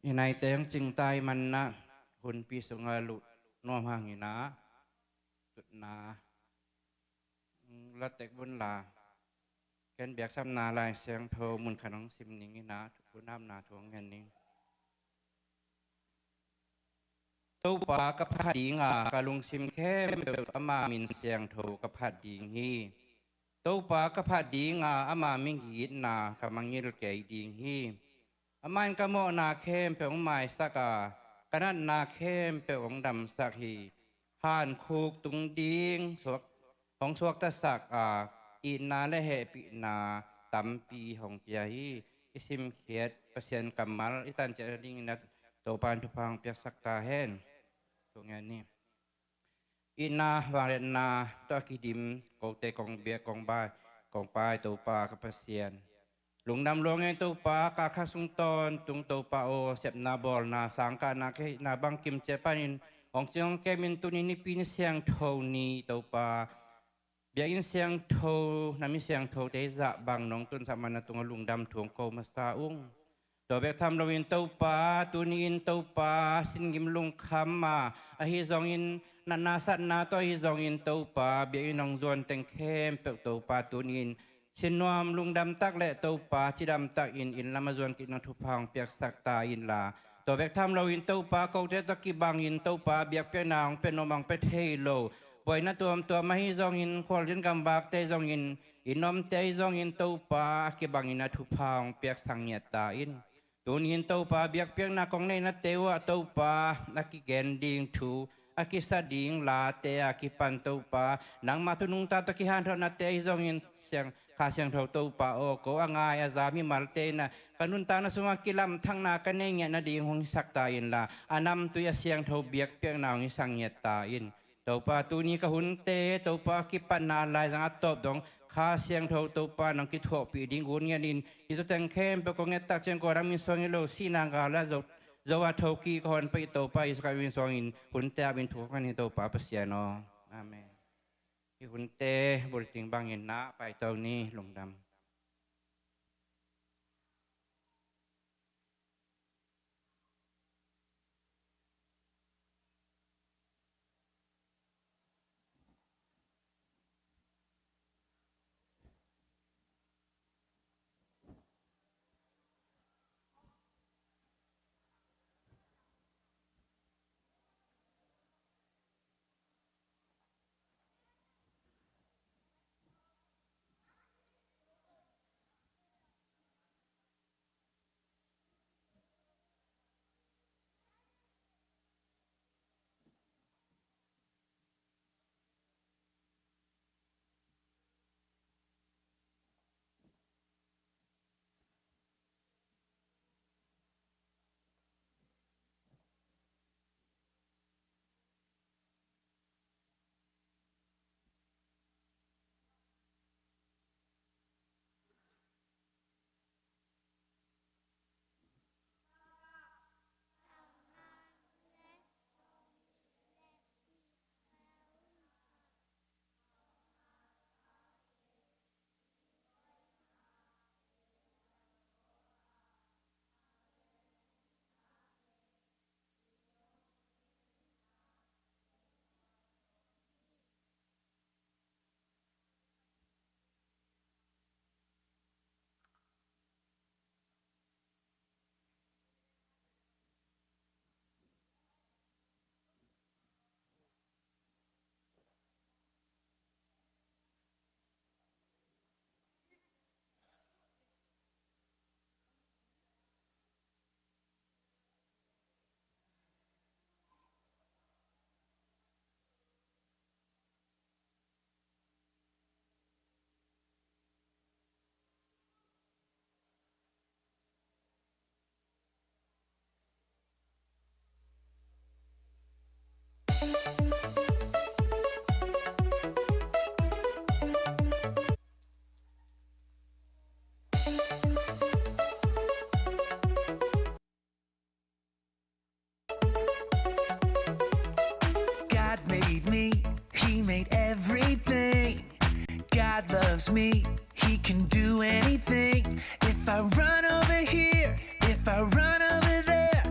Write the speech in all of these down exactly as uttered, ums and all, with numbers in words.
I naite hong cingtai manna hunpi sungah luh nuam hangin ah, tutna latek vun la, ken biaksapna Lai Siangtho mun khat hong sim ning in ah, thu, hunamna thu hong ngen ning. Topa ka phat dinga, ka lungsim khempeuh ama min siangtho ka phat ding hi. Topa ka phat dinga, ama migitna ka mangngilh kei ding hi. Amah in ka mawhna khempeuh hong maisak a, ka natna khempeuh hong damsak hi. Hankhuk tung ding suak, hong suaktasak a, itna le hehpihna tampi hong pia hi. I simkhiat Pasian kammal i tan ciat nadingin ah Topa in thupha hong piaksak ta hen. Tua ngen ni. Itna vangliatna tawh a kidim kote kong biak kong bai, kong pai Topa ka Pasian. Lungdam lua ing ei Topa, ka kha sung tawntung Topa aw, sepna bawlna sangkahna ka hihna bangkim ciat panin hong cing hong kemin tuni nipi ni siangtho ni Topa, biakinn siangtho, na mi siangthote zah bang nong tunsak man na tungah lungdam thu hong ko masa ung. Tua bek tham loin Topa, tuni in Topa, sin ngim lungkham a, ahi zongin natna satna tawh ahi zongin Topa, biakinn hong zuan teng khempeuh Topa, tuni in sin nuam lungdam tak le Topa, cidam tak in inn lam a zuan kik nang thupha hong piaksak ta inla. Tua bek tham loin Topa, kote tawh kibangin Topa, biakpiakna hong pia nuam hong pia thei lo, buaina tuamtuam ahi zongin, khualzin gamvakte zongin, i nuamte ahi zongin Topa, a kibangin ah thupha hong piaksak ngiat ta in. Tuni in Topa, biakpiakna kong neihnate uh ah Topa, a kigen ding thu, a kisa ding late a kipan Topa, nangma thu nungta tawh kihanthawnate ahi zongin siang, Kha Siangtho Topa aw, ko a ngai a za mimalte in ah ka nuntakna sungah kilamthakna ka nei ngiat nading hong hisak ta inla, a namtui a siangtho biakpiakna hong hisak ngiat ta in. Topa, tuni ka hunte Topa, kipatna a laizang a tawp dong Kha Siangtho Topa nong kithuahpih ding un ngiat in. Hih thu teng khempeuh kong ngettak ciang ko nang min suang hi lo, sihna gal ah zo, zo a thokik ka hon pai Topa, Jesu Khrist min suangin hunte a min thuk kong ngen hi Topa Pasian aw. Amen. Hih hunte bulletin bangin na paito ni, lungdam. God made me, He made everything. God loves me, He can do anything. If I run over here, if I run over there,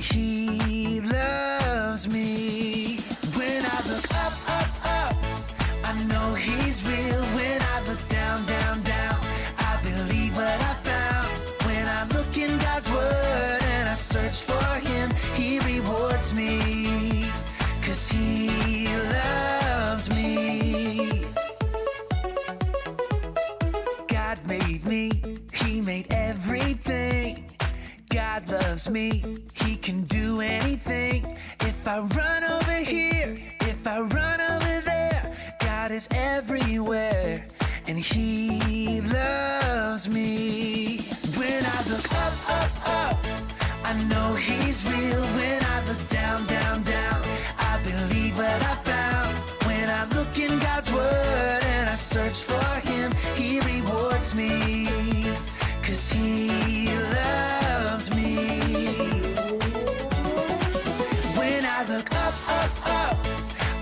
He loves me. When I look up, up, up, I know he's real. When I look down, down, down, I believe what I found. When I look in God's word and I search for him, he rewards me. 'Cause he loves me. God made me, he made everything. God loves me, he can do anything. If I run over here, if I run over there, God is everywhere, and he loves me. When I look up, up, up, I know he's real. When I look down, down, down, I believe what I found. When I look in God's word and I search for him, he rewards me. 'Cause he loves me. When I look up, up, up,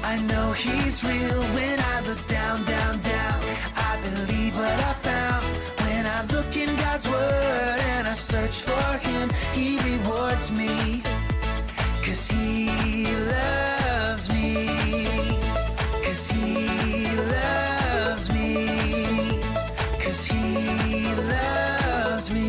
I know he's real. When I look down, down, down, I believe what I found. When I look in God's word and I search for him, he rewards me. 'Cause he loves me. 'Cause he loves me. 'Cause he loves me.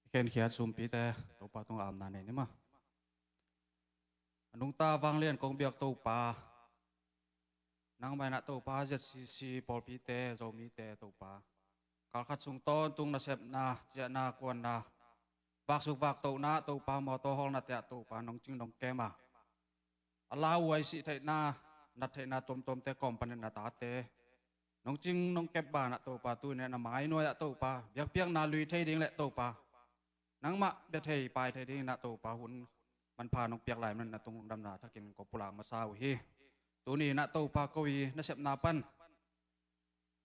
Khenkhiat sumpite Topa tungah amna nei ni maw. A nungta vanglian kong biak Topa, nangmah in ah Topa, Z C C pawlpite, Zomite Topa, kalkhat sung tawntung nasepna, ciahna, kuanna, vaksuk vaktohna Topa, mawtaw hawlnate ah Topa nong cing nong kem a, a lauhuai sih theihna, nat theihna tuamtuamte kawm panin na tate nong cing nong kep banah Topa, tuni na mai nuai-ah Topa biakpiakna lui thei ding le Topa, nangmah bia thei pai thei dingin ah Topa hun manpha nong piak lai manin na tung lungdamna thakin ko pulak masa uh hi. Tuni in ah Topa ko i nasepna pan,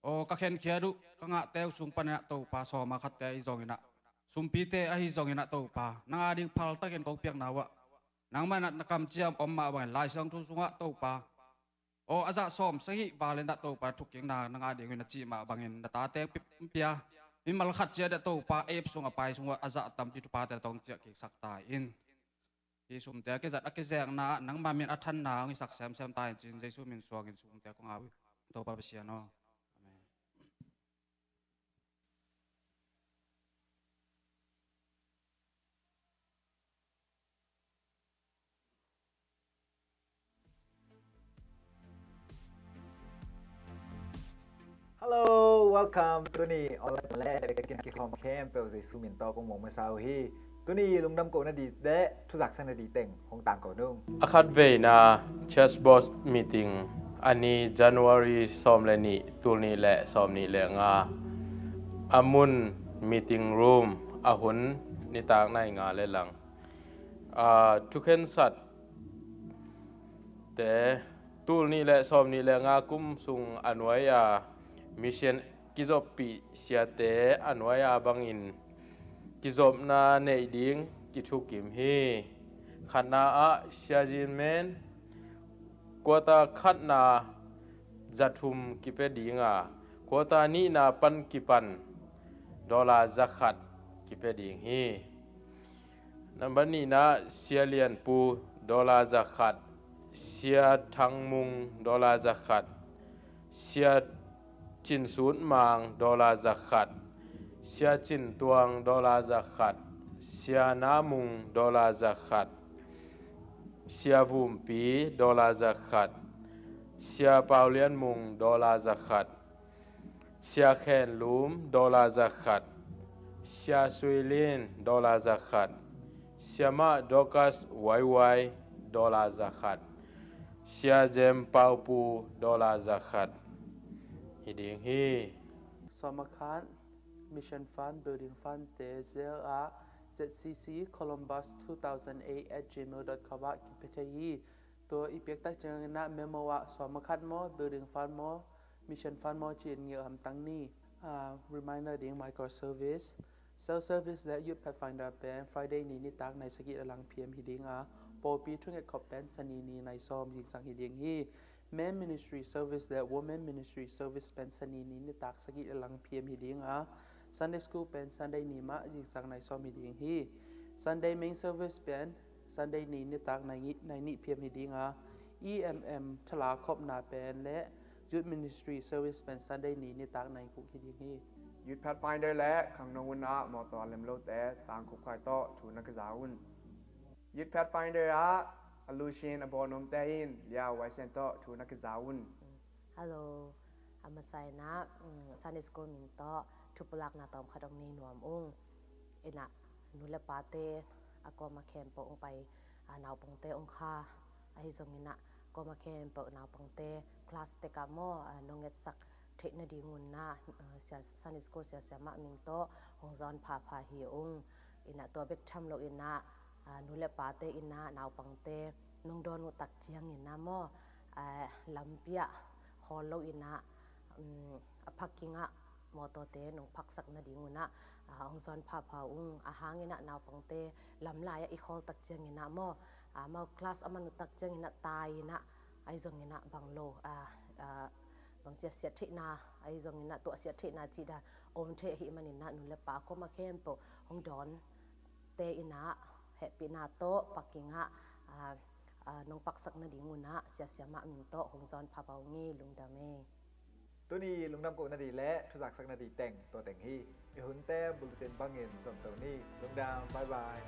aw, ka khenkhiat uh ka ngahte uh sung panin ah Topa sawma khatte ahi zongin ah, sumpite ahi zongin ah Topa, nang a ding phaltakin kong piakna uh ah, nangmah in ah na kamciam om mah bangin Lai Siangtho sungah Topa, aw, a zah sawm sagih valin ah Topa thukkikna na ngah ding uh in a cih mah bangin na tate pia, Mimal khat ciat ah Topa app sung a pai sung a zah tampi thupha te tawh hong ciah kiksak ta in. Hih sumte a kizat a kizekna ah nangma min a thanna hong hisak semsem ta in ci-in Jesu min suangin sumte kong au hi. Topa Pasian aw. Amen. Hello, welcome. Tuni online le kin kikhawm khempeuh Jesu min tawh kong muang masa uh hi. Tuni lungdam kohna ding le thuzaksak na ding teng hong tangko nung. A khatveina church board meeting a ni January sawm le nih, tul nih le sawm nih le nga. A mun meeting room, a hun nitak nai nga le lang. A, thukhensat te tul nih le sawm nih le nga kum sung a nuai a mission kizoppih siate a nuai a bangin kizopna neih ding kithukim hi. Khatna ah Sia Zin Men quarter khatna za thum kipia ding a, quarter nihna pan kipan dollar za khat kipia ding hi. Nambat nihna Sia Lian Pu dollar za khat, Sia Thang Mung dollar za khat, Sia Cin Sut Mang dollar za khat, Sia Cin Tuang dollar za khat, Sia Na Mung dollar za khat, Sia Vum Pi dollar za khat, Sia Pau Lian Mung dollar za khat, Sia Khen Lum dollar za khat, Sia Sui Lin dollar za khat, Siamah Dorcas Wai Wai dollar za khat, Sia Jem Pau Pu dollar za khat hi ding hi. Sawm a khat, Mission Fund, Building Fund te Zelle ah Z C C Columbus two thousand eight at gmail dot com ah kipia thei hi. Tua i piaktak ciangin ah memo ah sawm a khat maw, Building Fund maw, Mission Fund maw ci-in ngilh hamtang ni. Ah, reminder ding micro service, self service le Youth Pathfinder pen Friday ni nitak nai sagih le lang P M hi ding a, pawlpi thunget khop pen Sani ni nai sawm zingsang hi ding hi. Men Ministry Service le Women Ministry Service pen Sani ni nitak sagih le lang P M hi ding a, Sunday School pen Sunday ni mah zingsang nai sawm hi ding hi. Sunday Main Service pen Sunday ni nitak nai nih P M hi ding a, E M M thala khopna pen le Youth Ministry Service pen Sunday ni nitak nai guk hi ding hi. Youth Pathfinder le khangno un ah mawtaw a lem lote tangkhup khai tawh thu na ka za un. Youth Pathfinder ah a lusin a bawlnomte in Liau Wai Sian tawh thu na ka za un. Hello. A masa in ah, mm, Sunday School min tawh thupulakna tawmkhat hong nei nuam ung. In ah nu le pate a kawm a khempeuh hong pai, a naupangte hong kha. Ahi zongin ah kawm a khempeuh naupangte class tek ah maw, a, nong etsak theih nadingun ah, a, sia, Sunday School sia siamah min tawh hong zawn phapha hi ung. In ah tua bek tham loin ah, a, nu le pate in ah naupangte nong dawn uh tak ciangin ah maw, a, lampi ah hawl loin ah, um, a parking ah mawtawte nong phaksak nadingun ah, a, hong zawn phapha ung. A hangin ah naupangte lamlai ah i khawl tak ciangin ah maw, a, amau class a man uh tak ciangin ah tai in ah, ahi zongin ah bang lo, a, a, bang ci a siat theihna, ahi zongin ah tuah siat theihna cih dan om thei ahih manin ah nu le pa kawm a khempeuh hong dawn te in ah hehpihna tawh parking ah, a, a, nong phaksak nadingun ah sia siamah min tawh hong zawn phapha ung e, lungdam e. Tuni lungdam kohna ding le thuzaksak na ding teng tua teng hi. I hunte bulletin bangin zom to ni. Lungdam, bye bye.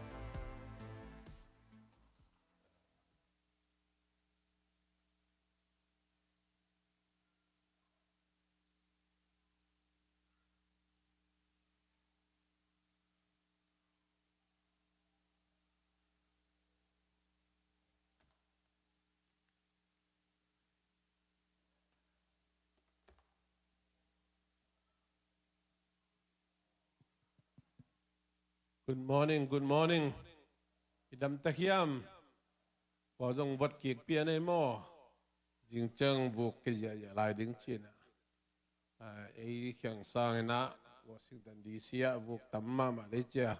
Good morning, good morning. I dam ta hiam? Kua zong vot kik pian ei maw? Zing ciang vuk kiziahziah lai ding cin ah. Ah, ei khiang sang in ah Washington D C ah vuk tam mahmah dei cia.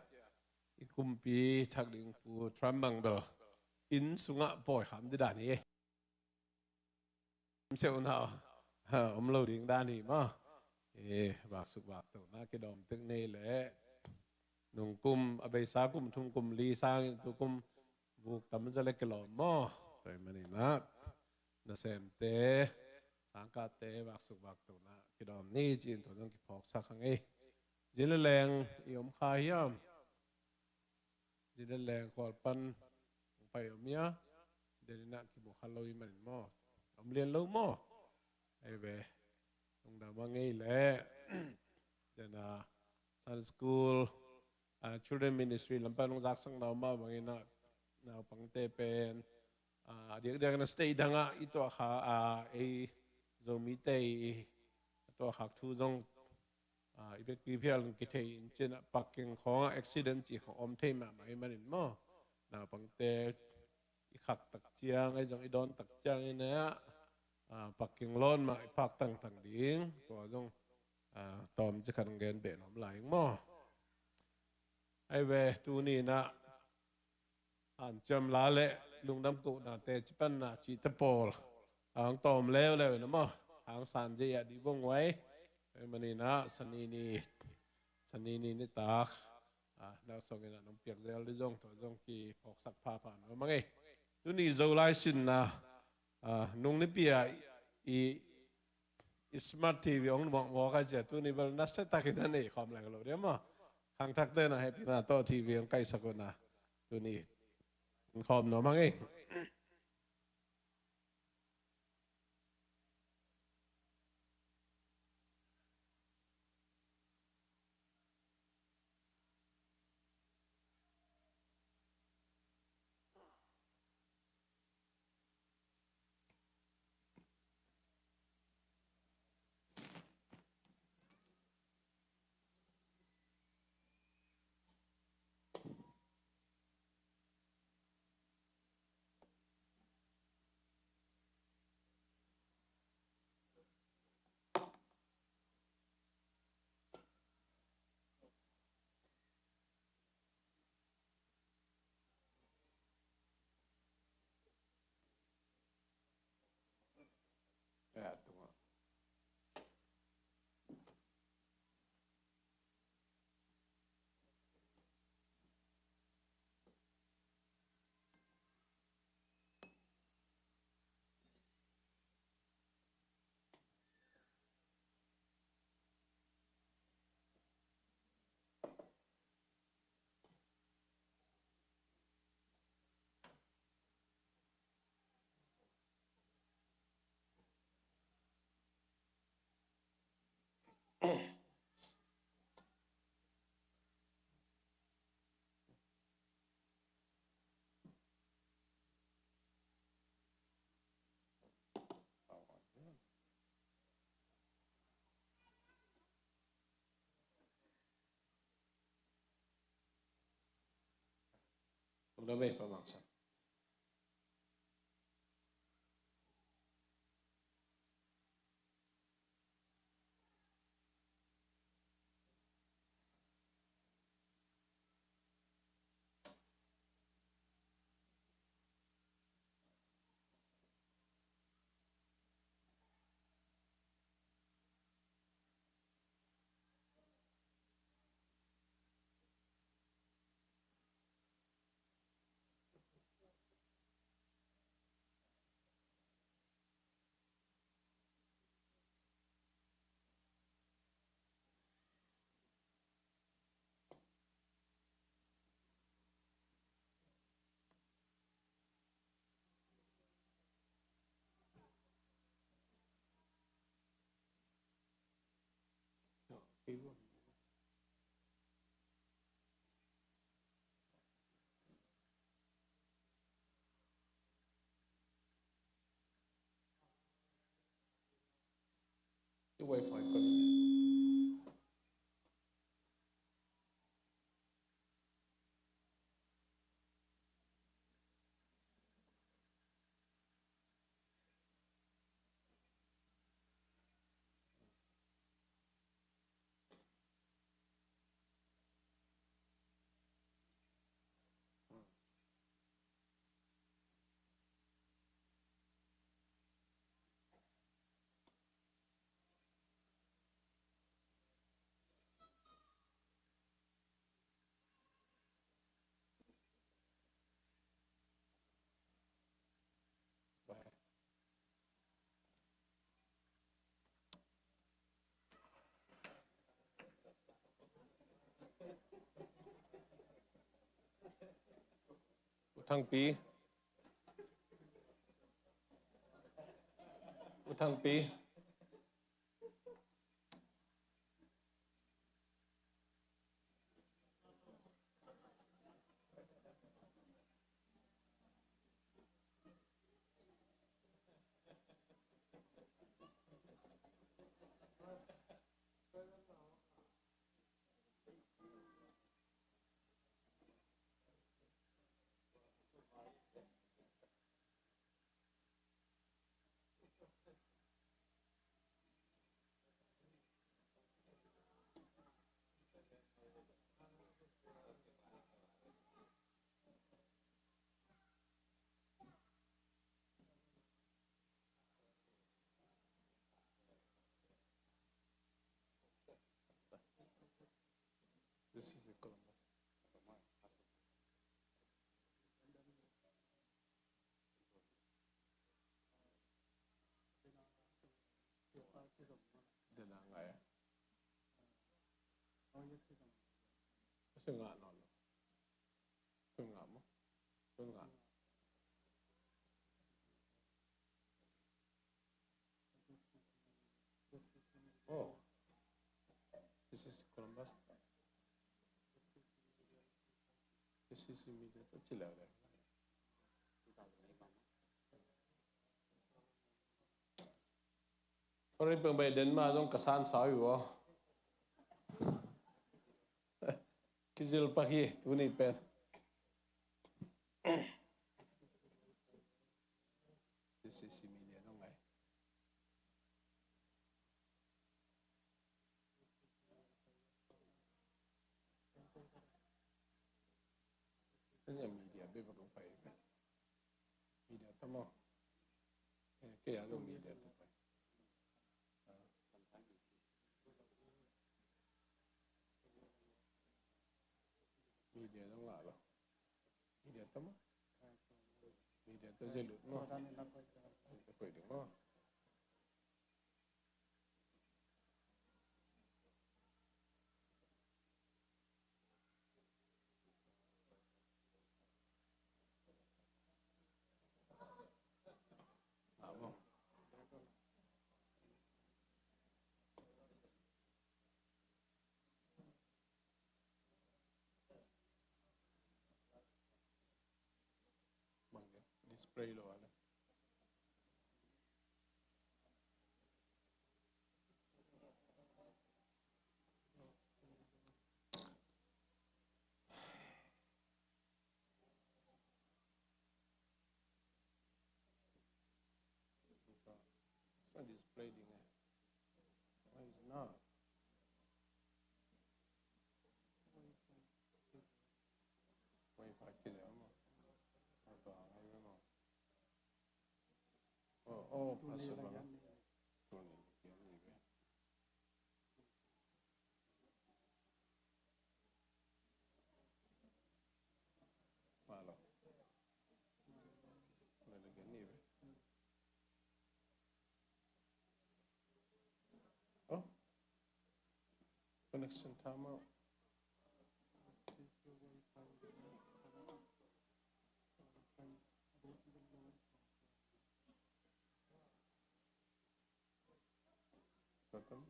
I kumpi thak ding Pu Trump bang bel inn sungah pawi kham ding dan hi. Seuh na, ha, om lo ding dan hi maw. e, vaksuk vakto na kidawm tek nei leh nungkum a beisa kum thum kum li sangin tukum vuk tamza le kilawm maw? Tua ahih manin ah nasemte, sangkahte vaksuk vakto na kidawm ni ci-in tua zong kiphawksak hang ei. Zin le leng i om kha hiam? Zin le leng khual pan hong pai om ia, deninah kimu kha lo i manin maw? Om lian lo maw? Ei ve, lungdam a ngei leh dena Sunday school, ah, children ministry lampan hong zaksak nau mah banginah naupangte pen, ah, a diakdiak na state dangah i tuahkha, ah, ei Zomite i tuahkhak thu zong, ah, i vekpi phial kithei in cinah parking khawngah accident cih khawng om thei mahmah i manin maw? Naupangte i khak tak ciang, ei zong i dawn tak ciang i nei ah, ah, parking lot mah i phak tangtang ding tua zong, ah, tawm cikhat gen beh nuam lai ing maw? Ei ve, tuni inah hanciam la le lungdam kohnate cipanna cihte pawl hang tawm leuleu inah maw? Hang san zia dih vong uai. Ei maninah sanini, sanini nitak, ah, nausong inah nong piak zel dih zong tua zong kiphawksak phapha nuam a ngei. Tuni Zolai sinna, ah, nung nipi ah i, i smart T V hong muakmuak a cia tuni bel nasia takin a nei khawm leng lo dia maw? Khangthakte na hehpihna tawh T V hong kaisak uh na tuni in khawm nuam a ngei. U Thangpi. U Thangpi. This is the Columbus. Dena ngai. Kasi nga, no, no. Tun nga mo. Tun nga. Oh. This is Columbus. This is immediate. Chill out there. Sorry, peng bai den ma zong ka san sa ui wo. Kizil pak hi, tuni pen. This is media dong ai. Anya media be ba kong pai be. Media tamo. Eh, kaya lo media to pai. Media dong nga lo. Media tamo. Media to zelut mo. Koi ding mo. Display lo ale. It's not displaying, eh? Why is not? Wi-Fi kile mo. Ato ang ai mo. Oh, oh, pasal ba? Tuni ni kian ni be. Malo. Lalagyan ni be. Oh. Connection tama. Tatam.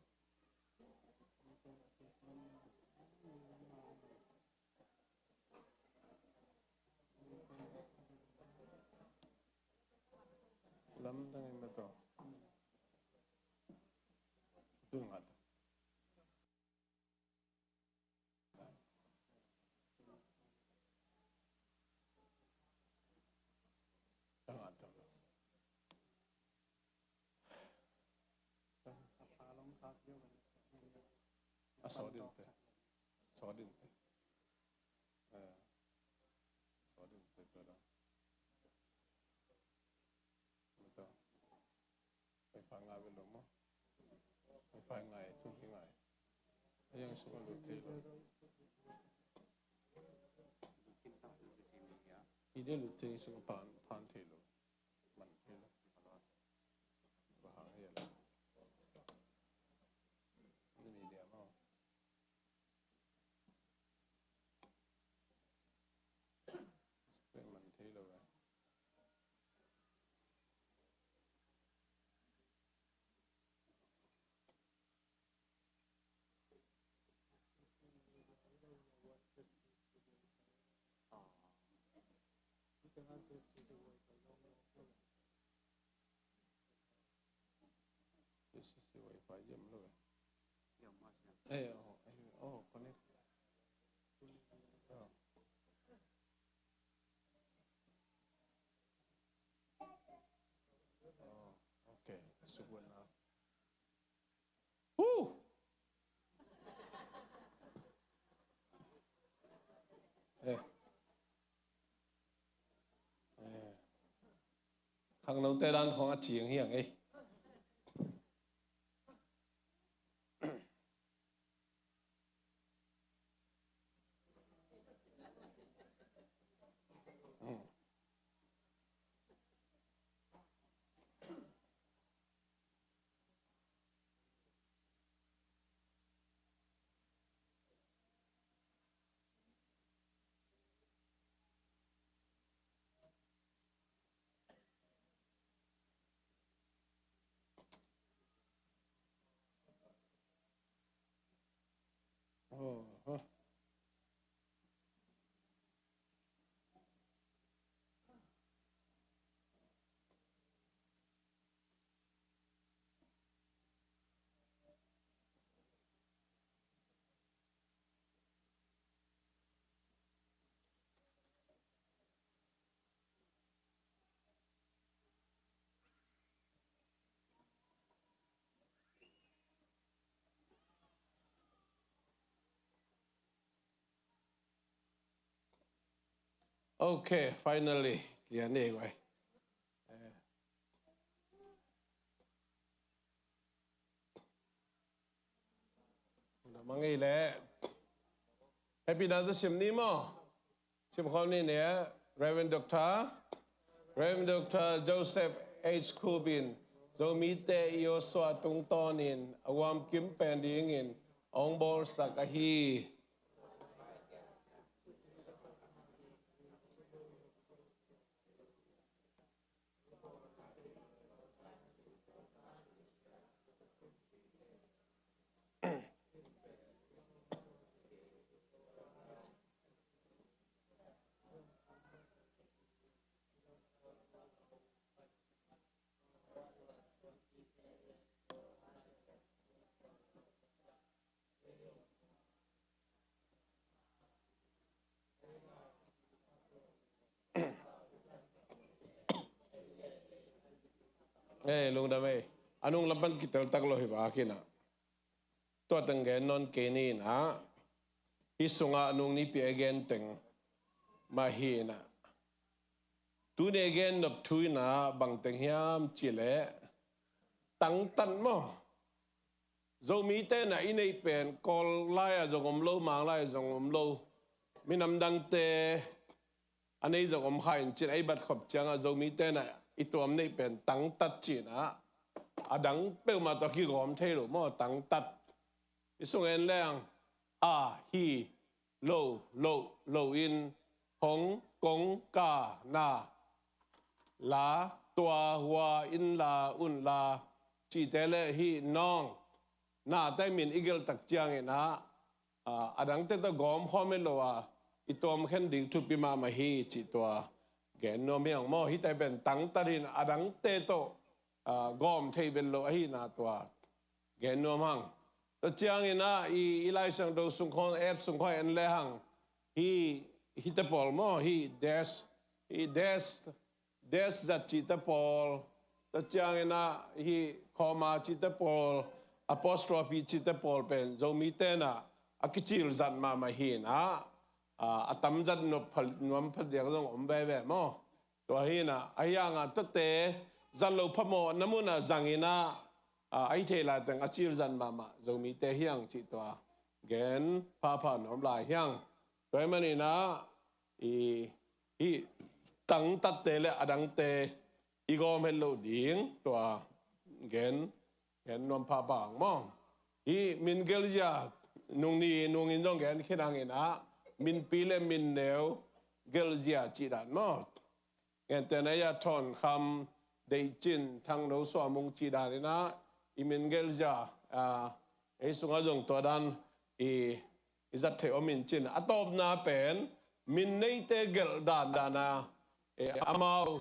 Lamdang in na to. Tung at. Tung at. A sawt ding te. Sawt ding te. Eh, sawt ding te, pero. Ito. Wi-Fi ngai ve lo maw. Wi-Fi ngai, tu hi ngai. A yang sung a lut thei lo. I de lut thei sung a pan, pan thei lo. Man thei lo. Ba hang hi a lo. Ni ni dia maw. J C C wifi zem lo eh. Eh, oh, eh, oh, connect. Oh. Oh, okay. Sukun na. Huh! Eh. Eh. Khangnote dan khong a ciang hiang ei. Okay, finally. Kia ni wai. Eh. Dah mangai le. Happy dan tu sim ni mo. Sim khawm ni ne. Reverend Doctor, Reverend Doctor Joseph H Kubin, Zomite i Joshua tungtawnin a huam kim pen dingin a hong bawlsak ahi. Eh, lungdam ei. A nung lam pan kitel tak lo hi bak hi na. Tua teng gen nawn kei ni na. Hih sungah a nung nipi a gen teng mah hi na. Tuni a gen nop thu hi na bang teng hiam cih leh tangtat maw. Zomite na i neih pen Kawl lai-ah zong om lo, Mang lai-ah zong om lo. Minam dangte a nei zong om kha in cin, ei bat khop ciangah Zomite na i tuam neih pen tangtat cin ah, a dang peuhmah tawh kigawm thei lo maw, tangtat. I sung en leng a, hi, lo, lo, lo in, hong, kong, ka, na, la, tua, hua, in la, un la, cihte le hih nawng, nate min i gelh tak ciangin ah, a, a dangte tawh gawm khawm hi lo a, i tuam khen ding thupi mahmah hi cih tua gen nuam hi ang maw. Hihte pen tangtat hi in a dangte tawh, a, gawm thei ven lo ahihna tua gen nuam hang. Tua ciangin ah i, i Lai Siangtho sung khawng, app sung khawng en le hang. Hih, hihte pawl maw, hih dash, hih dash, dash zat cihte pawl, tua ciangin ah hih comma cihte pawl, apostrophe cihte pawl pen Zomite na a kicil zat mahmah hi in ah, a, a tam zat nuam pha, nuam pha diak zong om veve maw. Tua hi na, ahi hangah tuate zat lo phamawhna munah zangin ah, a, ahi thei lai teng a cil zat mahmah Zomite hi ang cih tua gen phapha nuam lai hi ang. Tua ahih manin ah i, hih tangtatte le a dangte i gawm het loh ding tua gen, gen nuam phapha ang maw. Hih min gelzia nung ni nungin zong gen khin hangin ah minpi le minneu gelzia cih dan maw. Gentehna ah Thawnkham, Deihcin, Thangno, Suamung cih dan in ah i min gelzia, a, ei sungah zong tua dan i, i zat theih om in cin. A tawpna pen min neite gelh dan dan a eh, amau,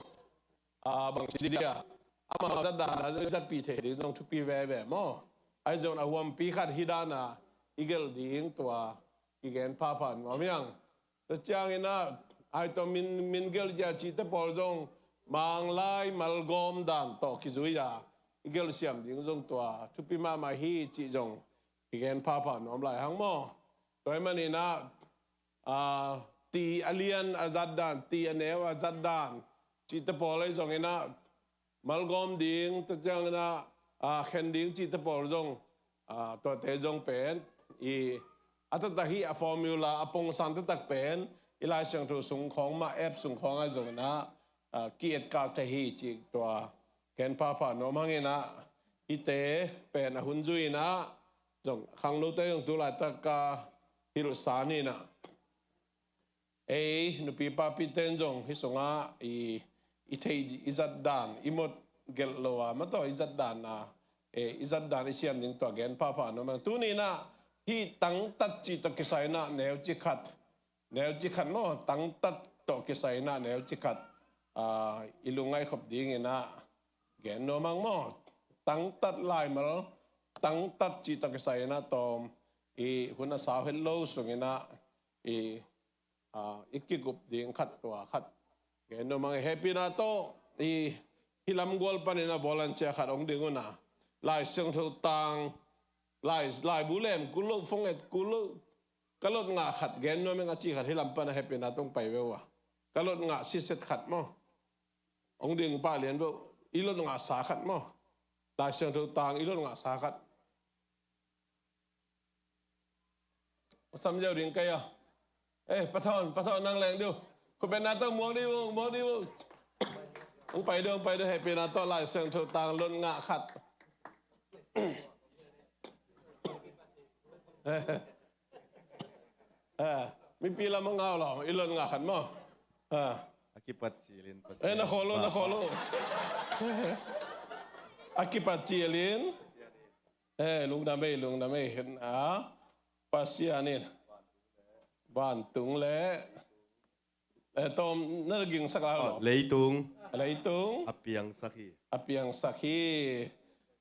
ah, bang ci dia, amau zat dan a zong i zatpih theih ding zong thupi veve maw. Ahi zong a huampi khat hi dan a i gelh ding tua kigen phapha nuam hiang. Tua ciangin ah, ai tawh min, min gelh zia cihte pawl zong Manglai malgawm dan tawh kizui a i gelh siam ding zong tua thupi mahmah hi cih zong kigen phapha nuam lai hang maw. Tua ahih manin ah, ah, ti a lian a zat dan, ti a neu a zat dan cihte pawl ahi zongin ah, malgawm ding, tua ciangin ah, ah, khen ding cihte pawl zong, ah, tuate zong pen i a taktak hi a formula a pongsan taktak pen i Lai Siangtho sung khawng mah, app sung khawng ahi zongin ah, ah, ki-etkak thei hi cih tua kigen phapha nuam hangin ah, hihte pen a hun zui-in ah zong khanglote zong tu laitak a hilhsa ni-in ah, ei nupi papite in zong hih sungah i, i theih i zat dan i mawk gelh lo a, mah tawh i zat dan a, eh, i zat dan i siam ding tua gen phapha nuam hang. Tuni-in ah hih tangtat cih tawh kisai-in ah neucik khat, neucik khat maw, tangtat tawh kisai-in ah neucik khat, ah, i lungngaih khop dingin ah gen nuam hang maw. Tangtat laimal, tangtat cih tawh kisai-in ah tawm i hun a sau het lo sungin ah i, ah, i kikup ding khat tua khat gen nuam hang. Hehpihna tawh i hih lamgual panin ah volunteer khat hong ding un ah, Lai Siangtho tang, lai, laibu lem kul lo, phone et kul lo, ka lot ngah khat gen nuam ing a cih khat hih lam pan ah hehpihna tawh hong pai ve uh a. Ka lot ngah siset khat maw, hong ding pah lian ve uh, i lot ngahsa khat maw, Lai Siangtho tang i lot ngahsa khat. Hong sam ziau ding kei a. Eh, Pa Thawn, Pa Thawn nang leng dih uh. Khutbetna tawh muak dih uh, muak dih uh. Hong pai dih uh, hong pai dih uh, hehpihna tawh Lai Siangtho tang lot ngah khat. Eh, mipi lam hong au lo, i lot ngah khat maw. Eh. A kipat cilin Pasian. Eh, na khawl uh, na khawl uh. A kipat cilin. Eh, lungdam ei, lungdam ei. Ah, Pasian in vantung le, eh, tawm na gingsak lai uh lo. Leitung. Leitung. A piangsak hi. A piangsak hi.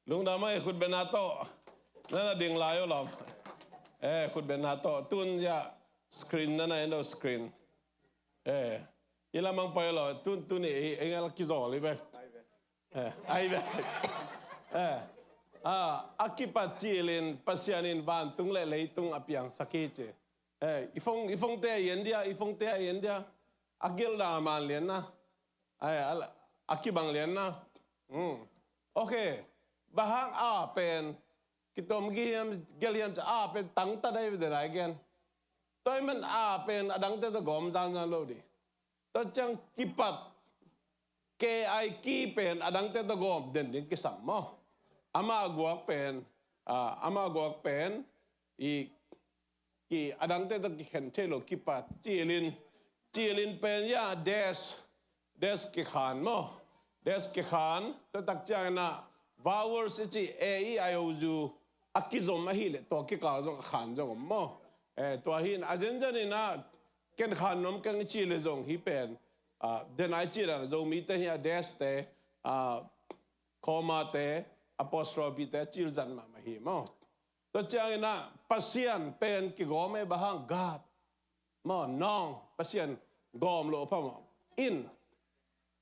Lungdam ei, khutbetna tawh. Na na ding lai uh lo. Eh, khutbetna tawh. Tun ya screen na na en lo screen. Eh, i lam hong pai uh lo. Tun, tun i, i ngal kizawl hi ve. Eh, ai ve. Eh, ah, a kipat cilin Pasian in vantung le leitung a piangsak hi ci. Eh, i phone, i phone te a en dia, i phone te a en dia. A gelhna a man lian na. Ai, a, a kibang lian na. Hmm. Okay. Bang hang a pen, kitom gih hiam, gelh hiam cih a pen tangtat ahi ve, den a i gen. Tua ahih man a pen a dangte tawh gawm zanzan lo dih. Tua ciang kipat, K I K pen a dangte tawh gawm den ding kisam maw. Amah guak pen, ah, amah guak pen i ki a dangte tawh kikhen thei lo, kipat. Cilin, cilin pen ya dash, dash kikhan maw. Dash kikhan, tua tak ciangin ah vowels i cih A, E, I, O, U a kizom ahih leh tua kikal zong a khan zong om maw. Eh, tua hi-in a zenzen in ah ken khan nuam keng i cih leh zong hih pen, ah, den a i cih dan Zomite hi a dash te, ah, comma te, apostrophe te a cil zat mahmah hi maw. Tua ciangin ah Pasian pen kigawm ei, bang hang? God. Maw, nawng, Pasian gawm loh pha maw. In.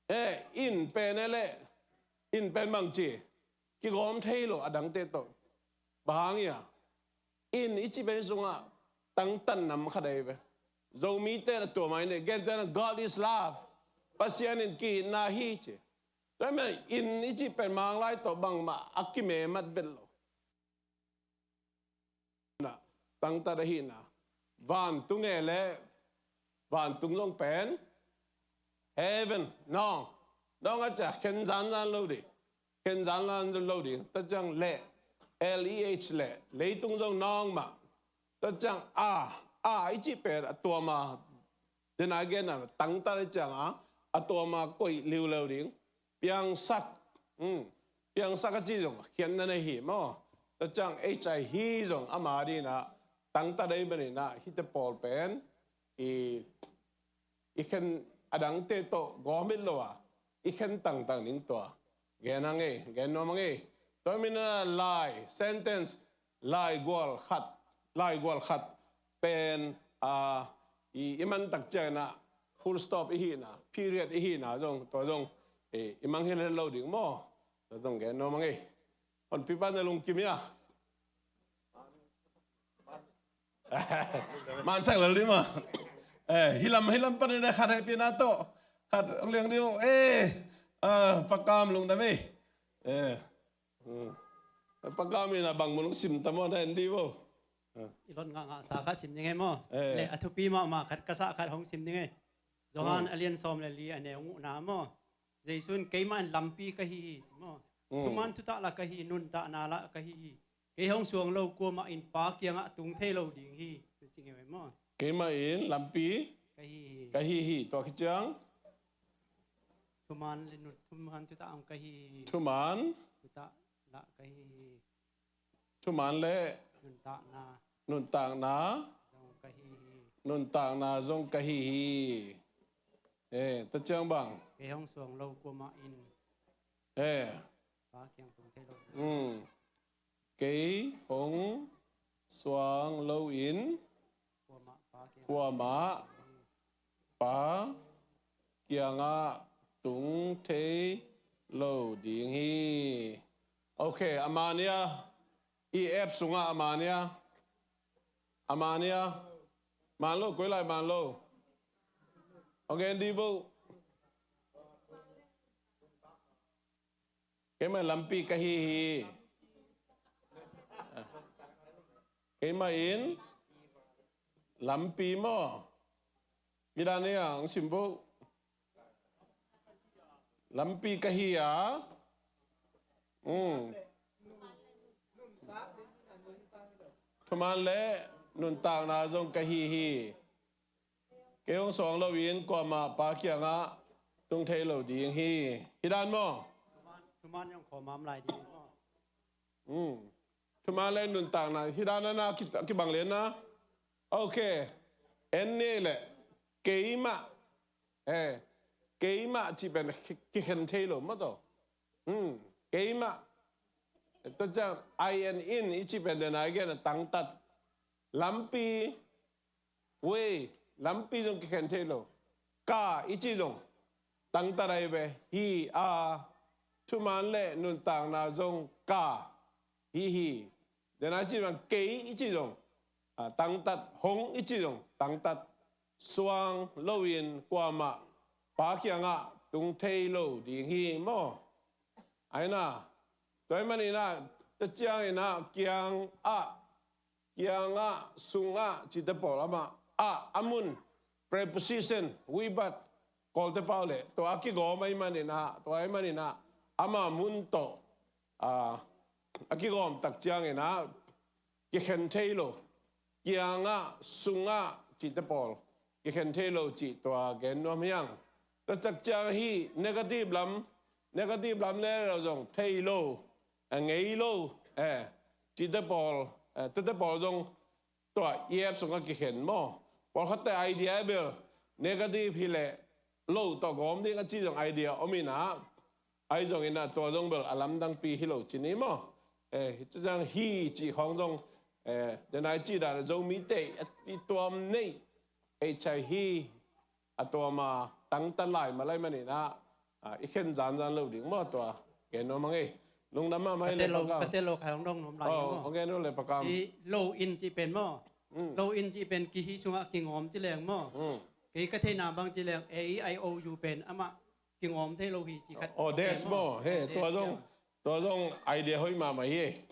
Eh, in pen e leh, in pen bang ci, kigawm thei lo a dangte tawh. Bang hang ia? In i cih pen sungah tangtan nam khat ahi ve. Zomite na tua mai ne, gente na God is love. Pasian in ki-itna hi ci. Tua ahih man in i cih pen Manglai tawh bangmah a kimemat vet lo. Na, tangtat ahihna. Vantung e leh, vantung zong pen, heaven, nawng. Nawng a ciah khen zanzan lo dih. Khen zanzan lo dih. Tua ciang leh, L E H leh, leitung zong nawng mah. Tua ciang a, a i cih pen a tuam a, den a gen a tangtat i ciang a, a tuam a koih liuleu ding. Piangsak. Hmm. Piangsak a cih zong khiatna nei hi maw. Tua ciang H I hi zong ama dingin ah tangtat ahih manin ah hihte pawl pen i, i khen, a dangte tawh gawm het lo a i khen tangtang ding tua gen a ngei, gen nuam a ngei. Tua mina lai sentence, lai gual khat, lai gual khat pen a i, i man tak ciangin ah full stop i hihna, period i hihna zong, tua zong i, i mangngilh het lo ding maw? Tua zong gen nuam a ngei. Honpipa na lungkim ia. Mansak lel ding maw? Eh, hilam, hilam panin a khat hehpihna tawh khat hong liang ding maw? Eh, ah, Pa Kam lungdam ei. Eh, hmm. Pa Kam in a bang mun hong sim ta maw, na en dih vo. Eh. I lot ngahngah sa khat sim ding ei maw? Eh. Le a thupi mahmah khat ka sa khat hong sim ding ei. Johan, hmm, a lian sawm le li, a neu gukna maw? Jesu in, "Keimah in lampi ka hi hi," maw? Mm. "Thuman thutah lah ka hi, nuntakna lah ka hi hi. Kei hong suang lo kuamah in Pa kiangah tung thei lo ding hi," ci ngei maw? Keimah in lampi ka hi hi. Ka hi hi. Tua khit ciang? Thuman le nun, thuman thutah hong ka hi hi. Thuman. Thutah lah ka hi hi. Thuman le nuntakna. Nuntakna. Zong ka hi hi. Nuntakna zong ka hi hi. Eh, tua ciang bang? Kei hong suang lo kuamah in. Eh. Pa kiang tung thei lo. Hmm. Kei hong suang lo in. Kuamah Pa kiang. Kuamah Pa kiangah tung thei lo ding hi. Ok, a mania, i app sungah a mania, a mania, man lo, koi lai man lo. Ok, en dih vo. Keimah in lampi ka hi hi. Keimah in lampi maw? Midang nih ang sim vo. Lampi ka hi a. Hmm. Thuman le nuntakna zong ka hi hi. Kei hong suang lo in kuamah Pa kiangah tung thei lo ding hi. Hi dan maw? Thuman, thuman zong khawmam lai ding maw? Hmm. Thuman le nuntakna. Hi dan a na ki, kibang lian na. Ok. En ni le. Keimah. Eh. Keimah cih pen ki, kikhen thei lo maw taw. Hmm. Keimah. Tua ciang I N in i cih pen den a i gen a tangtat. Lampi. Way, lampi zong kikhen thei lo. Ka i cih zong tangtat ahi ve. Hi a, thuman le nuntakna zong ka. Hi hi. Den a i cih bang kei i cih zong, ah, tangtat, hong i cih zong tangtat. Suang lo in kuamah Pa kiangah tung thei lo ding hi maw? Ai na. Tua ahih manin ah, tua ciangin ah, kiangah, kiangah, sungah cihte pawl amah ah, a mun, preposition, we but, Kawlte pau le, tua a kigawm ahih manin ah, tua ahih manin ah, ama mun tawh, ah, a kigawm tak ciangin ah, kikhen thei lo, kiangah, sungah cihte pawl kikhen thei lo cih tua gen nuam hi hang. Tua tak ciang hih negative lam, negative lam le lo zong thei lo, a ngei lo, eh, cihte pawl, eh, tuate pawl zong tua E F sungah kikhen maw? Pawlkhatte idea bel negative hi leh lo tawh gawm ding a ci zong idea om in ah, ahi zongin ah tua zong bel a lamdangpi hi lo ci ni maw? Eh, hi tu zang hi cih khawng zong, eh, den a i cih dan a Zomite a i tuam neih, H I hi, a tuam a tangtat lai mah lai manin ah, ah, i khen zanzan lo ding maw tua. Gen nuam a ngei. Lungdam mahmah hi le Pakam. Ka tel lo, ka tel lo, ka hong dong nuam lai maw? Oh, hong gen nuam le Pakam. I lo in cih pen maw? Hmm. Lo in cih pen kihi sungah kingawm ci leng maw? Hmm. Kei ka theihna bang ci leng A E I O U pen amah kingawm thei lo hi cih khat. Oh, dash maw? He, tua zong, tua zong idea hoih mahmah hi.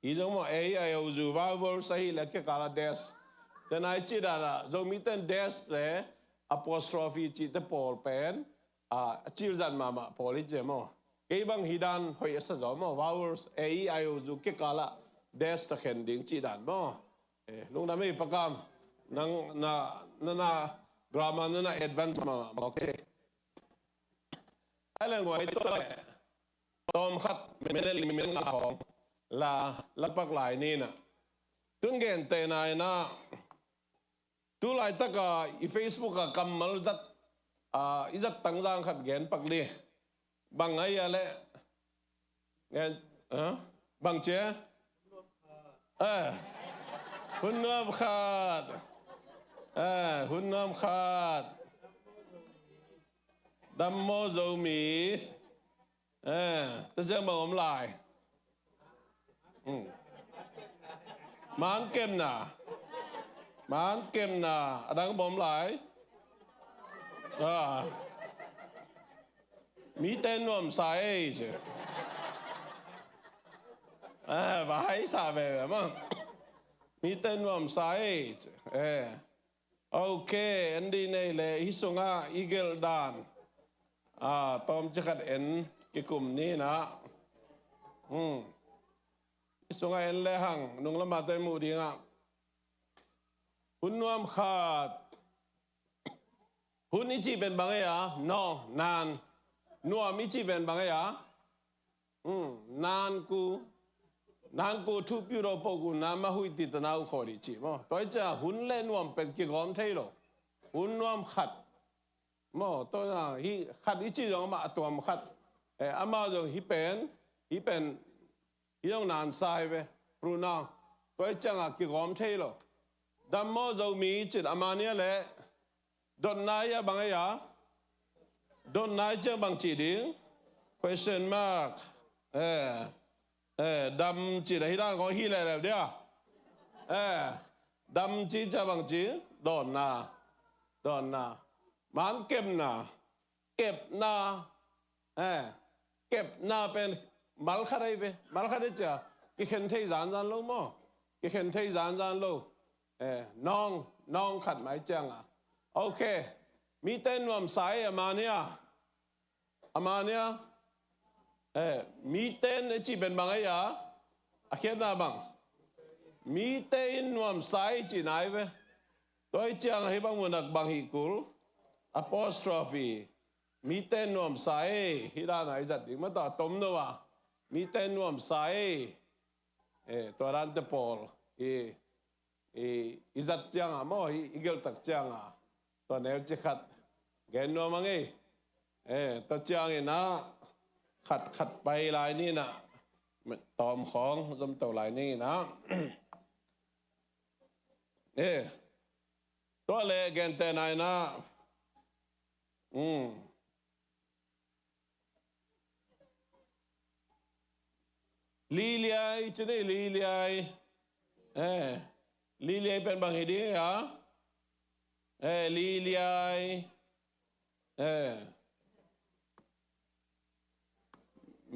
Hi zong maw, A E I O U vowels ahih leh kikal ah dash. Tua nai cih dan ah Zomite in dash le apostrophe cihte pawl pen, ah, a cilzat mahmah pawl hi ci maw? Kei bang hi dan hoih a sa zaw maw, vowels A E I O U kikal ah dash tawh khen ding cih dan maw? Eh, lungdam hi Pakam. Nang na, na, na grammar na, na advance mahmah maw, okay. Ai le nguai tawh le. Tawm khat minute li minute nga khawng la, la pak lai ni na. Tun gentehna in ah, tu laitak a i Facebook a kammal zat a, i zat tangzang khat gen pak ni. Bang a hia leh, gen, ha? Bang ci a? Eh, hun nuam khat. Eh, hun nuam khat. Dam maw Zomi. Eh, tua ciang bang om lai? Hmm. Maan kepna. Maan kepna. A dang bang om lai? Ah. Mite nuamsa ei ci. Eh, va haisa veve maw. Mite nuamsa ei ci. Eh. Ok, en dih nei leh hih sungah i gelh dan, a, tawmcik khat en kikum ni na. Hmm. Hih sungah en lehang nung lamah tawh i muh dingah, hun nuam khat. Hun i cih pen bang ei a? Nawng, naan. Nuam i cih pen bang ei a? Hmm, นานกู นานกู ถูกอยู่รอปกู นานมา huih titana uh khawh dih cih maw. Tua hi ciang hun le nuam pen kigawm thei lo. Hun nuam khat maw. Tua hi khat i cih zong amah a tuam khat. Eh, amah zong hih pen, hih pen, hih zong naan sa hi ve. Pronoun. Tua hi ciangah kigawm thei lo. Dam maw Zomi cih a mania leh Dotna hi a bang ei a? Dotna hi ciang bang cih ding? Question mark. Eh, eh, dam cih na hi dan kong hi leuleu dia. Eh, dam cih ciang bang cih? Dotna. Dotna. Maan kepna. Kepna. Eh, kepna pen mal khat ahi ve. Mal khat ahi ciang kikhen thei zanzan lo maw. Kikhen thei zanzan lo. Eh, nawng, nawng khat mai cianga. Ok. Mite nuamsa ei a mania. A mania. Eh, mite in i cih pen bang ei a? A khiatna bang? Mite in nuamsa ei cihna hi ve. Tua hi cianga hih bang munak bang hih kul? Apostrophe. Mite nuamsa ei, hih dana i zat ding mah ta tom no a. Mite nuamsa ei. Eh, tua dante pawl i, i, i zat cianga maw, i, i gelhtak cianga tua neucik khat gen nuam a ngei. Eh, tua ciangin ah khat khat pai lai ni na, tawm khawng zomto lai ni na. Eh, tua le gente nai na. Hmm. Liliai, ci ni, liliai. Eh, liliai pen bang hi ding a? Eh, liliai. Eh.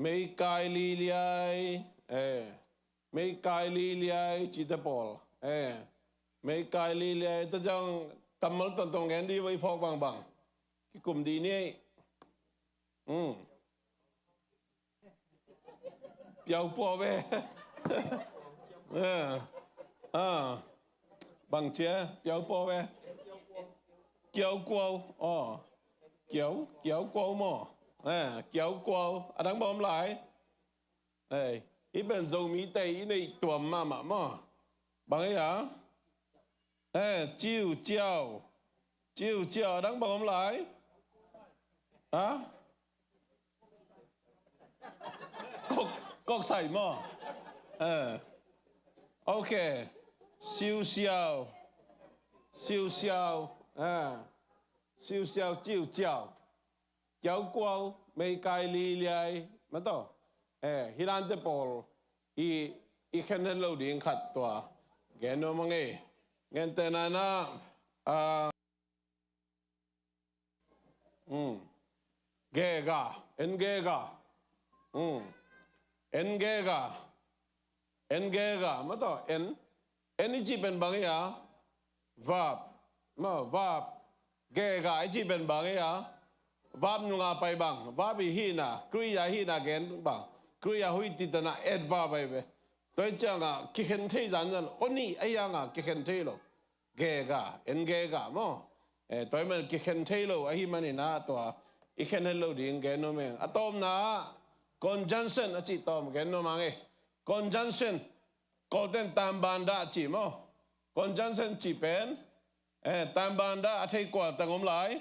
Meikai liliai. Eh. Meikai liliai, cite pawl. Eh. Meikai liliai, ta ciang kammal tongtong gen dih va i phawk bangbang. Kikum dih ni. Hmm. Piau pua ve. Eh. Ah. Bang cia, piau pua ve. Kiau kuau. Oh. Kiau, kiau kuau maw. Eh, kiau kuau. A dang bang om lai. Eh, i pen Zomite i neih tuam mahmah maw. Bang ei a? Eh, ciu ciau. Ciu ciau, a dang bang om lai? Ha? Kok, kok sai maw. Eh. Ok. Siu siau. Siu siau. Eh. Siu siau, ciu ciau. Kiau kuau, meikai liliai, mah tawh. Eh, hih dante pawl i, i khen het lo ding khat tua gen nuam a ngei. Gente nai na, ah, hmm. Gega, en gega. Hmm. En gega. En gega, mah tawh, en. En i cih pen bang ei a? Verb. Maw, verb. Gega i cih pen bang ei a? Verb nunga pai bang. Verb i hihna, kria hihna gen bang. Kria huih titana adverb ahi ve. Tua hi cianga kikhen thei zanzan lo. Oni a hianga kikhen thei lo. Gega, en gega maw. Eh, tua hi man kikhen thei lo ahi manin ah tua i khen het lo ding gen nuam ing. A tawpna ah conjunction a cih tawm gen nuam a ngei. Conjunction. Kawlten tambanda a cih maw. Conjunction cih pen, eh, tambanda a thei kual tang om lai.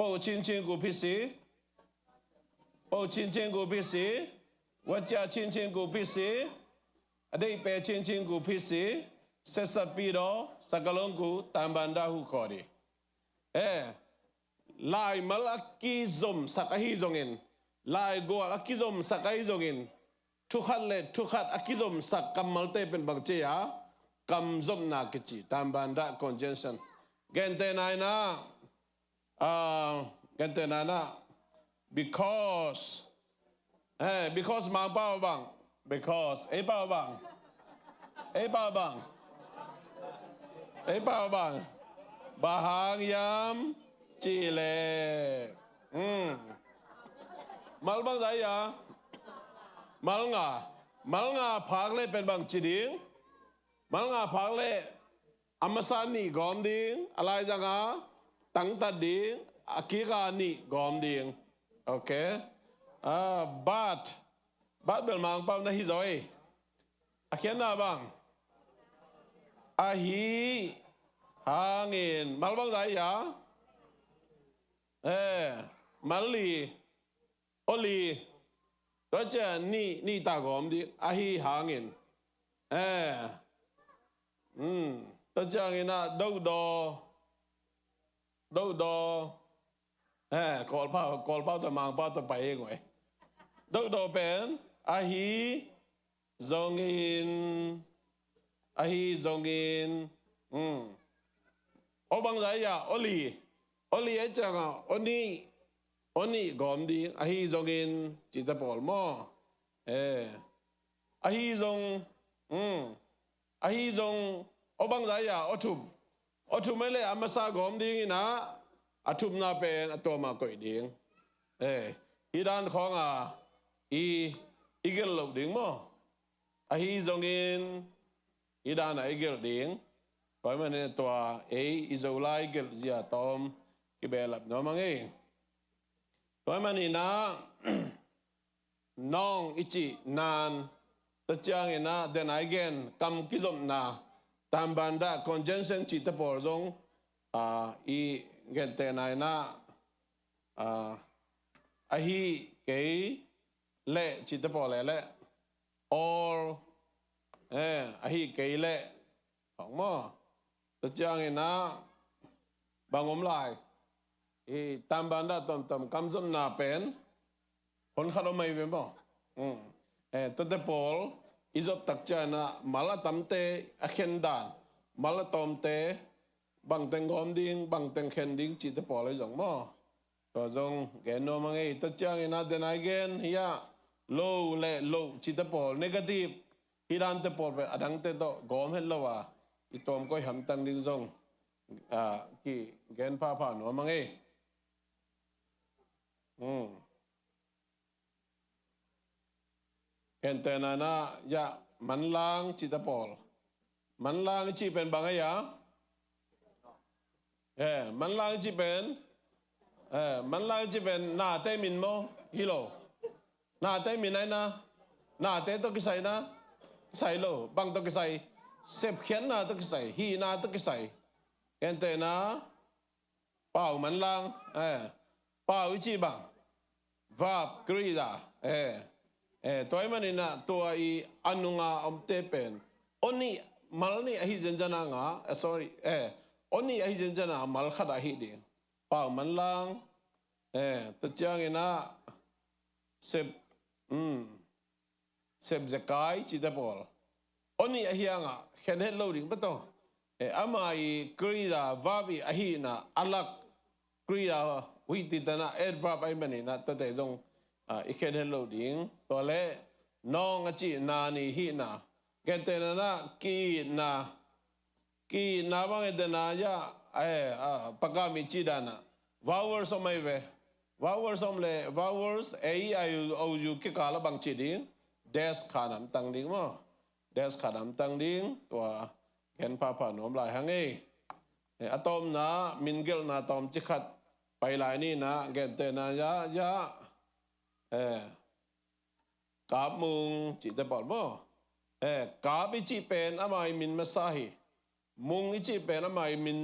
ပူချင်ချင်ကိုဖြစ်စေ၊ ပူချင်ချင်ကိုဖြစ်စေ၊ ဝတ်ကြချင်ချင်ကိုဖြစ်စေ၊ အဓိပ္ပာယ်ချင်ချင်ကိုဖြစ်စေ၊ ဆက်စပ်ပြီးတော့ စကားလုံးကို တမ္ပန္နဟုခေါ်တယ်။ အဲ၊ လၢႆမၢၵ်ႇ အကီႈဇုမ်ႇသၢၵ်ႈ အဟံႉၸိုင်ဢိၼ်၊ လၢႆၵွၵ်ႇ အကီႈဇုမ်ႇသၢၵ်ႈ အဟံႉၸိုင်ဢိၼ်၊ ထုၵ်ႇၶတ်းလႄႈ ထုၵ်ႇၶတ်း အကီႈၸုမ်ႇသၢၵ်ႈ ၵမ်ႇမၢၵ်ႇတႄႉ ပဵၼ်ပၢင်ၸေးယႃႈ၊ ၵမ်ႇၸုမ်ႇၼႃႇ ၵႃႈၸီႉ တမ္ပန္န conjunction။ ၵႅၼ်ႇတႄႇၼႆၼႃႇ၊ ဢႃႇ ၵႅၼ်ႇတႄႇၼႆၼႃႇ၊ because, အဲ၊ because မၢင်ပႃးဝႃႈ because ဢေး ပႃးဝႃႈ ဢေး ပႃးဝႃႈ ဢေး ပႃးဝႃႈ ဘႁၢင်ယၢမ်း ၸီႉလႄႈ၊ ဢိုမ်း၊ မၢၵ်ႇပၢင်ၸႂ်ယႃႈ၊ မၢၵ်ႇငႃႇ၊ မၢၵ်ႇငႃႇၽၢၵ်ႇလႄႈ ပဵၼ်ပၢင်ၸီႉတိင်၊ မၢၵ်ႇငႃႇၽၢၵ်ႇလႄႈ ဢမ်ႇမႃးသၢၼ်ၼီႈၵွမ်ႈတိင်၊ ဢလၢႆးၸၢင်ႈဢႃႈ၊ တၢင်းတတ်းတိင်၊ ဢၶီၵႃႈၼီႈၵွမ်ႈတိင်။ ဢူဝ်ႇၶေႇ။ ဢႃႈ but, but ပဵၼ်မၢင်ပႃးၼႃႇ ႁိုဝ်ၸွႆႈ၊ ဢၶႅၼ်းၼႃႇပၢင်၊ ဢႁီႈႁၢင်ႈဢိၼ်၊ မၢၵ်ႇပၢင်ၸႂ်ယႃႈ၊ ဢေႈ မၢၵ်ႇလီ ဢူၺ်းလီ တူၺ်းၸႃႉ ၼီႈ ၼီႈတႃႇၵွမ်ႈတိင် ဢႁီႈႁၢင်ႈဢိၼ်။ ဢေႈ ဢိုမ်း တူၺ်းၸႃႉ ဢၼ်ၼႃႇ တူဝ်ႈတေႃႇ တူဝ်ႈတေႃႇ ဢေႈ ၵေႃႈပႃး ၵေႃႈပႃး တႄႉ မၢင်ပႃး တႄႉ ပႆဢေႇၵွႆး။ တူဝ်ႈတေႃႇပဵၼ် ဢႁီႈ ၸွင်ႇဢိၼ် ဢႁီႈၸွင်ႇဢိၼ် ဢိုမ်း ဢူဝ်း ပၢင်ၸႂ်ယႃႈ ဢူဝ်းလီႈ ဢူဝ်းလီႈ ဢႄႇ ၸႂ်ႈၵႃႈ ဢူဝ်းၼီႈ ဢူဝ်းၼီႈ ၵွမ်ႈတိင် ဢႁီႈၸွင်ႇဢိၼ် ၸီႉတႄႉပေႃးမႃး ဢေႈ ဢႁီႈၸွင်ႇ ဢိုမ်း ဢႁီႈၸွင်ႇ ဢူဝ်း ပၢင်ၸႂ်ယႃႈ ဢူဝ်းထုပ်ႇ ဢူဝ်းထုပ်ႇမႃးလႄႈ ဢမ်ႇမႃးသႃႇၵွမ်ႈတိင်ၼႃႇ ဢထုပ်ႇၼႃႇပဵၼ် ဢတူဝ်မႃးၵွႆးတိင် ဢေႈ ဢီႈတၢၼ်ႇၶွင်ဢႃႈ ဢီႈ ဢီႈၵႄႇလူဝ်ႇတိင်မႃး ဢႁီႈၸွင်ႇဢိၼ် ဢီႈတၢၼ်ႇဢႃႈ ဢီႈၵႄႇတိင် တွႆႇမၼ်းၼႆႉ တူဝ်ဢေႈ ဢီႈၸဝ်ႈလၢႆးၵႄႇၸီႉဢႃႈ တွမ်ႈ ၵႄႇပႄႇလပ်ႉၼေႃႈ မၢင်ဢေႈ တွႆႇမၼ်းၼႆႉၼႃႇ ၼွင်ႉဢီႈၸီႇၼၼ်ႉ တၸၢင်ႈဢေႃႈၼႃႇ တႄႉၼႆၵႅၼ်ႇ ၵမ်ႈၵိၸွမ်းၼႃႇ တၢမ်ႇပၼ်ႇတႃႇ ၶွၼ်ႇၸႅၼ်ႇသႅၼ်ႇ ၸီႇတႄႉပေႃးၸွင်ႇ ဢႃႇ ဢီႈၵႅၼ်ႇတႄႉၼႆၼႃႇ ဢႃႇ ဢႁိၵေႇလႄႈ ၸီႇတႄႉပေႃးလႄႈလႄႈ ဢေႃႈ ဢေႃႈ ဢႁိၵေႇလႄႈ ၶွင်မႃး တၸၢင်ႈဢေႃႈၼႃႇ ပၢင်ႁူမ်ႈလၢႆး ဢီႈ တၢမ်ႇပၼ်ႇတႃႇ တွမ်ႇတွမ်ႇ ၵမ်ႈၸွမ်းၼႃႇပဵၼ် ၶွၼ်ႈၶတ်းဢဝ်မႂ်ႇပဵၼ်မႃး ဢိုမ်း ဢေႈ တူဝ်တႄႉပေႃး ဢီႈၸွပ်ႈတၵ်ႉၸႃႉၼႃႇ မႃးလႃႈတမ်းတႄႉ ဢၶႅၼ်းတၢၼ်ႇ မႃးလႃႈတွမ်ႈတႄႉ ပၢင်တဵင်ႈၵွမ်ႈတိင် ပၢင်တဵင်ႈၶႅၼ်ႇတိင် ၸီႇတႄႉပေႃးလႄႈ ၸွင်ႇမႃး ၵေႃႈၸွင်ႇ ၵႅၼ်ႇၼေႃႈ မၢင်ဢေႈ တၸၢင်ႈဢေႃႈၼႃႇ တႄႉၼႆၵႅၼ်ႇ ႁိယႃႉ လူဝ်ႇလႄႈ လူဝ်ႇ ၸီႇတႄႉပေႃး ၼေႇၵႃႇတိပ်ႉ ႁိတၢၼ်ႇတႄႉပေႃးပဵၼ် ဢတၢင်းတႄႉတေႃႇ ၵေႃႈဢမ်ႇႁဵတ်းလႆႈဝႃႈ ဢီႈတွမ်ႇၵွႆးႁမ်ႇတၢင်းလိင်းၸွင်ႇ ဢႃႇ ၵီႈၵႅၼ်ႇၽႃႇၽႃႇၼေႃႈ မၢင်ဢေႈ ဢိုမ်း ၵႅၼ်ႇတႄႉၼႃႇၼႃႇ ယႃႉ မၼ်းလၢင်း ၸီႇတႄႉပေႃး မၼ်းလၢင်း ၸီႇပဵၼ် ပၢင်ႁႃႉယႃႉ ဢေႈ မၼ်းလၢင်း ၸီႇပဵၼ် ဢေႈ မၼ်းလၢင်း ၸီႇပဵၼ် ၼႃႈတႄႉမိၼ်မူဝ်း ႁိုဝ်လူဝ်ႇ ၼႃႈတႄႉမိၼ်ၼႆၼႃႇ ၼႃႈတႄႉတူဝ်ၵိၸ်းသႂ်ႇၼႃႇ ၸႂ်ႈလူဝ်ႇ ပၢင်တူဝ်ၵိၸ်းသႂ်ႇ သဵပ်ႇၶႅၼ်းၼႃႇ တူဝ်ၵိၸ်းသႂ်ႇ ႁိုဝ်ၼႃႇ တူဝ်ၵိၸ်းသႂ်ႇ ၵႅၼ်ႇတႄႉၼႃႇ ပၢဝ်ႇမၼ်းလၢင်း ဢေႈ ပၢဝ်ႇဢီႈၸီႇပၢင်ႇ verb ၵရိယႃႇ ဢေႈ ဢေႈ တူဝ်မၼ်းၼႆႉၼႃႇ တူဝ်ဢီႈ ဢၼုငႃႇ ဢမ်ႇတႄႉပဵၼ် ဢူၼ်ႈၼီႈ မၼ်းၼီႈ ဢႁိၸၼ်ႇၸၼႃႇငႃႇ ဢေႈ sorry ဢေႈ ဢူၼ်ႈၼီႈ ဢႁိၸၼ်ႇၸၼႃႇ မၼ်းၶတ်း ဢႁိတိ ပၢဝ်ႇမၼ်းလၢင်း ဢေႈ တၸၢင်ႈဢေႃႈၼႃႇ သဵပ်ႇ ဢိုမ်း သဵပ်ႇၸၵၢႆး ၸီႇတႄႉပေႃး ဢူၼ်ႈၼီႈ ဢႁိယၢင်ႇဢႃႉ ၶႅၼ်းႁဵတ်းလူဝ်ႇလိင်းပႃးတေႃႇ ဢေႈ ဢမႃးဢီႈ ၵရိယႃႇ verb ဢီႈ ဢႁိၼႃႇ ဢလၵ်ႉ ၵရိယႃႇ ဝိတီတၼႃႇ adverb ဢၢႆႈမၼ်းၼႆႉၼႃႇ တႄႉတႄႉၸွင်ႇ ဢႃႇ ဢီႈၶႅၼ်းႁဵတ်းလူဝ်ႇလိင်း တေႃႈလႄႈ ၼွင်ႉဢၸီႇ ၼႃႇၼီႇ ႁိၼႃႇ ၵႅၼ်ႇတႄႉၼႃႇၼႃႇ ၵိၼႃႇ ၵိၼႃႇ ဝႃႈၼႆတႄႉၼႃႇ ယႃႉ ဢေႈ ဢႃႇ ပၵ်းၵႃႇမီႇၸိတႃႇၼႃႇ vowel သွမ်ႈမႆႈဝႆႉ vowel သွမ်ႈလႄႈ vowel ဢေႇ ဢီႇ ဢၢႆႇ ဢူဝ်ႇ ဢူဝ်ႇ ယူႇ ၵႄႈၵႃႈလႄႈ ပၢင်ၸိတ်ႉလိင်း dash ၶႃႈၼမ် တင်ႈလိင်းမႃး dash ၶႃႈၼမ် တင်ႈလိင်း တူဝ် ၵႅၼ်ႇၽႃႇၽႃႇၼေႃႈ လၢႆးႁၢင်ႈဢေႈ ဢေႈ ဢႃႇ တွမ်ႈၼႃႇ မိၼ်ၵႅၼ်ႇၼႃႇ တွမ်ႈၸိၵ်းၶတ်း ပႆလၢႆးၼႆႉၼႃႇ ၵႅၼ်ႇတႄႉၼႃႇ ယႃႉ ယႃႉ ဢေႈ ၵၢပ်ႈမုင်ႈ ၸီႇတႄႉပေႃးမႃး ဢေႈ ၵၢပ်ႈဢီႈၸီႇပဵၼ် ဢမႃးဢီႈမိၼ်မႃးသႃႇႁိ မုင်ႈဢီႈၸီႇပဵၼ် ဢမႃးဢီႈမိ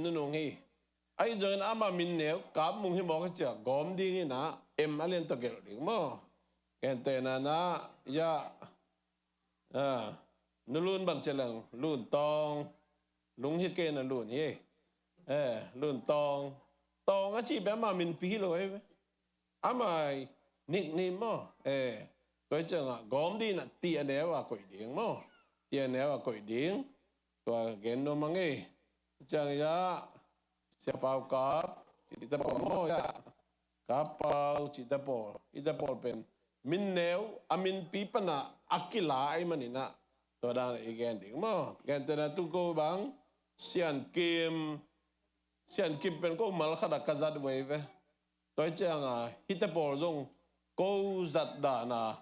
ၼ်ၼုင်ႈႁိ Ahi zongin ama min neu Kap Mung hi mawk a ciah gawm ding inah M a lian tawh gelh ding maw. Gentehna inah ya, ah, Nu Lun bang ciah leng Lun Tawng, Lung hi kei na Lun hi. Eh, Lun Tawng. Tawng a cih pen ama minpi hi lo ei ve. Ama nickname maw. Eh, tua hi ciangah gawm ding inah ti a neu a koih ding maw. Ti a neu a koih ding. Tua gen nuam a ngei. Ciang ya Sia Pau Kap, cihte pawl maw ya. Kap Pau, cihte pawl. Ite pawl pen min neu a minpi pana a kila ahi maninah tua dan i gen ding maw. Gentehna tu ko bang Sian Kim, Sian Kim pen ko mal khat a ka zat vei ve. Tua hi cianga hite pawl zong ko zat dana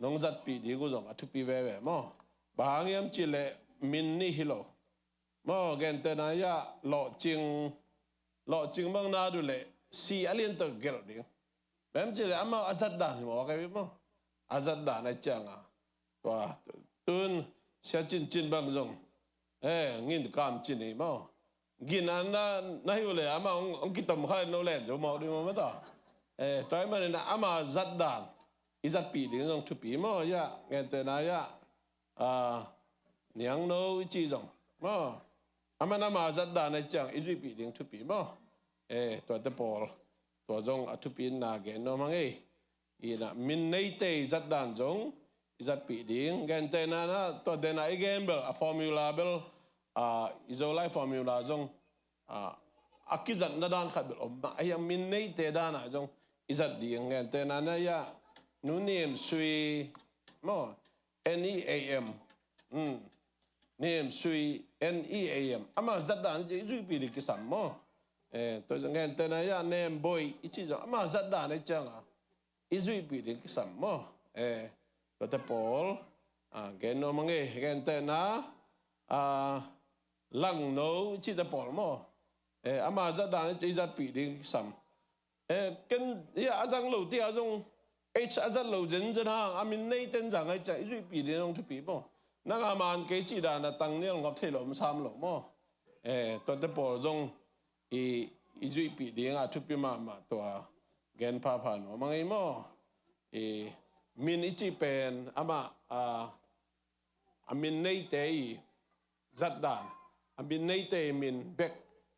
nong zatpih ding uh zong a thupi veve maw. Bang hang hiam cihleh min nih hi lo maw. Gentehna ya Lawhcing, Lawhcing bang na duh leh si a lian tawh gelh ding. Bang hiam cihleh amau a zat dan hi maw, ka hi maw. A zat dan a cianga tua tun Sia Cin Cin bang zong, eh, Ngin Kam Cin hi maw. Gin an na, na hi uh le ama hong, hong kitom kha le no len zo mawk ding maw mata. Eh, tua hi manin ama zat dan i zatpih ding zong thupi maw ya. Gentehna ya, ah, Niang No i cih zong maw. Aman ama zat dan a ciang i zuihpih ding thupi maw. Eh, tuate pawl tua zong a thupi na gen nuam hang ei. Inah min neite i zat dan zong i zatpih ding. Gentehna inah tua dena i gen bel a formula bel, ah, i Zolai formula zong, ah, a kizatna dan khat bel om mah. Ahi a min neite danah zong i zat ding. Gentehna inah ya Nu Nem Sui maw. N E A M. Hmm. Nem Sui, N E A M. Ama zat dan i zuihpih ding kisam maw. Eh, tua zong gentehna ya Nem Boi i cih zong ama zat dan a cianga i zuihpih ding kisam maw. Eh, tuate pawl, ah, gen nuam a ngei. Gentehna, ah, Lang No i cihte pawl maw. Eh, ama zat dan i zatpih ding kisam. Eh, ken, ya, a zang lo tia zong, H a zat lo zenzen hang, a min neiten zang a i ciah, i zuihpih ding zong thupi maw. Nang a man kei cih dan a tang nial ngop thei lo, om sam lo maw. Eh, tuate pawl zong, i, i zuihpih ding a thupi mahmah tua, gen phapha nuam a ngei maw. I, min i cih pen, amah, a, a min neite i zat dan, a min neite i min bek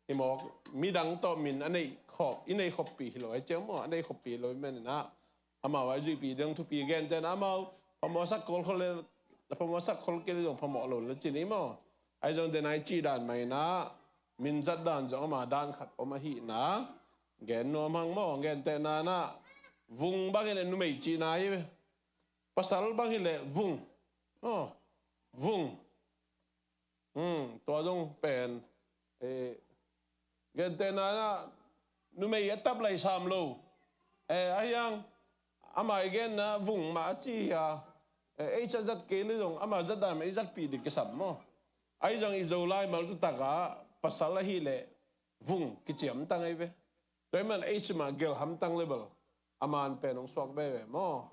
hi mawk, midang tawh min a neih khop, i neih khoppih hi lo, a ciang maw, a neih khoppih hi lo, i maninah, amau a zuihpih ding thupi gentehna amau, phamawhsak khol khol le, phamawhsak khol kei le zong phamawh lo le cin i maw. Ahi zong dena i cih dan mah inah, min zat dan zong ama dan khat om ahihna, gen nuam hang maw, gentehna inah, Vung bang hi le numei cihna hi ve. Pasal bang hi le Vung. Oh, Vung. Hmm, tua zong pen, eh, gentehna inah numei a tap lai sam lo. Eh, ahi hang, ama i genna Vung mah a ci hi a, eh, H a zat kei le zong, ama zat dan mah i zatpih ding kisam maw. Ahi zong i Zolai mal taktakah pasal ahih leh Vung kiciam tang ahi ve. Tua hi man H mah gelh hamtang le bel a man pen hong suak veve maw.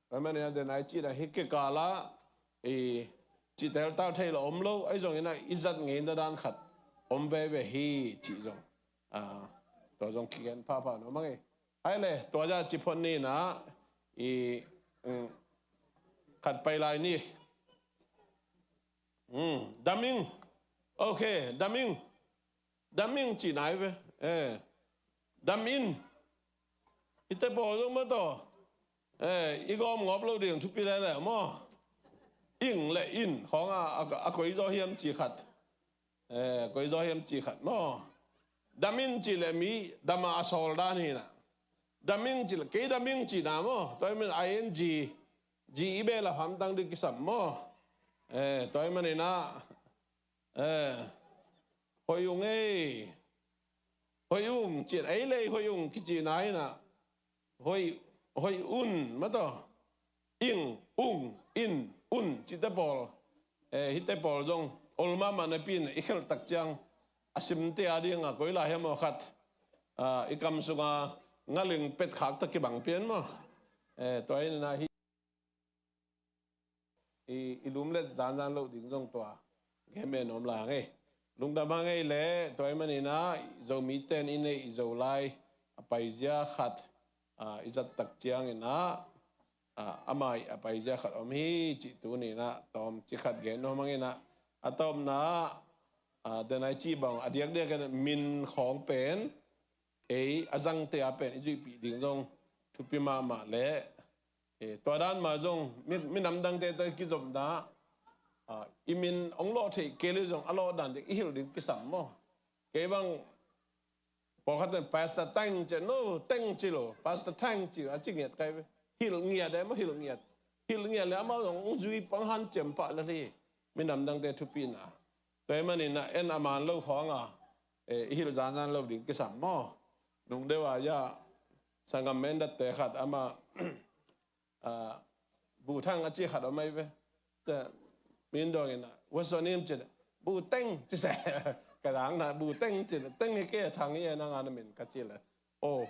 Tua hi man a dena i cihna hi kikala i cih teltal thei lo om lo, ahi zongin ah i zat ngeina dan khat om veve hi cih zong, ah, tua zong kigen phapha nuam a ngei. Ai le, tua zah ci phot ni na i, mm, khat pai lai ni. Mm, daming. Ok, daming. Daming cihna hi ve. Eh. Dam in. Hihte pawl zong mah tawh, eh, i gawm ngawp lo ding thupi lele maw. Ing le in khawng a, a, a koi zaw hiam cih khat. Eh, koi zaw hiam cih khat maw. Dam in cih le mi dam a a sawl dan hi na. Daming cih le, kei daming cihna maw. Tua hi man I N G, G i beh la hamtang ding kisam maw. Eh, tua hi man inah, eh, hoih ung ei. Hoih ung cih, ei le hoih ung kicihna inah. Hoih, hoih un mah tawh. Ing, ung, in, un cihte pawl. Eh, hihte pawl zong ol mahmah napi in i khelh tak ciang a simte a dingah koi lai hiam aw khat, ah, i kam sunga ngaling petkhak tawh kibang pian maw. Eh, tua hi na hi. I, i lumlet zanzan loh ding zong tua. Game en om lai hang ei. Lungdam hang ei leh, tua ahih manin ah Zomite in i neih Zolai a paizia khat, ah, i zat tak ciangin ah, ah, ama ii a paizia khat om hi cih tuni-in ah tawmcik khat gen nuam hang in ah, a tawpna ah, ah, den a i cih bang a diakdiak in min khawng pen ei a zangte a pen i zuihpih ding zong thupi mahmah leh, eh, tua dan mah zong mi, minam dangte tawh i kizopna, ah, i min hong lawh theih kei leh zong a lawh dan ding i hilh ding kisam maw. Kei bang pawlkhat in Pastor Teng ci, no, Teng ci lo, Pastor Teng ci a ci ngiat kai ve. Hilh ngiat e maw, hilh ngiat. Hilh ngiat leh amau zong hong zui pah, hanciam pah lel hi. Minam dangte thupina. Tua ahih manin ah en a man lo khawng a, eh, i hilh zanzan lo ding kisam maw. Nung deuh a ia sanggam mendatte khat ama, ah, Bu Thang a ci khat om ahi ve. Tua min dawng in ah, what's your name ci leh, Bu Teng ci se. Ka dang na Bu Teng ci leh, Teng hi kei, Thang hi e, nang a na min ka ci leh, oh,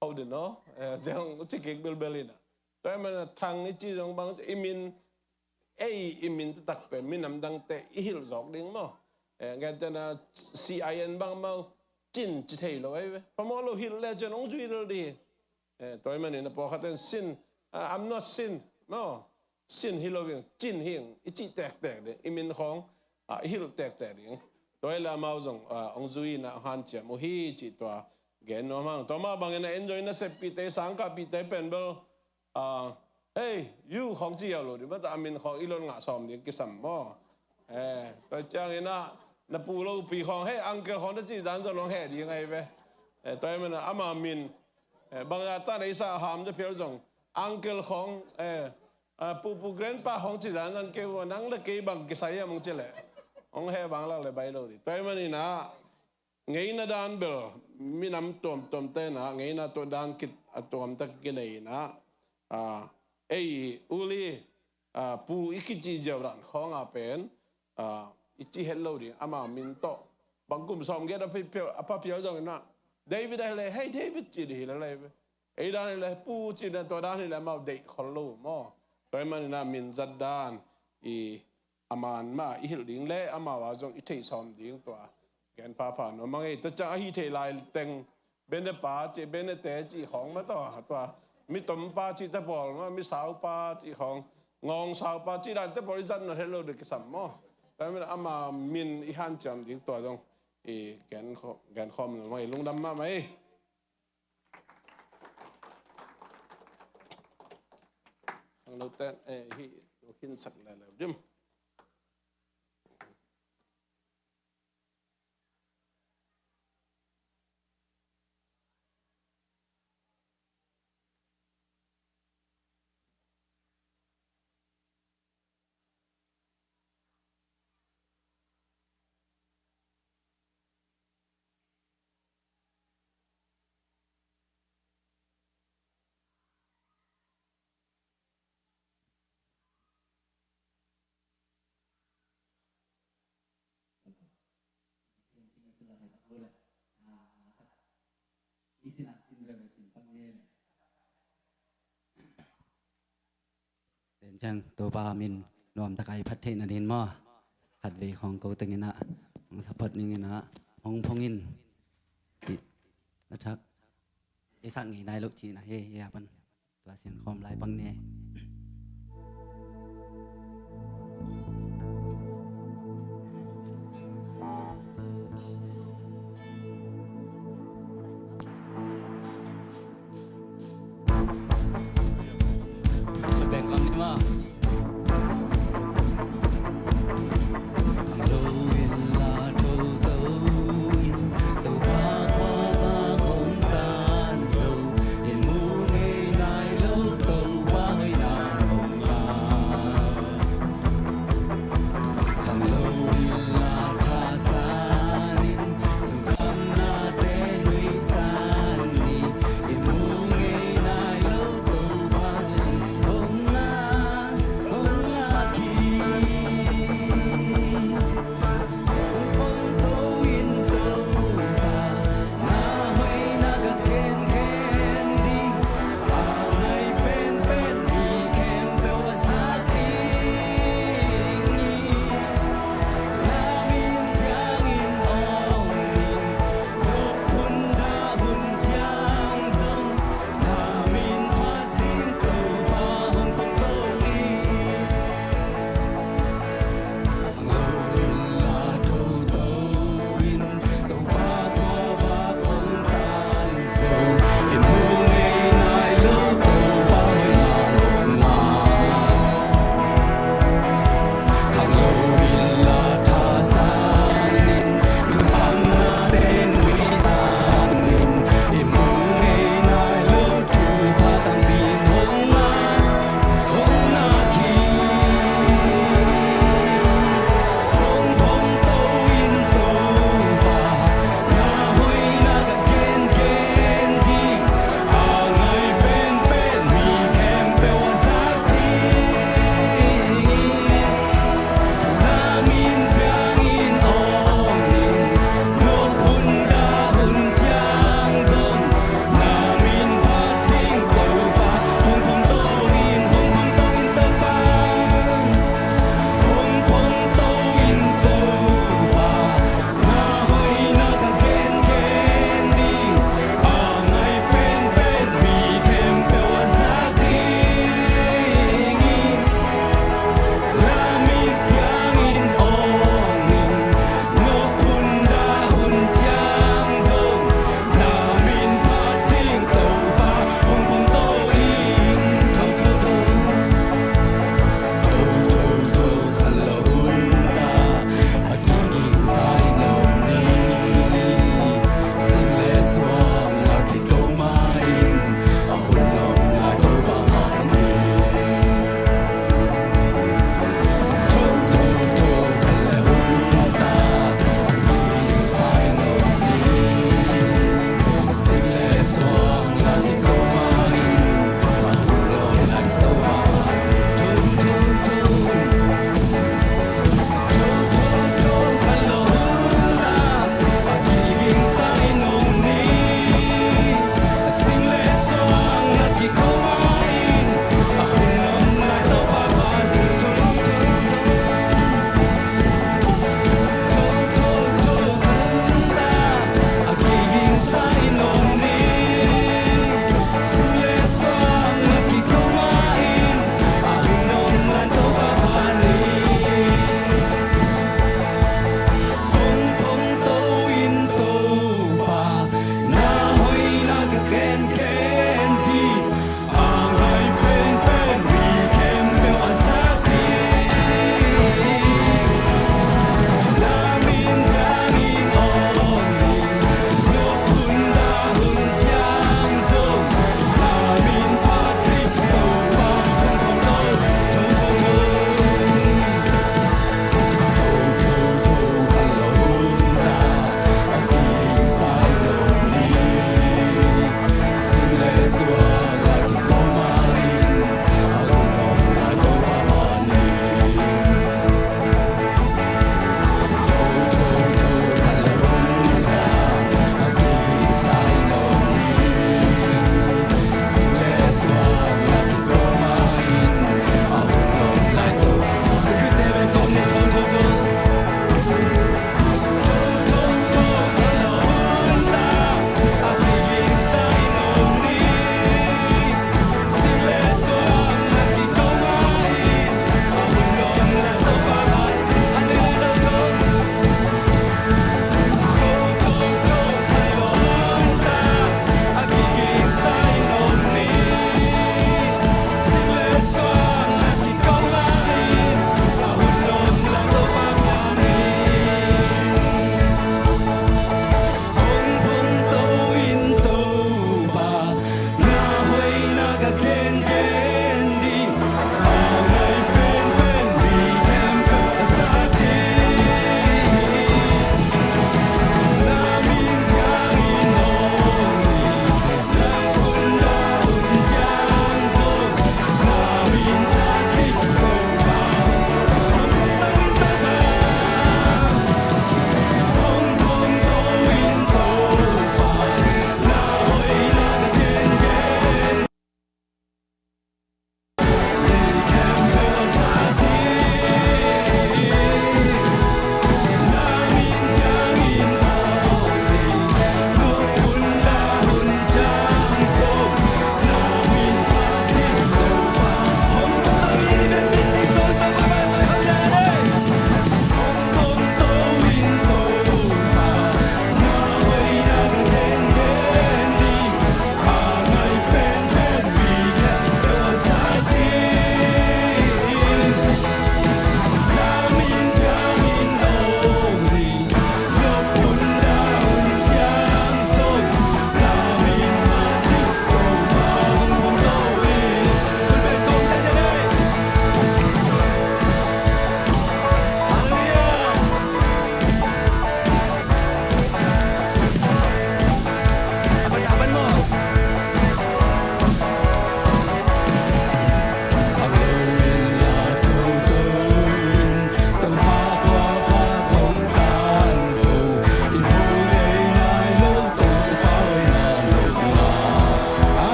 how do you know? Eh, ci hong ci kik bilbel in ah. Tua ahih manin ah Thang i cih zong bang ci, i min, ei i min taktak pen minam dangte i hilh zawk ding maw. Eh, gentehna C I N bang amau Cin ci thei lo ahi ve. Phamawh lo, hilh leh cian hong zui lel ding hi. Eh, tua ahih manin ah pawlkhat in Sin, ah, I'm not Sin maw. Sin hi lo ing, Cin hi ing i cih tektek ding, i min khawng, ah, i hilh tektek ding. Tua hi leh amau zong, ah, hong zui in ah hanciam uh hi cih tua gen nuam hang. Tua mah bangin ah en zo i naseppihte, sangkahpihte pen bel, ah, hey, you khawng ci hiau lo ding, mata a min khawng i lon ngah sawm ding kisam maw. Eh, tua ciangin ah na pu lo pi khawng, hey, uncle khawng na cih zan zong hong heh ding ahi ve. Eh, tua ahih manin ah ama min, eh, bangzah tan a i sa ham zaw phial zong uncle khawng, eh, ah, pu, pu, grandpa khawng ci zanzan kei uh, nang leh kei bang kisai hiam hong ci leh, hong heh bang lak leh baih lo ding. Tua ahih manin ah ngeina dan bel minam tuamtuamte in ah ngeina tua dan kit a tuamtak kinei in ah, ah, ei, u li, ah, pu i kici ziau dan khawng a pen, ah, i ci het lo ding, ama min tawh. Bang kum sawmgiat a pha phial, a pha phial zong in ah David ahi leh, hey, David ci ding hi lel ahi ve. Ei dan hi leh pu ci-in ah tua dan hi leh amau deih khol lo maw. Tua ahih manin ah min zat dan i a man mah i hilh ding leh amau a zong i theih sawm ding tua gen phapha nuam hang ei. Tua ciang a hih theih lai teng Bene pa ci, Bene te ci khawng mah tawh, tua mi tom pa ci te pawl mah, mi sau pa ci khawng, ngawng sau pa ci dan te pawl i zat nop het lo ding kisam maw. Tua ahih manin ah ama min i hanciam ding tua zong i gen khaw-, gen khawm nuam hang ei, lungdam mahmah ei. Khangnote, eh, hih lo khinsak leuleu dim. Tua ciang Topa min nuamtak a i phat theih nading maw, khatvei khawng ko teng in ah hong support ning in ah, hong phong in, i, a thak i sak ngei nai loh cihna hi, hi a pan. Tua sin khawm lai pang ni. Beng khawm ni maw.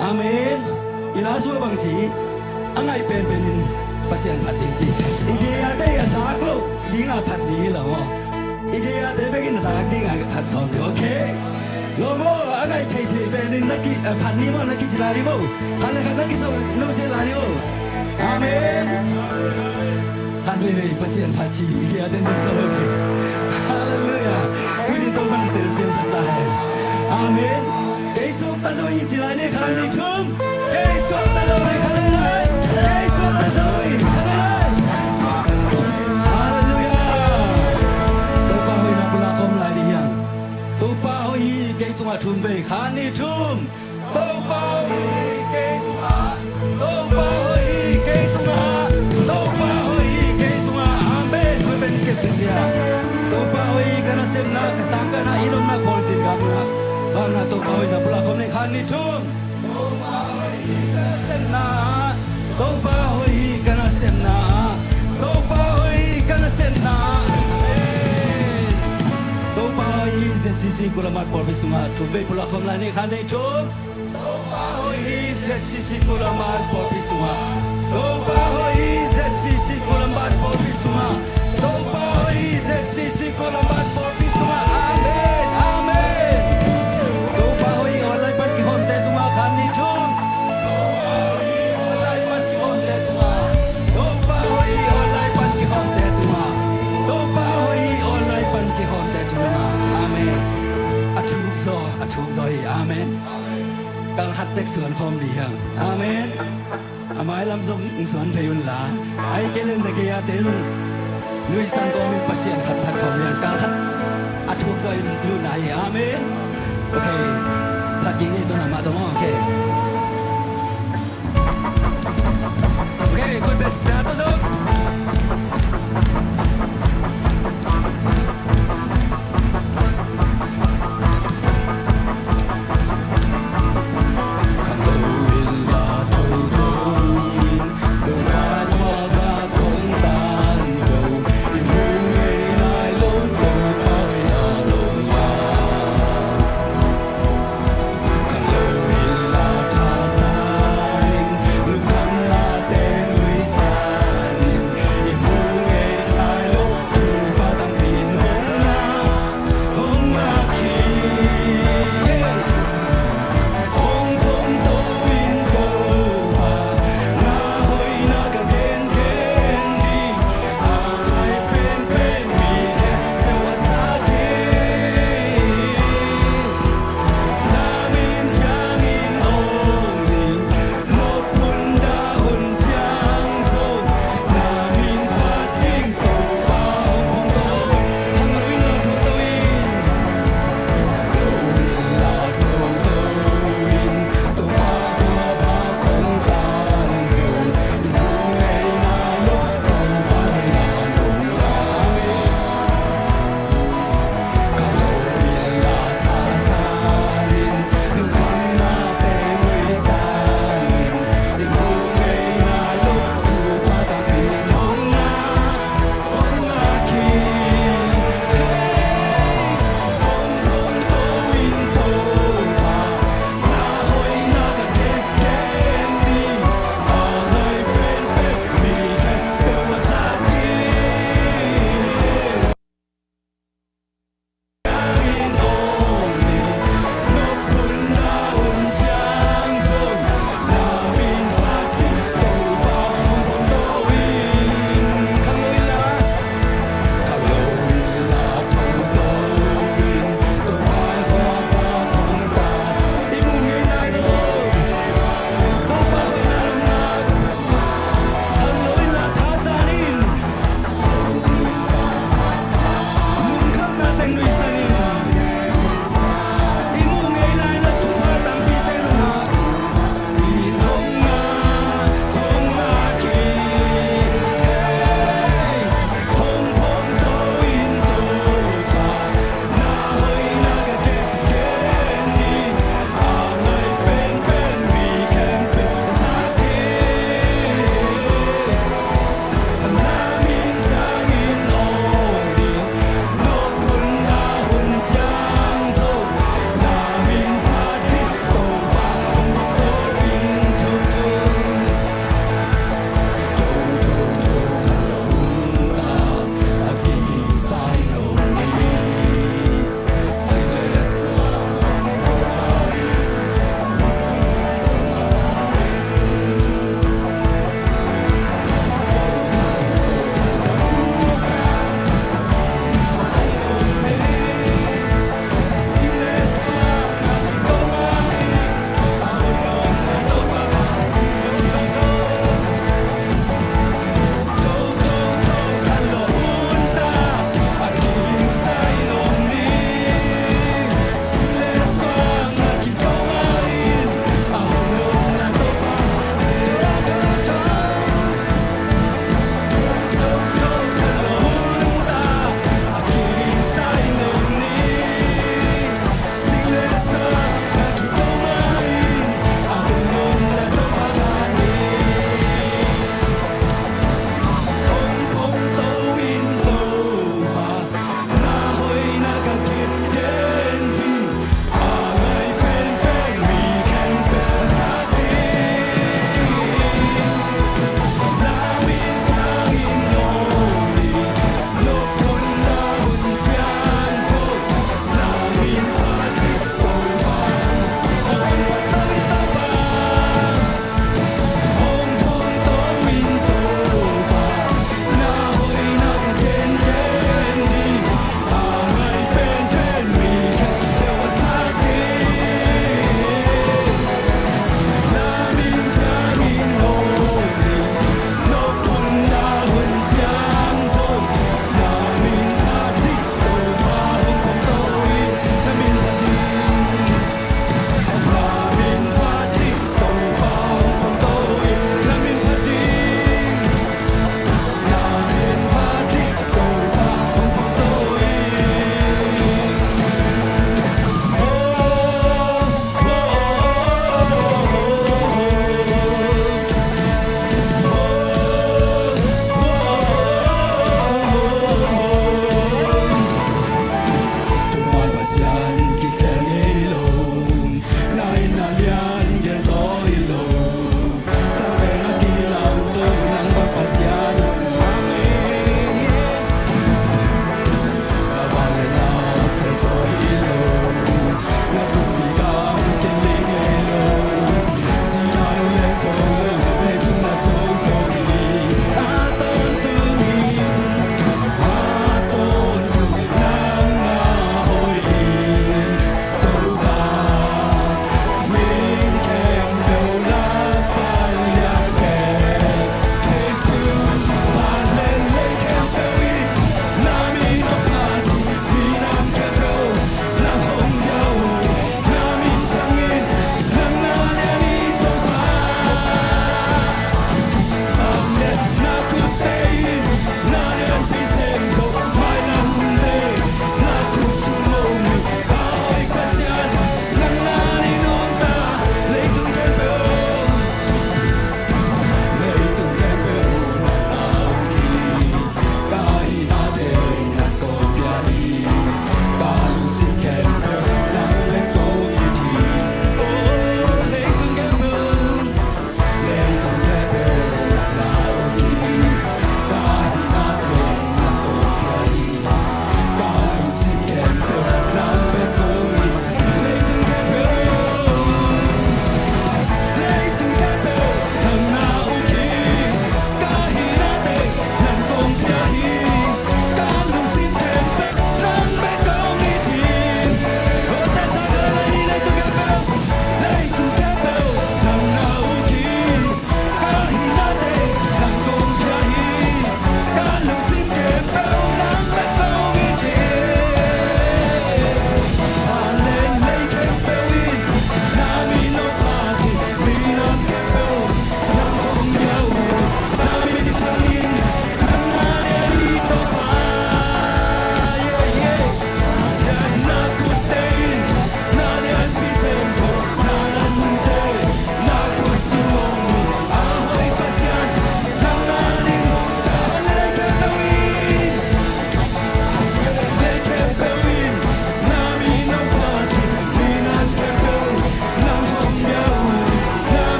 Amen. I la sua bang ci, a ngaih penpen in Pasian phat ding ci. I gei-ate a zak loh dingah phat ding hi lo maw. I gei-ate bekin a zak dingah phat sawm ding, okay? Lo maw, a ngaih theithei pen in na ki, eh, phat ni maw, na kici lai ni maw. Khat le khat na kiso, na kiso lai ni maw. Amen. Khat veivei Pasian phat ci, i gei-ate zong so lo ci. Halleluiah. Tuni Topa'n telsiam sak ta hen. Amen. Kei suakta zo ing ci lai ni, khat, nih, thum. Kei suakta zo ing, khat, nih, lai. Kei suakta zo ing, khat, nih, lai. Halleluiah. Topa hoihna pulak khawm lai ding hi hang. Topa hoih hi kei tungah, thum vei, khat, nih, thum. Topa hoih hi kei tungah, Topa hoih hi kei tungah, Topa hoih hi kei tungah. Amen. Khuai beng kep ziahziah. Topa hoih hi ka nasepna, ka sangkahna, inn omna, khualzin gakna. Bang na Topa hoihna pulak khawm ni, khat, nih, thum. Topa hoih hi ka nasepna, Topa hoih hi ka nasepna, Topa hoih hi ka nasepna. Amen. Topa hoih hi Z C C Kulamat pawlpi sungah, thum vei pulak khawm lai ni, khat, nih, thum. Topa hoih hi Z C C Kulamat pawlpi sungah. Topa hoih hi Z C C Kulamat pawlpi sungah. Topa hoih hi Z C C Kulamat pawlpi sungah. Amen. Amen. Topa hoih hi online pan kikhawmte tungah, khat, nih, thum. Topa hoih hi online pan kikhawmte tungah. Topa hoih hi online pan kikhawmte tungah. Topa hoih hi online pan kikhawmte tungah. Amen. A thuk zaw, a thuk zaw hi. Amen. Kal khat tek suan khawm dih hang. Amen. A mailam zong suan phei un la. Ahih kei leh na gei-ate zong nuihsan kawmin Pasian khat phat khawm ni hang. Kal khat a thuk zaw in lut nai hi. Amen. Okay. Phat kik ni, tua na mah tawh maw. Okay. Okay, khut beng na tawh zong.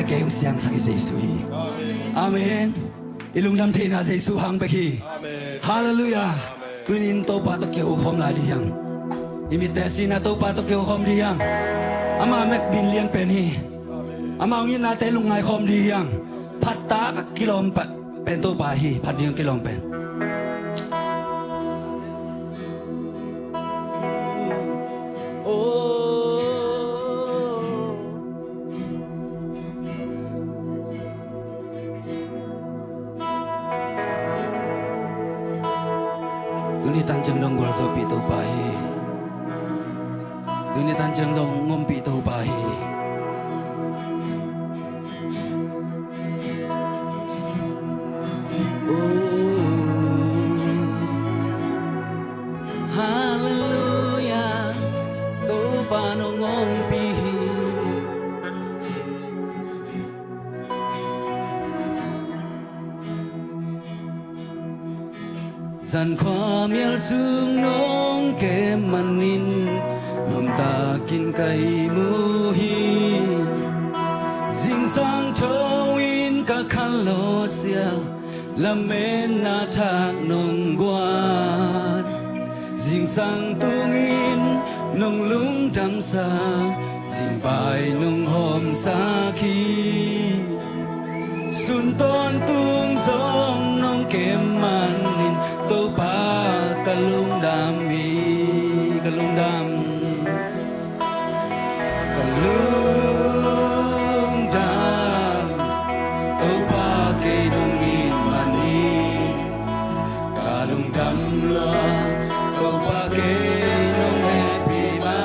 kei hong siangsak hi Jesu hi. Amen. I lungdam theihna Jesu hang bek hi. Halleluiah. Tuni in Topa tawh kiho khawm lai ding hi hang. I mitte sihna Topa tawh kiho khawm ding hi hang. Ama mek min lian pen hi. Ama hong itnate lungngai khawm ding hi hang. Phat tak a kilawm pen Topa hi. Phat ding a kilawm pen. Tuni tan ciang dong gualzawhpih Topa hi. Tuni tan ciang dong ngompih Topa hi. Halleluiah. Topa nong ngompih hi. Zan khua mial sung nong kem manin nuamtakin kai mu hi. Zingsang tho in ka khanlawh sial, lametna thak nong guan. Zingsang tungin nong lungdamsak, zingvai nong hawmsak hi. Sun tawntung zong nong kem manin Topa ka lungdam hi, ka lungdam. Ka lungdam, Topa kei nong it manin ka lungdam lua, Topa kei nong hehpih ma.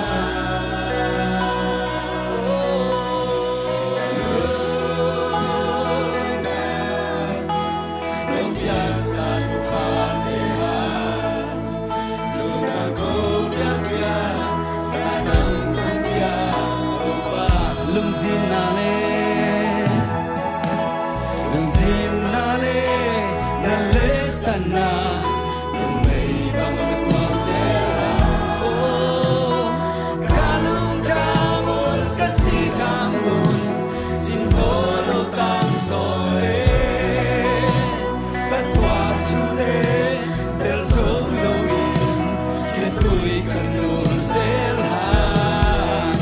Nong piaksa thuphate hang lungdam ko piakpiak, na nang kong piak Topa. Lungzinna le, lungzinna le na lesanna, lungmei bang ka tuak zel a. Oh, ka lungdam un, ka cidam un, sim zaw lo tam zaw e. Ka tuak thute tel zo loin, khe tui ka nul zel hang.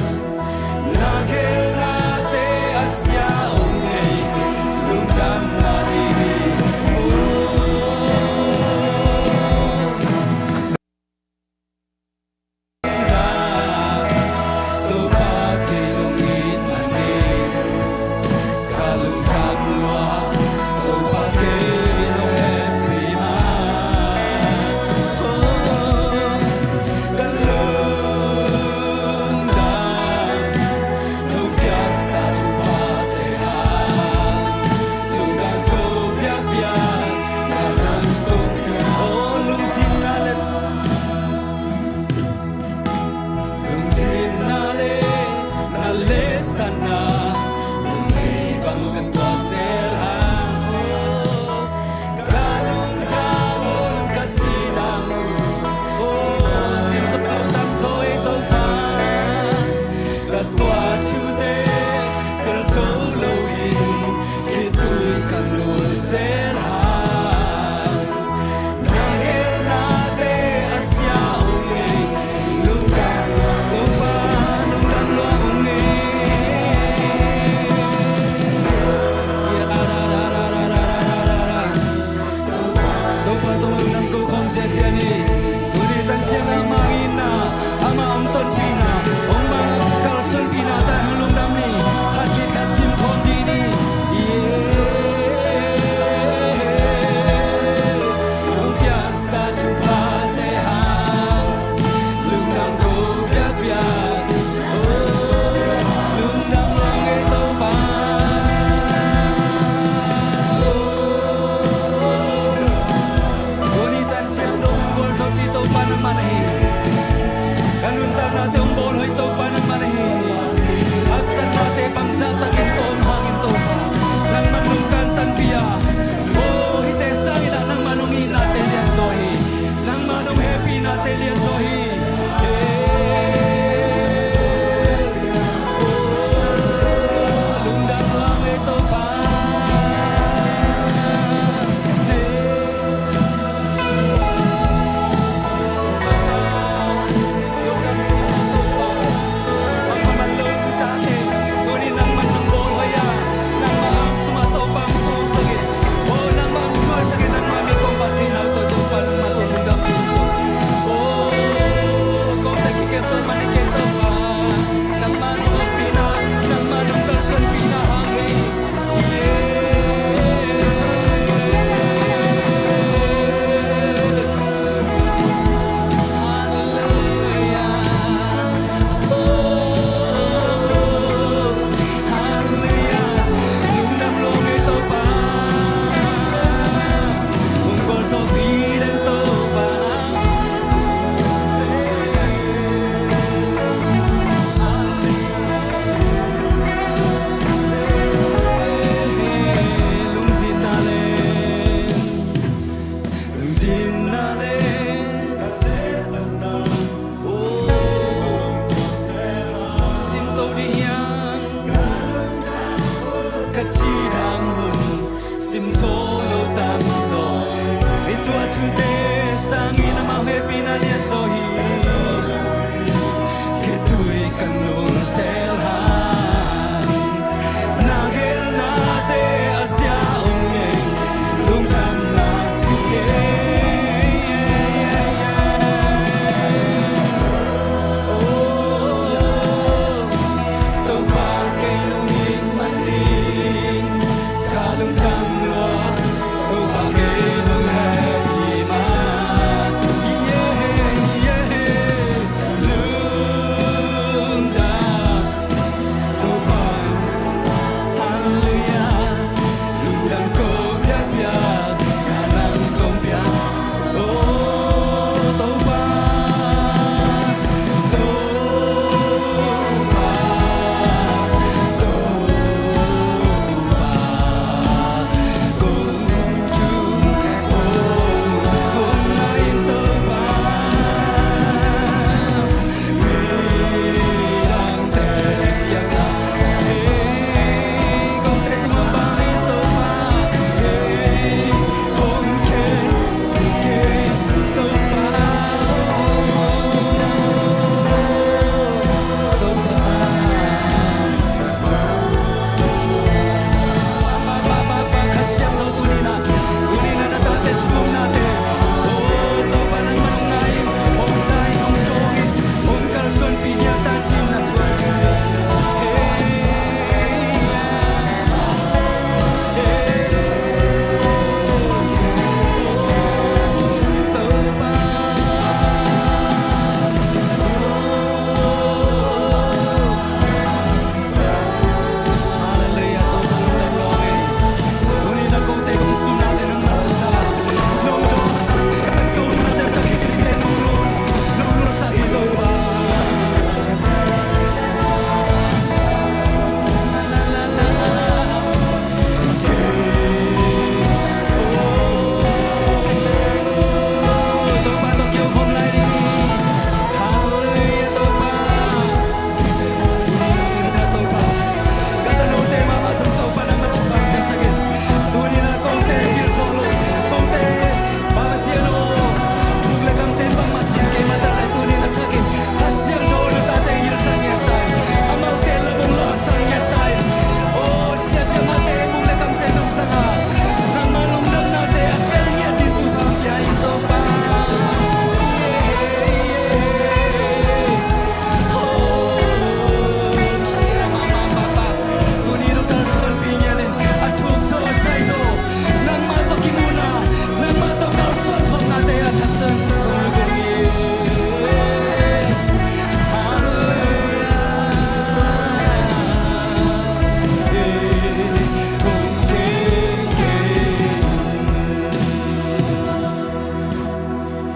Na gelnate a sia om ngei, lungdamna ding hi.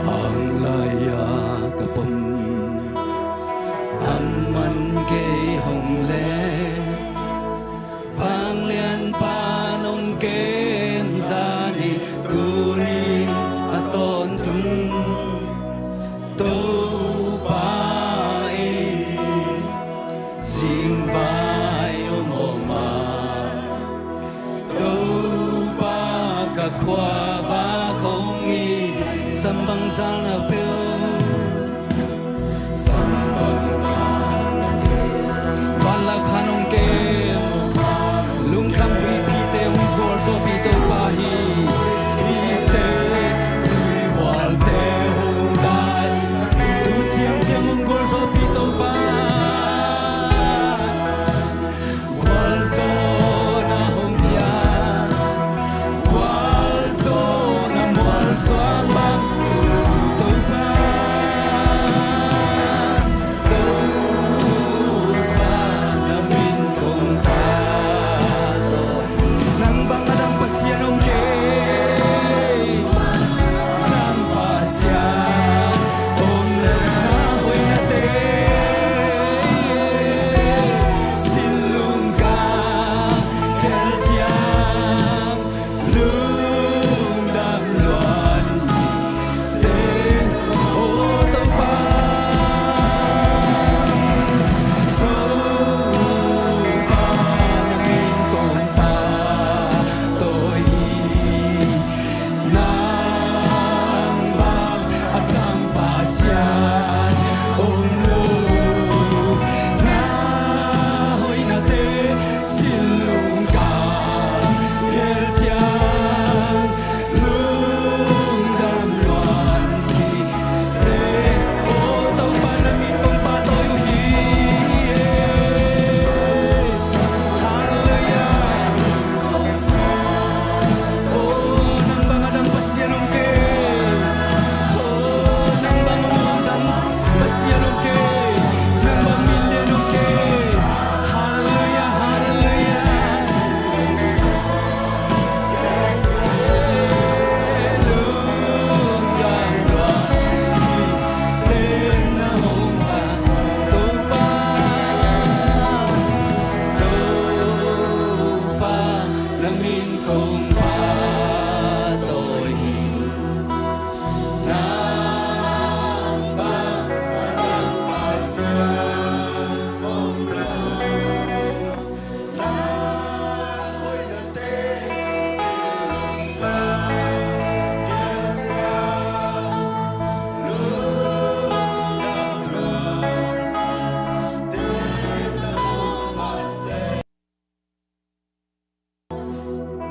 Hang lai-a ka pom, hang man kei hong le, Vanglianpa nong kem zani, tuni a tawntung Topa in zingvai hong om a, Topa ka khuavak hong hi. Sambangzal na peuh, sambangzal na peuh, vanlap khan hong kem, lungkham huihpite hong gualzawhpih Topa hi. Mite, tuihualte hong dai, tu ciangciang hong gualzawhpih Topa. Gualzawhna hong pia, gualzawhna mualsuang bang, Topa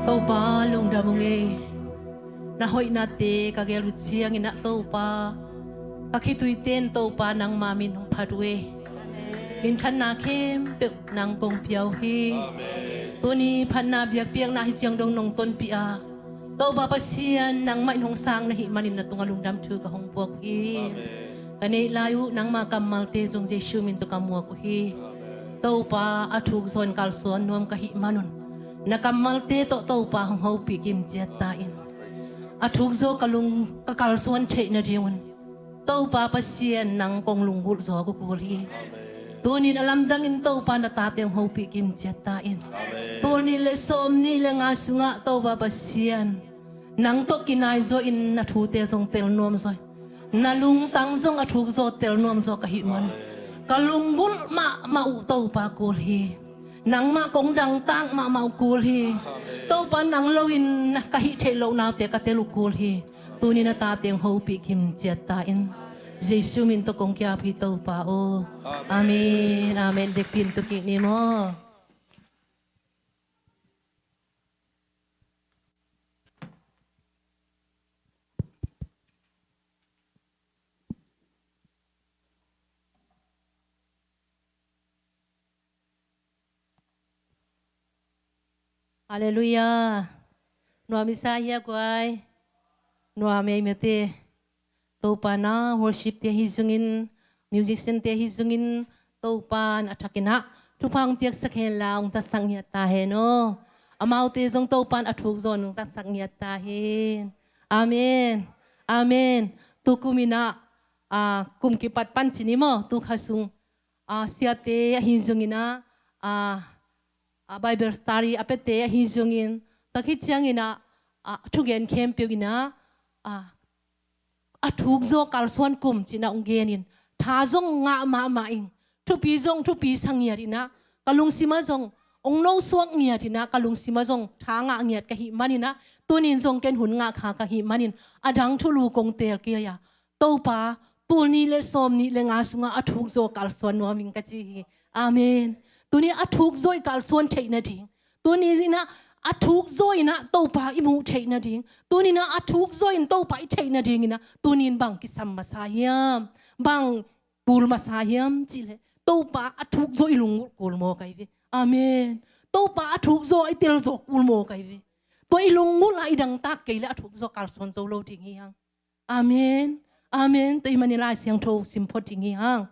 Topa lungdam ung ei. Na hoihnate ka gel uh ciangin ah Topa, ka khituite in Topa nangma min hong phat uh ei. Minthanna khempeuh nang kong pia uh hi. Tuni phatna biakpiakna hi ciang dong nong tonpih a, Topa Pasian nangmah in hong sang na hih manin na tungah lungdam thu ka hong puak uh hi. Ka neih lai uh nangma kammalte zong Jesu min tawh ka muak uh hi. Topa a thuk zaw in kalsuan nuam ka hih manun na kammalte tawh Topa hong hopih kim ciat ta in. A thuk zaw ka lung ka kalsuan theih nadingun Topa Pasian nang kong lunggulh zaw ka kul hi. Tunin a lamdangin Topa na tate hong hopih kim ciat ta in. Tul nih le sawm nih le nga sungah Topa Pasian nang tawh kinai zaw in na thute zong tel nuam zaw in na lungtang zong a thuk zaw tel nuam zaw ka hih man ka lunggulh mahmah uh Topa kul hi. Nangmah kong dangtak mahmah uh kul hi. Topa nang loin ka hih theih loh naute ka tel uh kul hi. Tunin a tate hong hopih kim ciat ta in. Jesu min tawh kong kiap hi Topa aw. Amen. Amen. Dekpin tu kik ni maw. Halleluiah. Nuam i sa hia guai. Nuam ei mete. Topa na worship te hi zungin, musician te hi zungin, Topa in a thakin ah thupha hong piaksak hen la hong zatsak ngiat ta hen aw. Amaute zong Topa in a thuk zaw in hong zatsak ngiat ta hen. Amen. Amen. Tukum in ah, ah, kum kipat pan ci ni maw, tu kha sung, ah, siate ahi zungin ah, ah, ah, Bible study a piate ahi zungin, tak hi ciangin ah, ah, thugen khempeuh in ah, ah, a thuk zaw kalsuan kum ci-in ah hong genin, tha zong ngah mahmah ing, thupi zong thupi sa ngiat in ah, ka lungsim ah zong hong nosuak ngiat in ah, ka lungsim ah zong tha ngah ngiat ka hih manin ah, tunin zong ken hun ngah kha ka hih manin, a dang thulu kong teel kei a, Topa, tul nih le sawm nih le nga sungah a thuk zaw kalsuan nuam ing ka ci hi. Amen. Tuni a thuk zaw i kalsuan theih nading, tuni in ah a thuk zaw in ah Topa i muh theih nading, tuni in ah a thuk zaw in Topa i theih nading in ah, tunin bang kisam masa hiam, bang kul masa hiam cih leh, Topa a thuk zaw i lunggulh kul maw kai ve. Amen. Topa a thuk zaw i tel zaw kul maw kai ve. Tua i lunggulh ah i dangtak kei leh a thuk zaw kalsuan zo lo ding hi hang. Amen. Amen. Tua ahih manin Lai Siangtho sim phot ding hi hang.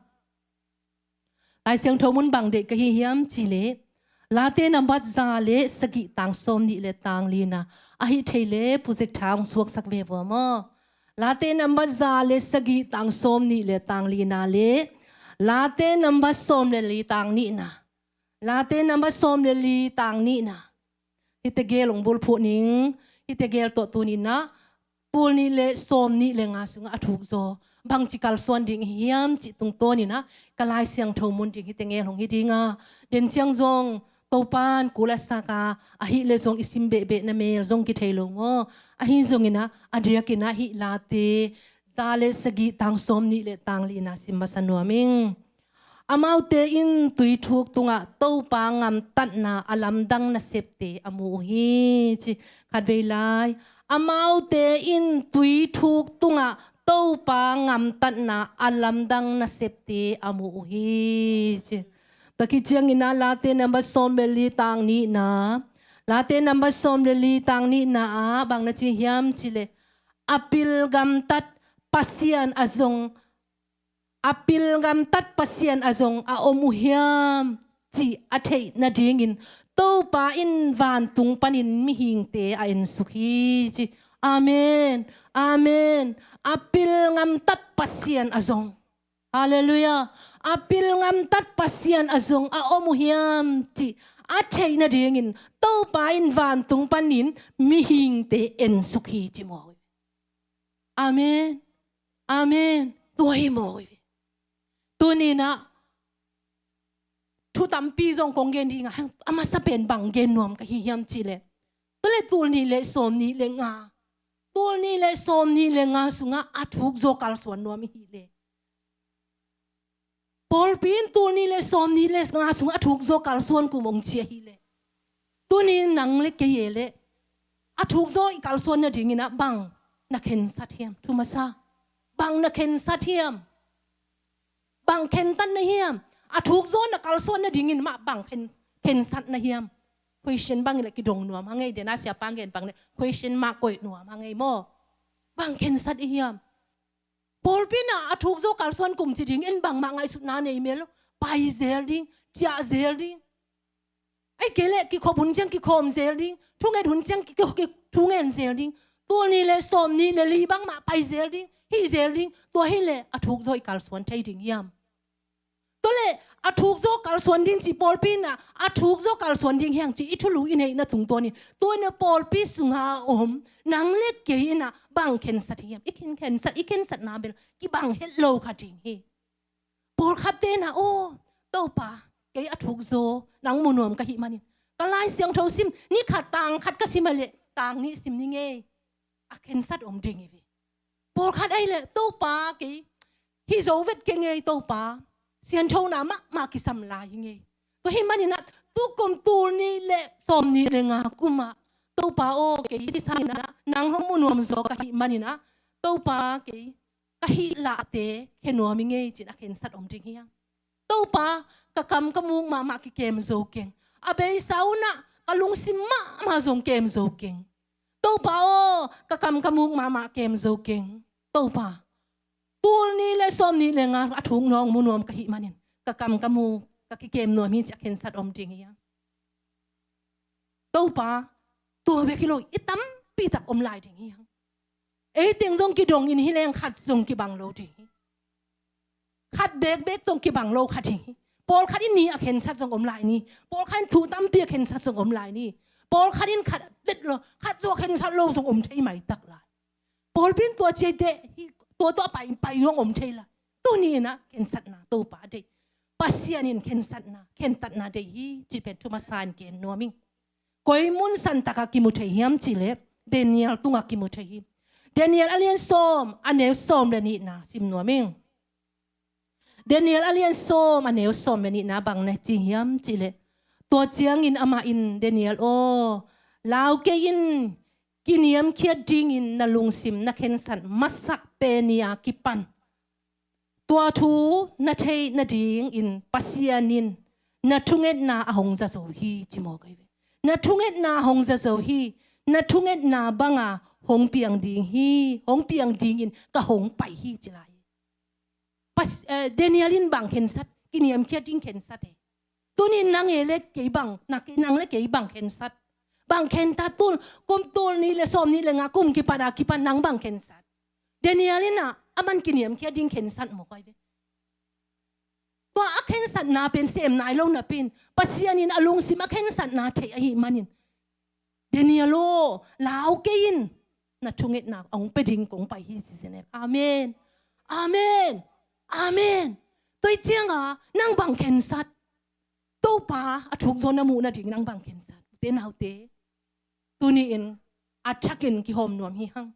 Lai Siangtho mun bang deih ka hi hiam cih leh, Late nambat za le sagih tang sawm nih le tang lina. Ahih theih leh projector hong suaksak ve vua maw. Late nambat za le sagih tang sawm nih le tang lina le Late nambat sawm le li tang nihna. Late nambat sawm le li tang nihna. Hihte gel hong bulphuh ning. Hihte gel tawh tuni-in ah tul nih le sawm nih le nga sungah a thuk zaw bangci kalsuan ding i hi hiam cih tungtawnin ah ka Lai Siangtho mun ding hihte gel hong hi ding a, den ciang zong Topa'n kul a sak a, ahih leh zong i sim behbeh na mel zong kithei lo maw. Ahi zongin ah a diakin ah hih Late za le sagih tang sawm nih le tang lina sim masa nuam ing. Amaute in tui thuk tungah Topa gamtatna a lamdang nasepte a mu uh hi, ci. Khatvei lai. Amaute in tui thuk tungah Topa gamtatna a lamdang nasepte a mu uh hi, ci. Tua khit ciangin ah Late nambat sawm le li tang nihna. Late nambat sawm le li tang nihna ah bang na ci hiam cih leh, a pil gamtat Pasian a zong a pil gamtat Pasian a zong a om uh hiam cih a theih nadingin Topa in vantung panin mihingte a ensuk hi, ci. Amen. Amen. A pil gamtat Pasian a zong. Halleluiah. A pil gamtat Pasian a zong a om uh hiam cih a theih nadingin Topa in vantung panin mihingte ensuk hi ci maw. Amen. Amen. Tua hi maw. Tuninah thu tampi zong kong gen ding a, a masa pen bang gen nuam ka hi hiam cihleh, tua le tul nih le sawm nih le nga, tul nih le sawm nih le nga sungah a thuk zaw kalsuan nuam i hi le, pawlpi in tul nih le sawm nih le nga sungah a thuk zaw kalsuan kum ong cia hi le, tuni nang le kei e le a thuk zaw i kalsuan nadingin ah bang na khensat hiam? Thu masa, bang na khensat hiam? Bang khentat na hiam? A thuk zaw na kalsuan nadingin mah bang khen, khensat na hiam? Question bang le kidong nuam hang ei, dena siapa ngen bang le question mah koih nuam hang ei maw. Bang khensat i hiam? Pawlpi in ah a thuk zaw kalsuan kum ci ding in bangmah ngaihsutna nei mel lo. Pai zel ding, ciah zel ding. Ai kei le kikhop hun ciang kikhawm zel ding, thunget hun ciang ki, ki, thungen zel ding. Tul nih le sawm nih le li bangmah pai zel ding, hih zel ding. Tua hi le a thuk zaw i kalsuan thei ding hiam? Tua le a thuk zaw kalsuan ding ci pawlpi in ah a thuk zaw kalsuan ding hiang ci i thulu i neihna tungtawnin, tua in ah pawlpi sungah a om nang le kei in ah bang khensat hiam? I khin khensat, i khensatna bel kibang het lo kha ding hi. Pawlkhatte in ah, aw Topa, kei a thuk zaw nang mu nuam ka hih manin ka Lai Siangtho sim, ni khat tang khat ka sim a le tang nih sim ni ngei, a khensat om ding hi ve. Pawlkhat ai le, Topa, kei hi zo vet kei ngei Topa, sianthona mahmah kisam lai hi ngei. Tua hih manin ah tu kum tul nih le sawm nih le nga kum ah, Topa aw, kei hi sa in ah nang hong mu nuam zaw ka hih manin ah, Topa, kei ka hih lahte khe nuam hi ngei cin a khensat om ding hiam? Topa, ka kam ka muk mahmah kikem zo keng. A beisa un ah ka lungsim mahmah zong kem zo keng. Topa aw, ka kam ka muk mahmah kem zo keng. Topa, tul nih le sawm nih le nga a thuk nong mu nuam ka hih manin ka kam ka muk ka kikem nuam hi ci a khensat om ding hiam? Topa, tua bek hi lo, i tampi tak om lai ding hi hang. Ei teng zong kidong in hi leng khat zong kibang lo ding hi. Khat bekbek zong kibang lo kha ding hi. Pawlkhat in ni a khensat zong om lai ni. Pawlkhat in thu tampi a khensat zong om lai ni. Pawlkhat in khat vet lo, khat zong a khensat lo zong om thei maitak lai. Pawlpi in tua ciai teh, hi, tua tua pai, pai zong om thei lai. Tuni in ah khensatna Topa deih. Pasian in khensatna, khentatna deih hi, cih pen thu masa in gen nuam ing. Koi mun santak ah kimu thei hiam cih leh Daniel tungah kimu thei hi. Daniel a lian sawm, a neu sawm le nihna sim nuam ing. Daniel a lian sawm, a neu sawm le nihna bang na ci hiam cih leh, tua ciangin amah in, Daniel aw, lau kei in, kiniamkhiat dingin na lungsim na khensat masak pen ni a kipan tua thu na theih nadingin Pasian in na thungetna a hong za zo hi, ci maw kai ve. Na thungetna a hong za zo hi. Na thungetna banga hong piang ding hi, hong piang dingin ka hong pai hi, ci lai hi. Pas, eh, Daniel in bang khensat, kiniamkhiat ding khensat e. Tuni in nang e le kei bang, na kei, nang le kei bang khensat. Bang khentat tul, kum tul nih le sawm nih le nga kum kipat a kipan nang bang khensat. Daniel in ah, aman kiniamkhiat ding khensat maw kai ve. Tua a khensatna pen sem nai lo napi in, Pasian in a lungsim a khensatna thei ahih manin, Daniel aw, lau kei in, na thungetna hong pia ding kong pai hi, ci zen e. Amen. Amen. Amen. Tua hi cianga nang bang khensat? Topa a thuk zaw na muh nading nang bang khensat? Ute naute, tuni in a thakin kihawm nuam hi hang.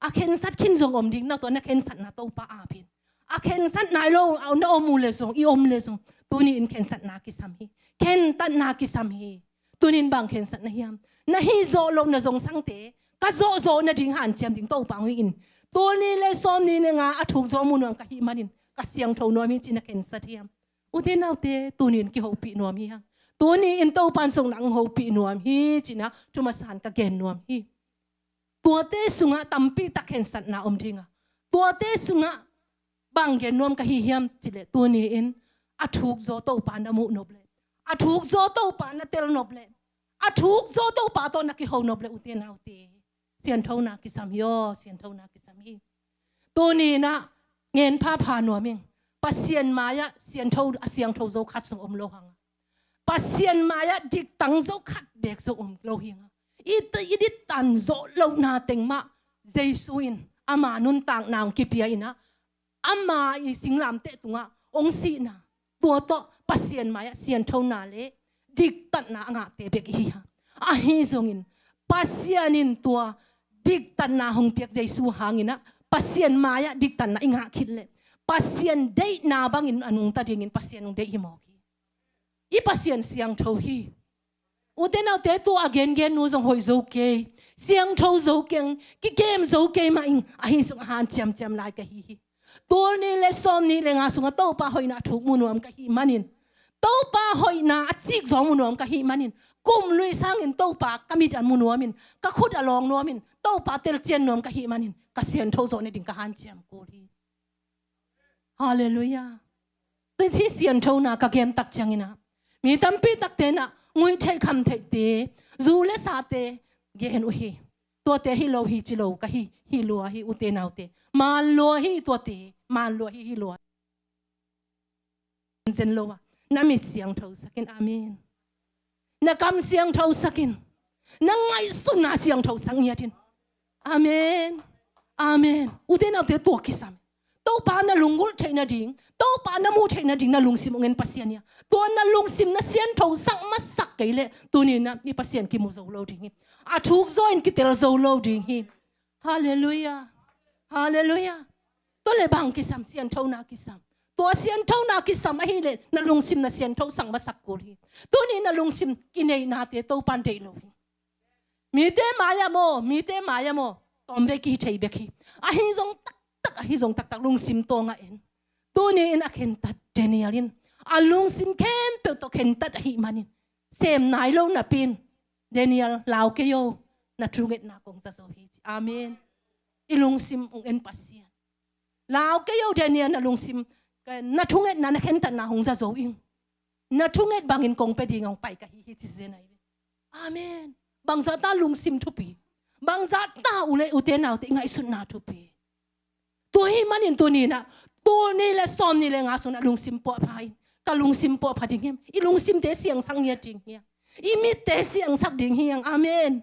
A khensat khin zong om ding, na tua na khensatna Topa ap in. A khensat nai lo na om uh le zong, i om le zong, tuni in khensatna kisam hi. Khentatna kisam hi. Tuni in bang khensat na hiam? Na hih zawh loh na zong sangte ka zawhzawh nading hanciam ding Topa hong hi in. Tul nih le sawm nih le nga a thuk zaw mu nuam ka hih manin ka siangtho nuam hi, ci na khensat hiam? Ute naute, tuni in kihopih nuam hi hang. Tuni in Topa in zong nang hopih nuam hi, ci na thu masa in ka gen nuam hi. Tuate sungah tampi tak khensatna om ding a, tuate sungah bang gen nuam ka hi hiam cih leh, tuni in a thuk zaw Topa na muh nop leh, a thuk zaw Topa na tel nop leh, a thuk zaw Topa tawh na kiho nop leh, ute naute, sianthona kisam hi aw, sianthona kisam hi. Tuni in ah ngen phapha nuam ing. Pasian mai-ah siantho, a siangtho zo khat zong om lo hang a, Pasian mai-ah diktan zo khat beek zo om lo hi hang a, i, i diktan zo lohna teng mah Jesu in ama nuntakna hong kipia in ah, ama i singlamteh tungah hong sihna, tua tawh Pasian mai-ah sianthona le diktatna a ngahte bek i hi hang. Ahi zongin Pasian in tua diktatna hong piak Jesu hangin ah Pasian mai-ah diktatna i ngah khit leh Pasian deihna bangin a nungta dingin Pasian hong deih hi mawk hi. I Pasian siangtho hi. Ute naute, tua a gengen nu zong hoih zo kei, siangtho zo keng, kikem zo kei mah ing, ahi zong a hanciamciam lai ka hi hi. Tul nih le sawm nih le nga sungah Topa hoihna a thuk mu nuam ka hih manin, Topa hoihna a cik zawng mu nuam ka hih manin, kum lui sangin Topa ka mit a mu nuamin, ka khut a lawng nuamin, Topa telcian nuam ka hih manin, ka siangtho zawh nading ka hanciam kul hi. Halleluiah. Tua hi sianthona ka gen tak ciangin ah, mi tampi takte in ah nguih theih kham theihte, zu le sate gen uh hi. Tuate hi lo hi ci lo ka hi, hi lua hi ute naute. Maan lua hi tuate, maan lua hi, hi lua. Zen lo a, na mit siangtho sak in, amen. Na kam siangtho sak in. Na ngaihsutna siangtho sak ngiat in. Amen. Amen. Ute naute, tua kisam. Topa na lunggulh theih nading, Topa na muh theih nading na lungsim hong en Pasian hi a, tua na lungsim na siangtho sak masak kei leh, tuni in ah i Pasian kimu zo lo ding hi. A thuk zaw in kitel zo lo ding hi. Halleluiah. Halleluiah. Tua le bang kisam, sianthona kisam. Tua sianthona kisam ahih leh na lungsim na siangtho sak masak kul hi. Tuni na lungsim kineihnate Topa in deih lo hi. Mite mai-ah maw, mite mai-ah maw, tawmvei kihi thei bek hi. Ahi zong taktak, ahi zong taktak lungsim tawngah en. Tuni in a khentat Daniel in a lungsim khempeuh tawh khentat ahih manin, sem nai lo napi in, Daniel, lau kei o, na thungetna kong za zo hi ci. Amen. I lungsim hong en Pasian. Lau kei o Daniel, na lungsim, na thungetna, na khentatna hong za zo ing. Na thunget bangin kong pia ding hong pai ka hi hi ci zen ahi ve. Amen. Bangzah ta lungsim thupi, bangzah ta u le ute naute i ngaihsutna thupi. Tua hih manin tuni in ah, tul nih le sawm nih le nga sung na lungsim puahpha in. Ka lungsim puahpha ding hiam? I lungsimte siangsak ngiat ding hiam? I mitte siangsak ding hiam? Amen.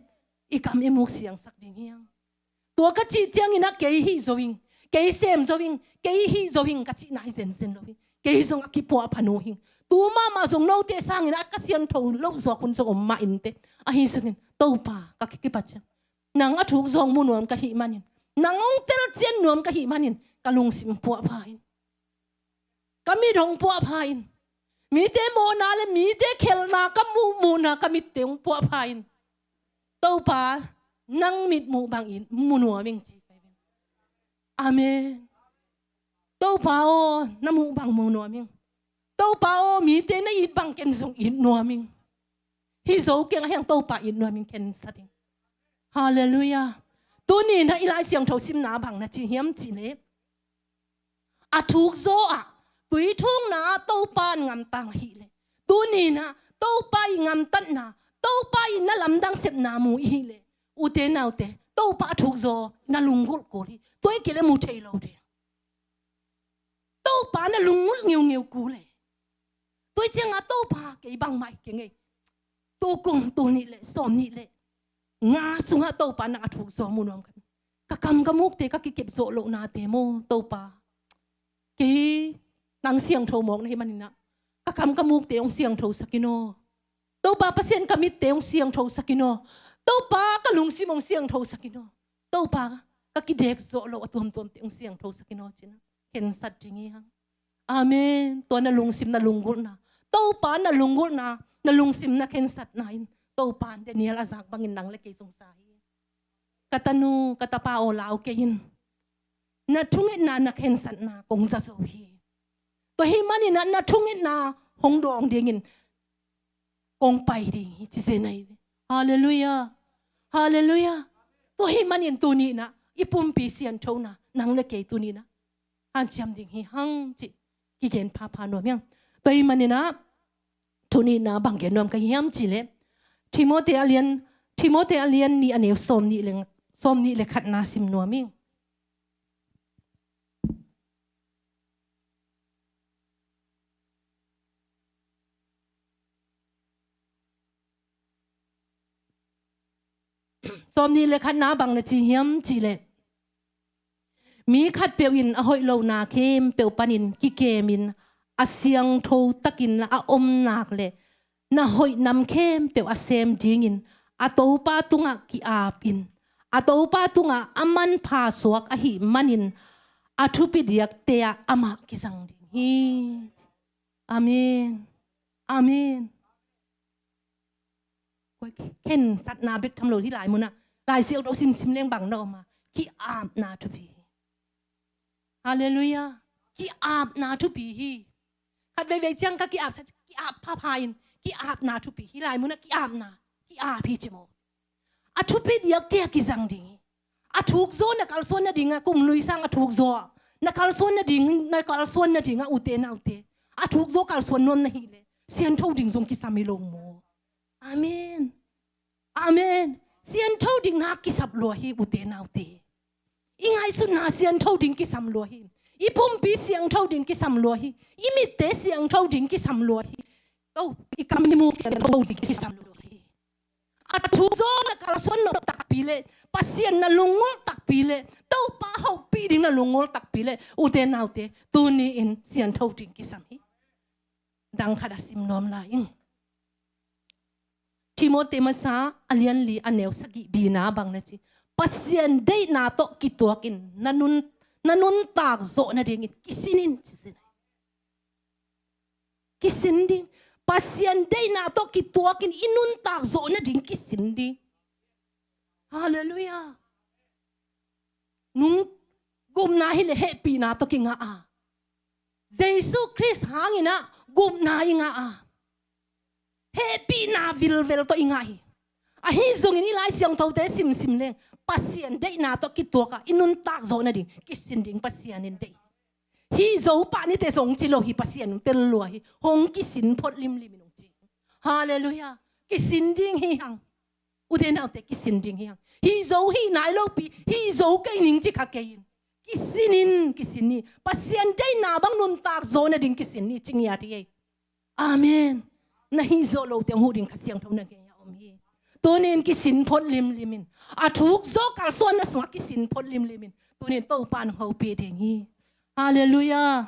I kam i muk siangsak ding hiam? Tua ka cih ciangin ah kei hih zo ing, kei sem zo ing, kei hih zo ing ka cihna hi zenzen lo hi. Kei zong a kipuahpha nu hi ing. Tu mahmah zong note sangin ah ka siangtho loh zawk hun zong om mah inteh. Ahi zongin Topa ka kikipat ciang, nang a thuk zawng mu nuam ka hih manin, nang hong telcian nuam ka hih manin, ka lungsim puahpha in. Ka mit hong puahpha in. Mite mawhna le mite khelhna ka muh, muhna ka mitte hong puahpha in. Topa, nang mit muh bangin mu nuam ing ci. Amen. Topa aw, na muh bang mu nuam ing. Topa aw, mite na it bang ken zong it nuam ing. Hi zo keng, ahi hang Topa it nuam ing, khensat ing. Halleluiah. Tuni in ah i Lai Siangtho simna bang na ci hiam cih leh, a thuk zaw ah, tui thukna ah Topa in ngamtang ahih leh, tuni in ah Topa i ngamtatna, Topa i na lamdang sepna mu i hih leh, ute naute, Topa a thuk zaw na lunggulh kul hi. Tua hi kei leh mu thei lo ding. Topa na lunggulh ngiungeu kul e. Tua hi ciangah Topa kei bangmah hi keng ei. Tu kum, tul nih le sawm nih le nga sungah Topa nang a thuk zaw mu nuam ka hi. Ka kam ka mukte ka kikep zawh lohnate maw Topa, kei nang siangtho mawk na hih manin ah, ka kam ka mukte hong siangtho sak in aw. Topa Pasian, ka mitte hong siangtho sak in aw. Topa, ka lungsim hong siangtho sak in aw. Topa, ka kidek zawh loh a tuamtuamte hong siangtho sak in aw ci-in ah khensat ding hi hang. Amen. Tua na lungsim na lunggulhna, Topa na lunggulhna, na lungsim na khensatna in Topa in Daniel a zak bangin nang le kei zong za hi. Ka tanu, ka tapa aw, lau kei in. Na thungetna, na khensatna kong za zo hi. Tua hih manin ah na thungetna hong dawng dingin kong pai ding hi ci zen ahi ve. Halleluiah. Halleluiah. Tua hih manin tuni in ah i pumpi sianthona nang le kei tuni in ah hanciam ding hi hang cih kigen phapha nuam hi hang. Tua hih manin ah tuni in ah bang gen nuam ka hi hiam cih leh, Timoti a lian, Timoti a lian nih, a neu sawm nih le, sawm nih le khatna sim nuam ing. Sawmnih le khatna bang na ci hiam cih leh, mi khatpeuh in a hoih lona khempeuh panin kikemin a siangtho takin a om nak le na hoih nam khempeuh a sem dingin a Topa tungah ki-apin, a Topa tungah a manpha suak ahih manin a thupi diakte ah amah kizang ding hi. Amen. Amen. Khensatna bek tham lo hi lai munah. Lai Siangtho simsim leng bang na om a, ki-apna thupi hi. Halleluiah. Ki-apna thupi hi. Khat veivei ciang ka ki-ap sa, ki-ap phapha in, ki-apna thupi hi. Lai munah ki-apna, ki-ap hi ci maw. A thupi diakte a kizang ding hi. A thukzaw na kalsuan nadingah, kum lui sang a thukzaw ah, na kalsuan nading, na kalsuan nadingah ute naute, a thukzaw kalsuan nuam na hih leh siangtho ding zong kisam hi lo maw. Amen. Amen. Siangtho ding nak kisap lua hi ute naute. I ngaihsutna siangtho ding kisam lua hi. I pumpi siangtho ding kisam lua hi. I mitte siangtho ding kisam lua hi. Oh, i kam i mu siangtho ding kisam lua hi. A thukzaw na kalsuan nop takpi leh, Pasian na lungngol takpi leh, Topa hopih ding na lungngol takpi leh, ute naute, tuni-in siangtho ding kisam hi. Dang khat a sim nuam lai ing. Timote masa a lian li a neu sagih bina bang na ci. Pasian deihna tawh kituakin na nun, na nuntak zawh nadingin kisin in ci sin. Kisin ding. Pasian deihna tawh kituakin i nuntak zawh nading kisin ding. Halleluiah. Nung gupna hi leh hehpihna tawh kingah a. Jesu Khrist hangin ah gupna i ngah a. Hehpihna vilvel tawh i ngah hi. Ahi zongin i Lai Siangthote simsim leng Pasian deihna tawh kituak a i nuntak zawh nading kisin ding Pasian in deih hi. Hih zo pah ni teh zong ci lo hi, Pasian in tel lua hi. Hong kisin phot limlim in hong ci. Halleluiah. Kisin ding hi hang. Ute naute, kisin ding hi hang. Hih zo hi nai lopi, hih zo kei ning ci kha kei in. Kisin in, kisin ni. Pasian deihna bang nuntak zawh nading kisin ni ci ngiat hi ei. Amen. Na hih zawh lote hong huh ding Kha Siangtho na gei-ah om hi. Tuni-in kisin phot limlim in. A thukzaw kalsuanna sungah kisin phot limlim in. Tuni-in Topa in hong hopih ding hi. Halleluiah.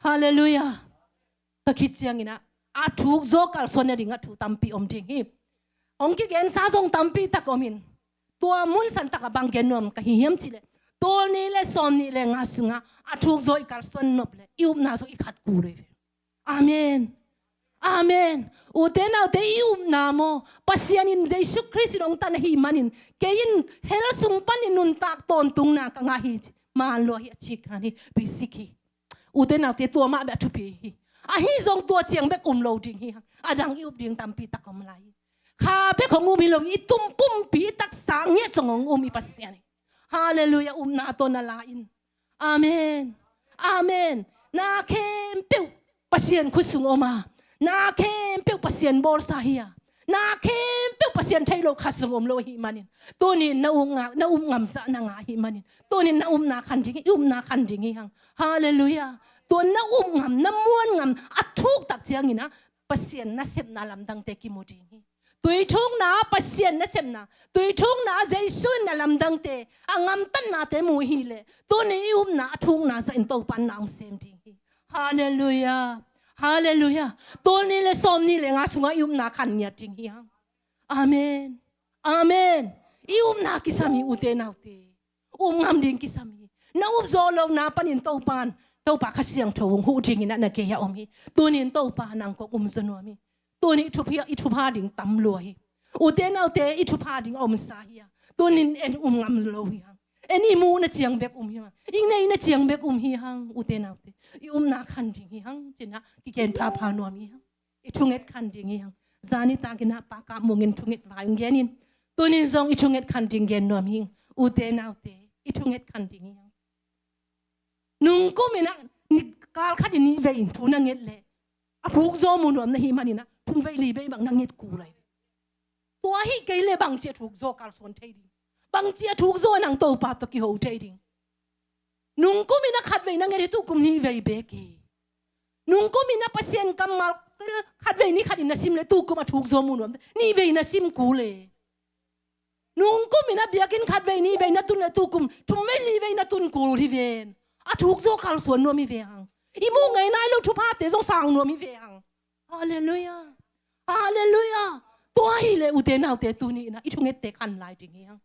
Halleluiah. Tua khit ciangin ah, a thukzaw kalsuan nadingah thu tampi om ding hi. Hong kigensa zong tampi tak om in. Tua mun santak ah bang gen nuam ka hi hiam cih leh, tul nih le sawmnih le nga sungah a thukzaw i kalsuan nop leh i upna zong i khat kul hi ve. Amen. Amen. Ute naute, i upna maw, Pasian in, Jesu Khrist in hong tan ahih manin, kei in hell sung panin nuntak tawntungna ka ngah hi ci. Maan lua hi, a cik khan hi, basic hi. Ute naute, tua mah bek a thupi hi. Ahi zong tua ciang bek um lo ding hi hang. A dang i up ding tampi tak om lai hi. Kha bek hong um hi lo, i tum pumpi taksa ngiat zong hong um i Pasian hi. Halleluiah, upna tawh na la in. Amen. Amen. Na khempeuh Pasian khut sung om a, na khempeuh Pasian bawlsa hi a, na khempeuh Pasian theih loh khat zong om lo ahih manin, tuni-in na up ngam, na up ngamzah na ngah ahih manin, tuni-in na upna khan ding hi, i upna khan ding hi hang. Halleluiah. Tua na up ngam, na muan ngam a thuk tak ciangin ah Pasian nasepna lamdangte kimu ding hi. Tui thukna, Pasian nasepna, tui thukna, Jesu in na lamdangte, a ngamtatnate mu hi leh, tuni i upna a thukna zah in Topa in na hong sem ding hi. Halleluiah. Halleluiah. Tul nih le sawm nih le nga sungah i upna khan ngiat ding hi hang. Amen. Amen. I upna kisam hi, ute naute. Up ngam ding kisam hi. Na up zawh lohna panin Topa in, Topa Kha Siangtho hong huh dingin ah na gei-ah om hi. Tuni-in Topa nang kong um zaw nuam hi. Tuni i thupha, i thupha ding tam lua hi. Ute naute, i thupha ding a omsa hi a. Tuni-in en um ngam lo hi hang. En i muhna ciang bek um hi hang. I neihna ciang bek um hi hang. Ute naute, i upna khan ding hi hang. Ci-in ah kigen phapha nuam hi hang. I thunget khan ding hi hang. Zan i takin ah Pa Kap Mung in thunget vai hong gen in. Tuni-in zong i thunget khan ding gen nuam hi hang. Ute naute, i thunget khan ding hi hang. Nung kum in ah, ni kal khat in nih vei in thu na nget leh, a thuk zaw mu nuam na hih manin ah, thum vei li vei bang na nget kul lai. Tua hi kei leh bangci a thuk zaw kalsuan thei ding? Bangci a thuk zaw nang Topa tawh kiho thei ding? Nung kum in ah khat vei na nget hi, tu kum nih vei bek hi. Nung kum in ah Pasian kammal khat vei ni khat in na sim leh, tu kum a thuk zaw mu nuam, nih vei na sim kul leh. Nungkum in a biakinn khat vei nih vei na tun le tukum thum vei li vei na tun kul hi ven. A thukzaw kalsuan nuam hi ve hang. I muh ngei nai lo thuphate zong sang nuam hi ve hang. Halleluiah. Halleluiah. Tua hi le ute naute tuni in a i thungette khan lai ding hi hang.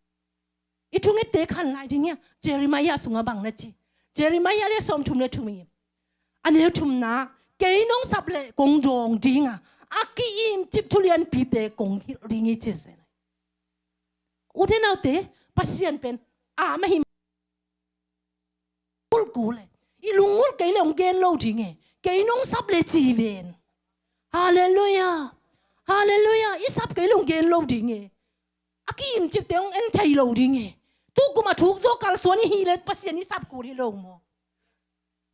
I thungette khan lai ding hi hang. Jeremiah sungah bang na ci? Jeremiah le sawmthum le thum hi. A neu thumna, kei nong sap le kong dawng ding a, a ki-imcip thulianpite kong hilh ding hi ci zen. Ute naute, Pasian pen a mah hi. Kulkul e. I lunggulh kei le hong gen lo ding e. Kei nong sap le ci ven. Halleluiah. Halleluiah. I sap kei le hong gen lo ding e. A ki-imcipte hong en thei lo ding e. Tukum a thukzaw kalsuan i hih le Pasian i sap kul hi lo maw?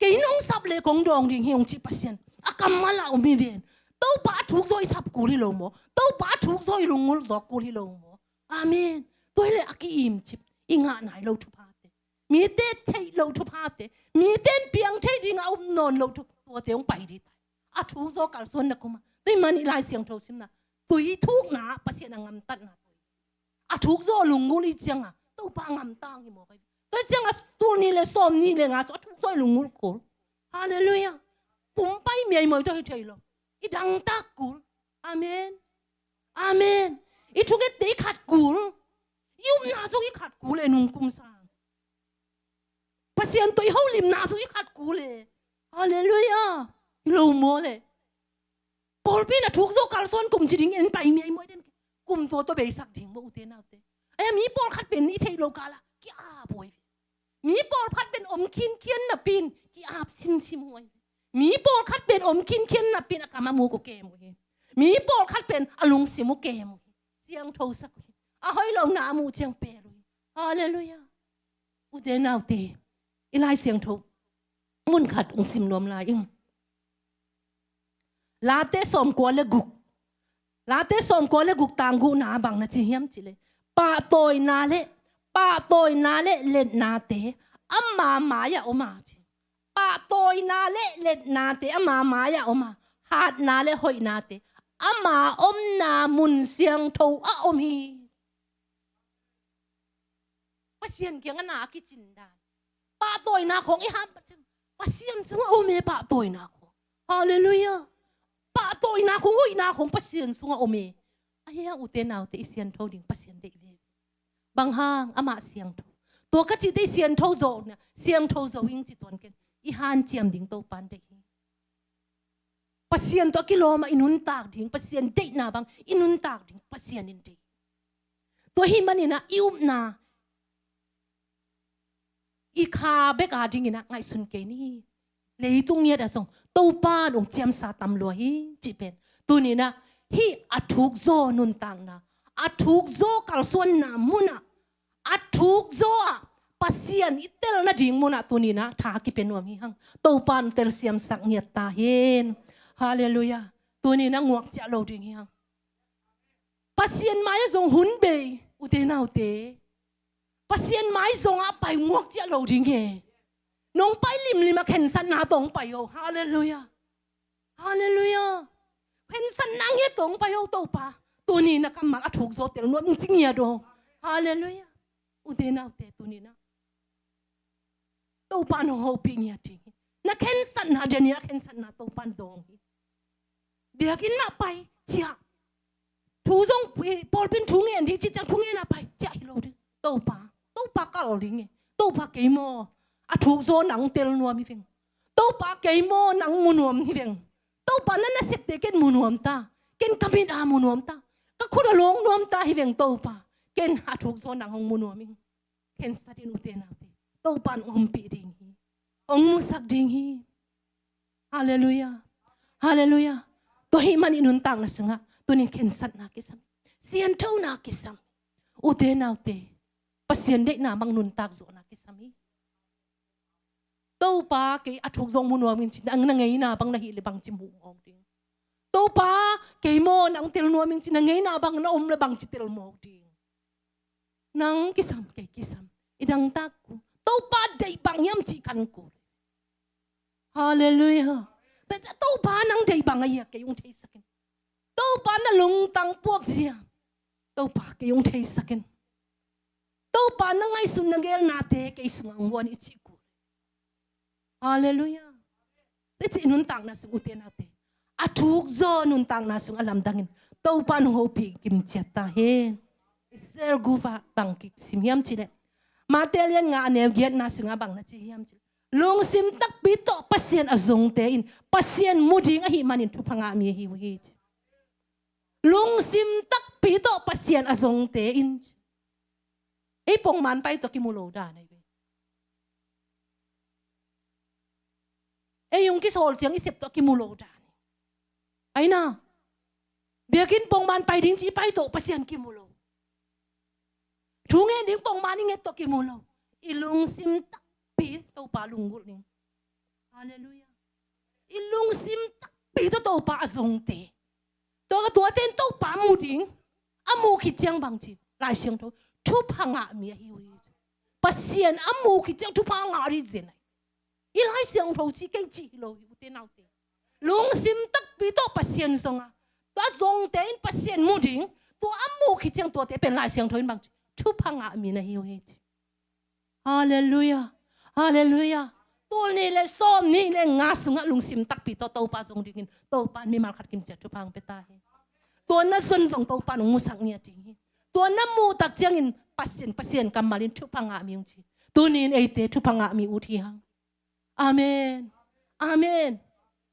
Kei nong sap le kong dawng ding hi hong ci Pasian a kammal ah om hi ven. Topa a thukzaw i sap kul hi lo maw? Topa a thukzaw i lunggulh zawk kul hi lo maw? Amen. Tua hi le a ki-imcip, i ngah nai lo thuphate, mite theih lo thuphate, mite in piang thei ding a um nawn lo thu, tuate hong pai dih tai. A thukzaw kalsuan na kum a, tua hi man i Lai Siangtho simna, tui thukna Pasian a ngamtatna tui. A thukzaw lunggulh i cianga Topa ngamtang hi maw kai? Tua cianga tul nih le sawm nih le nga sung a thukzaw i lunggulh kul. Halleluiah. Pumpai miaimoi tawh hi thei lo. I dangtak kul. Amen. Amen. I thungette i khat kul. I upna zong i khat kul e nungkum sang. Pasian tawh i holimna zong i khat kul e. Halleluiah. I lo maw le? Pawlpi in a thukzaw kalsuan kum ci ding en pai miaimoi den. Kum tua tawh beisak ding maw ute naute? Ai, mi pawlkhat pen i theih lo kala ki-ap huai ve. Mi pawlkhat pen om khinkhian napi in ki-ap simsim huai ve. Mi pawlkhat pen om khinkhian napi in a kam a muk uh kem uh hi. Mi pawlkhat pen a lungsim uh kem uh hi. Siangthosak uh hi. A hoih lohna a muh ciang pel uh hi. Halleluiah. Ute naute, i Lai Siangtho mun khat hong sim nuam lai ing. Late sawmkua le guk. Late sawmkua le guk tang guhna bang na ci hiam cih le, pahtawina le, pahtawina le letnate ama mai-ah om a ci. Pahtawina le letnate ama mai-ah om a, hatna le hoihnate ama omna mun siangtho ah om hi. Pasian kiangah na a kicin dan. Pahtawina khawng i hap Pasian sungah om e, pahtawina khawng. Halleluiah. Pahtawina khawng, hoihna khawng Pasian sungah om e. Ahi hang ute naute i siangtho ding Pasian deih ve. Bang hang amah siangtho. Tua ka cihte i siangtho zo na, siangtho zo ing ci tuan ken. I hanciam ding Topan deih hi. Pasian tawh a kilawm a i nuntak ding, Pasian deihna bang i nuntak ding Pasian in deih. Tua hi manin ah i upna i kha bek a dingin ah ngaihsun kei ni. Leitung ngiat ah zong Topa in hong ciamsa tam lua hi cih pen. Tuni-in ah hih a thukzaw nuntakna, a thukzaw kalsuanna munah, a thukzaw ah Pasian i tel nading munah tuni-in ah tha kipia nuam hi hang. Topa in telsiamsak ngiat ta hen. Halleluiah. Tuni-in ah nguak ciah lo ding hi hang. Pasian mai-ah zong hun bei, ute naute. Pasian mai zongah pai nguak ciah lo ding e. Nong pai limlim a khensatna tawh hong pai o. Halleluiah. Halleluiah. Khensatna ngiat tawh hong pai o Topa. Tuni-in ah kammal a thukzaw tel nuam ing ci ngiat o. Halleluiah. Ute naute tuni-in ah Topa in hong hopih ngiat ding hi. Na khensatna, deni a khensatna Topa in dawng hi. Biakinn ah pai ciah. Thu zong pawlpi in thu ngen ding cih ciang thu ngen ah pai ciah hi lo ding. Topa, Topa kal ding e. Topa kei maw a thukzaw nang tel nuam hi veng. Topa kei maw nang mu nuam hi veng. Topa na nasepte ken mu nuam ta. Ken ka mit a mu nuam ta. Ka khut a lawng nuam ta hi veng Topa. Ken a thukzaw nang hong mu nuam ing. Khensat in ute naute. Topa in hong ompih ding hi. Hong musak ding hi. Halleluiah. Halleluiah. Tua hih man i nuntakna sungah tuni-in khensatna kisam, sianthona kisam, ute naute, Pasian deihna bang nuntak zawhna kisam hi. Topa kei a thukzaw mu nuam ing ci na ngeina bang na hih le bangci muh mawk ding. Topa kei maw nang tel nuam ing ci na ngeina bang na om le bangci tel mawk ding. Nang kisam, kei kisam. I dangtak kul. Topa deih bang hiam cih kan kul. Halleluiah. Tua ciang Topa nang deih bang a hia kei hong theisak in. Topa na lungtang puak zia. Topa kei hong theisak in. Topa na ngaihsun na gelnate kei sungah hong guan i cih kul. Halleluiah. Teci nuntakna sung ute naute, a thukzaw nuntakna sung a lamdangin Topa nong hopih kimciat ta hen. Israel gupa bang kisim hiam cileh, Mate lian nga a neu giatna sungah bang na ci hiam cileh, lungsim takpi tawh Pasian a zongte in Pasian mu ding ahih manin thupha ngah mi ahi uh hi. Lungsim takpi tawh Pasian a zongte in, ei pongman pai tawh kimu lo dan ahi ve. Ei hong kisawl ciang i sep tawh kimu lo dan hi. Aina, biakinn pongman pai ding ci i pai tawh Pasian kimu lo. Thu ngen ding pongman i nget tawh kimu lo. I lungsim takpi Topa lunggulh ding. Halleluiah. I lungsim takpi tawh Topa a zongte, tua tuate in Topa mu ding. A mu khit ciang bang ci, Lai Siangtho, thupha ngah mi ahi uh hi. Pasian a mu khit ciang thupha ngah ding zen ahi. I Lai Siangtho ci kei ci hi lo hi ute naute. Lungsim takpi tawh Pasian zong a, tua zongte in Pasian mu ding. Tua a mu khit ciang tuate pen Lai Siangtho in bang ci, thupha ngah mi na hi uh hi ci. Halleluiah. Halleluiah. Tul nih le sawm nih le nga sungah lungsim takpi tawh Topa zong dingin Topa in mimal khat kimciat thupha hong pia ta hi. Tua na zon zong Topa nong musak ngiat ding hi. Tua na muh tak ciangin Pasian, Pasian kammal in thupha ngah mi hong ci. Tuni in eite thupha ngah mi ut hi hang. Amen. Amen.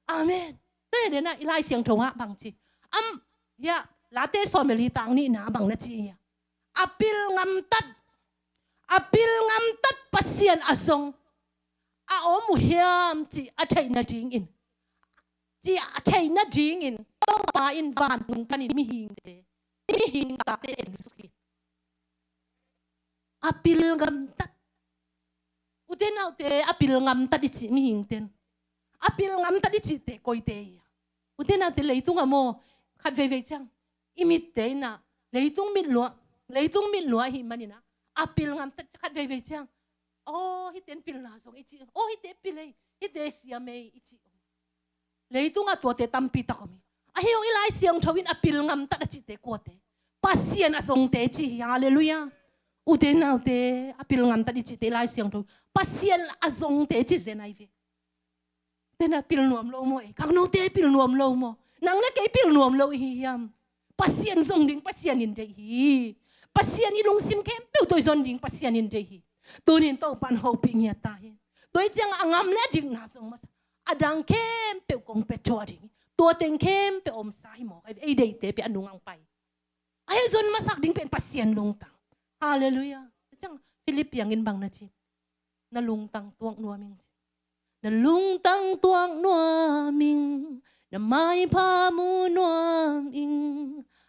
Amen. Tua hi dena i Lai Siangtho ah bang ci, am, ya, Late sawm le li tang nihna bang na ci hi a, a pil ngamtat, a pil ngamtat Pasian a zong a om uh hiam ci a theih nadingin, ci a theih nadingin Topa in vantung panin mihingte, mihing tate en suk hi. A pil ngamtat. Ute naute, a pil ngamtat i cih mihingten, a pil ngamtat i cihte koite hi a? Ute naute, leitungah maw, khat veivei ciang i mitte in ah, leitung mit lua, leitung mit lua ahih manin ah, a pil ngamtat khat veivei ciang, aw, hite in pilna zong i cih, aw, hite pil ei, hite siam ei i cih. Leitungah tuate tampi tak om hi. Ahi hong i Lai Siangtho in a pil ngamtat a cihte kuate? Pasian a zongte ci hi. Halleluiah. Ute naute, a pil ngamtat i cihte i Lai Siangtho Pasian a zongte ci zen ahi ve. Tena pil nuam lo maw, ei khangnote pil nuam lo maw? Nang le kei pil nuam lo i hi hiam? Pasian zong ding Pasian in deih hi. Pasian i lungsim khempeuh tawh i zon ding Pasian in deih hi. Tunin Topan hopih ngiat ta hi. Tua hi ciangah a ngam le a dikna zong masa, a dang khempeuh kong pia thuah ding hi. Tua teng khempeuh omsa hi mawk ahi ve. Ei deihte pen a nungah pai. A hih zon masak ding pen Pasian lungtang. Halleluiah. Ciang Philip piangin bang na ci, na lungtang tuak nuam ing ci. Na lungtang tuak nuam ing, na maipha mu nuam ing.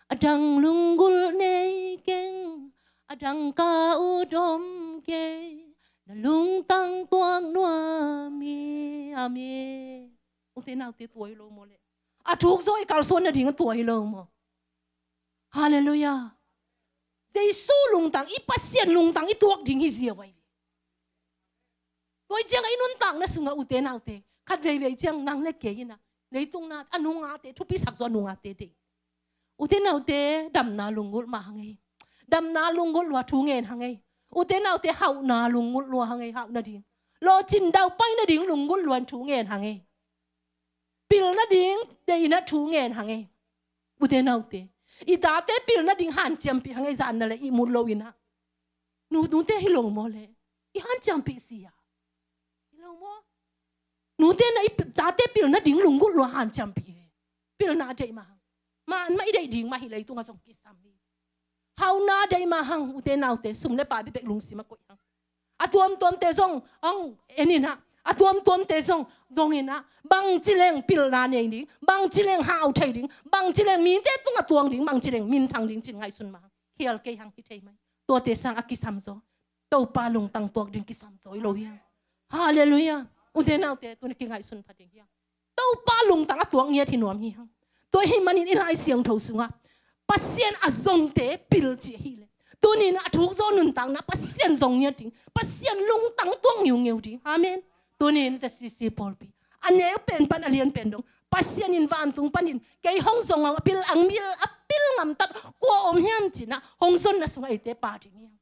A dang lunggulh nei keng, a dang ka ut om kei. Na lungtang tuak nuam ing. Amen. Ute naute, tua hi lo maw le? A thukzaw i kalsuan nading tua hi lo maw? Halleluiah. Jesu lungtang, i Pasian lungtang i tuak ding hi ziau ahi ve. Tua hi ciangah i nuntakna sungah ute naute, khat veivei ciang nang le kei in ah, leitung na a nungate thupisak zaw, a nungate deih. Ute naute, damna lunggulh mah hang ei. Damna lunggulh lua thu ngen hang ei. Ute naute, hauhna lunggulh lua hang ei, hauh nading. Lawhcin daupai nading lunggulh lua in thu ngen hang ei. Pil nading deihna thu ngen hang ei. Ute naute, i tate pil nading hanciampih hang ei, zan na le ihmut lo in ah. Nu, nute hi lo maw le? I hanciampih si a? Hi lo maw? Nute na i tate pil nading lunggulh lua hanciampih hi. Pilna deih mah hang. Mahmah i deih ding mah hi, leitungah zong kisam hi. Hauhna deih mah hang, ute naute, sum le pai bekbek lungsim a koih hang. A tuamtuamte zong hong en in ah, a tuamtuamte zong dong in ah, bangci leng pilna nei ding, bangci leng hau thei ding, bangci leng mite tungah tuang ding, bangci leng minthang ding ci-in ngaihsun mah hang. Khial kei hang, hi thei mai. Tuate sang a kisam zaw, Topa lungtang tuak ding kisam zaw hi lo hi hang. Halleluiah. Ute naute, tuni kingaihsun pha ding hi hang. Topa lungtang a tuak ngiat hi nuam hi hang. Tua ahih manin i Lai Siangtho sungah Pasian a zongte pil ci ahih leh, tunin a thukzaw nuntakna Pasian zong ngiat ding, Pasian lungtang tuak ngiungeu ding. Amen. Tunin ZCC pawlpi, a neu pen pan a lian pen dong, Pasian in vantung panin kei hong zong a pil, a pil, a pil ngamtat kua om hiam ci-in ah hong zonna sungah eite pha ding hi hang.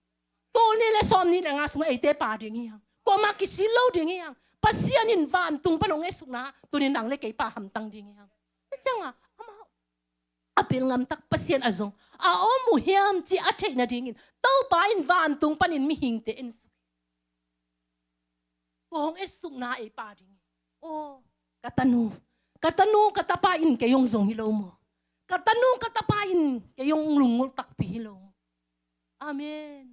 Tul nih le sawm nih le nga sungah eite pa ding hi hang. Kuamah kisil lo ding hi hang. Pasian in vantung pan hong etsukna, tuni nang le kei pa hamtang ding hi hang. Tua ciangah amah a pilngamtak Pasian a zong a om uh hiam cih a theih nadingin Topa in vantung panin mihingte etsuk hi. Tua hong etsukna ei pa ding hi. Aw, ka tanu, ka tanu ka tapa in kei hong zong hi lo maw? Ka tanu ka tapa in kei hong lunggulh takpi hi lo maw? Amen.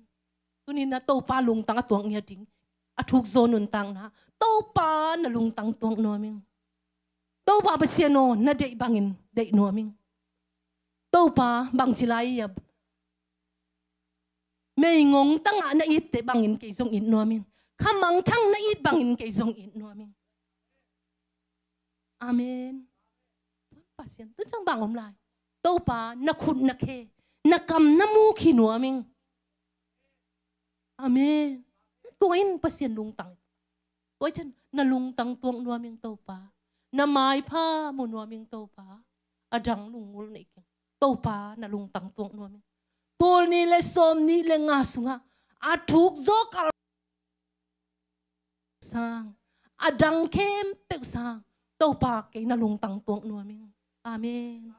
Tuni-in ah Topa lungtang a tuak ngiat ding a thuk zaw nuntakna, Topa na lungtang tuak nuam ing. Topa Pasian aw, na deih bangin deih nuam ing. Topa bangci lai hiam? Meigong tangah na itte bangin kei zong it nuam ing. Khamangthang na it bangin kei zong it nuam ing. Amen. Pasian, tu ciang bang om lai? Topa na khut na khe, na kam na muk hi nuam ing. Amen. Tua in Pasian lungtang. Tua ciang na lungtang tuak nuam ing Topa. Na maipha mu nuam ing Topa. A dang lunggulh na hi keng. Topa na lungtang tuak nuam ing. Tul nih le sawm nih le nga sungah a thuk zaw kal sang, a dang khempeuh sang, Topa kei na lungtang tuak nuam ing. Amen.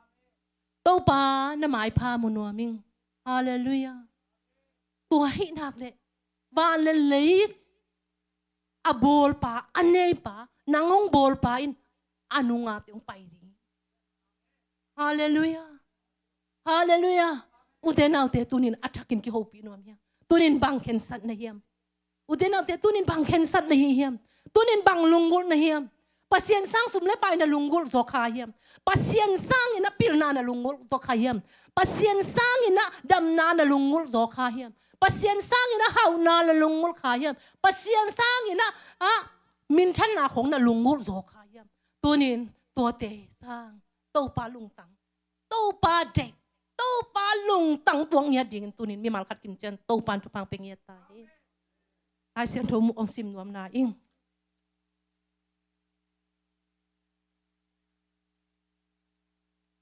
Topa na maipha mu nuam ing. Halleluiah. Tua hi nak leh van le lei a bawlpa, a neipa, nang hong bawlpa in a nungate hong pai ding. Halleluiah. Halleluiah. Ute naute, tuni-in a thakin kihopih nuam hiam? Tuni-in bang khensat na hiam? Ute naute, tuni-in bang khensat na hi hiam? Tuni-in bang lunggulh na hiam? Pasian sang sum le pai na lunggulh zaw kha hiam? Pasian sangin a pilna na lunggulh zaw kha hiam? Pasian sangin a damna na lunggulh zaw kha hiam? Pasian sangin a hauhna na lunggulh kha hiam? Pasian sangin a, a minthanna khong na lunggulh zaw kha hiam? Tuni-in tuate sang Topa lungtang, Topa deih, Topa lungtang tuak ngiat dingin tuni-in mimal khat kim ciang Topa in thupha pia ngiat ta hi. Lai Siangtho mu hong sim nuam na ing.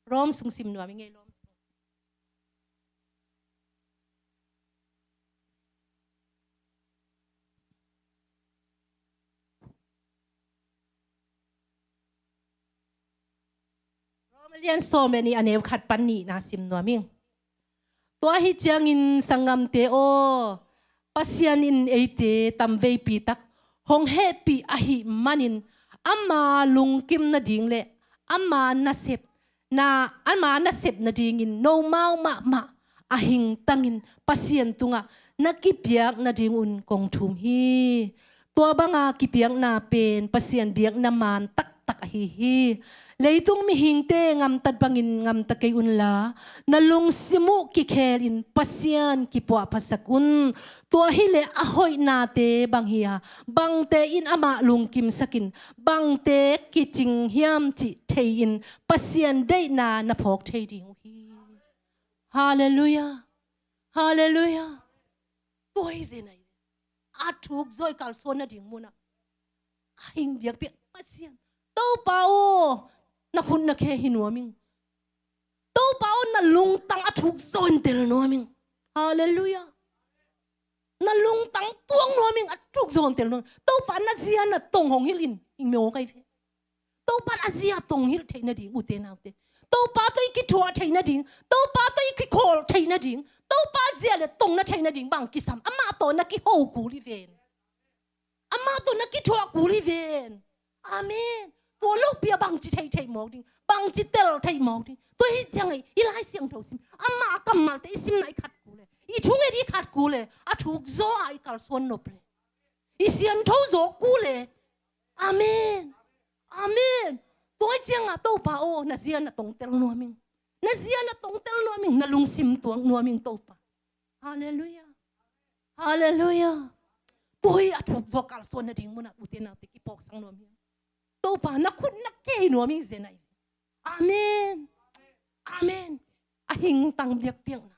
Rom sung sim nuam ing ei, Rom. Rom a lian sawm le nih, a neu khat pan nihna sim nuam ing. Tua ahi ciangin sanggamte aw, Pasian in eite tamveipi tak hong hehpih ahih manin ama lungkim nading le ama nasep na, ama nasep nadingin nomau mahmah a hingtangin Pasian tungah na kipiak nadingun kong thum hi. Tua banga kipiakna pen Pasian biakna man taktak ahi hi. Leitung mihingte ngamtat bangin ngamta kei unla, na lungsim uh kikhelin Pasian kipuahphasak un. Tua hileh a hoihnate bang hi a, bangte in amah lungkimsakin, bangte kicing hiam cih thei-in Pasian deihna na phawk thei ding uh hi. Halleluiah. Halleluiah. Tua hi zen ahi. A thuk zaw i kalsuan nading munah a hing biakpiak Pasian. Topa aw, na khut na khe hi nuam ing. Topa aw, na lungtang a thuk zaw in tel nuam ing. Halleluiah. Na lungtang tuak nuam ing, a thuk zaw in tel nuam ing. Topa na zia na tong hong hilh in, ing meo kai ve. Topa in a zia tong hilh theih nading, ute naute. Topa tawh i kithuah theih nading, Topa tawh i kikhawl theih nading, Topa zia le tong na theih nading bang kisam, amah tawh na kiho kul hi ven. Amah tawh na kithuah kul hi ven. Amen. Tua lopi a bangci thei thei mawk ding, bangci tel thei mawk ding. Tua hi ciang ei, i Lai Siangtho sim, amah a kammalte i simna i khat kul le, i thunget i khat kul le, a thuk zaw a i kalsuan nop le, i siangtho zaw kul le. Amen. Amen. Tua hi ciangah Topa aw, na zia na tong tel nuam ing. Na zia na tong tel nuam ing, na lungsim tuak nuam ing Topa. Halleluiah. Halleluiah. Tua hi a thuk zaw kalsuan nading munah ute naute kiphawksak nuam hi. Topa na khut na khe hi nuam ing zen ahi. Amen. Amen. A hingtang biakpiakna.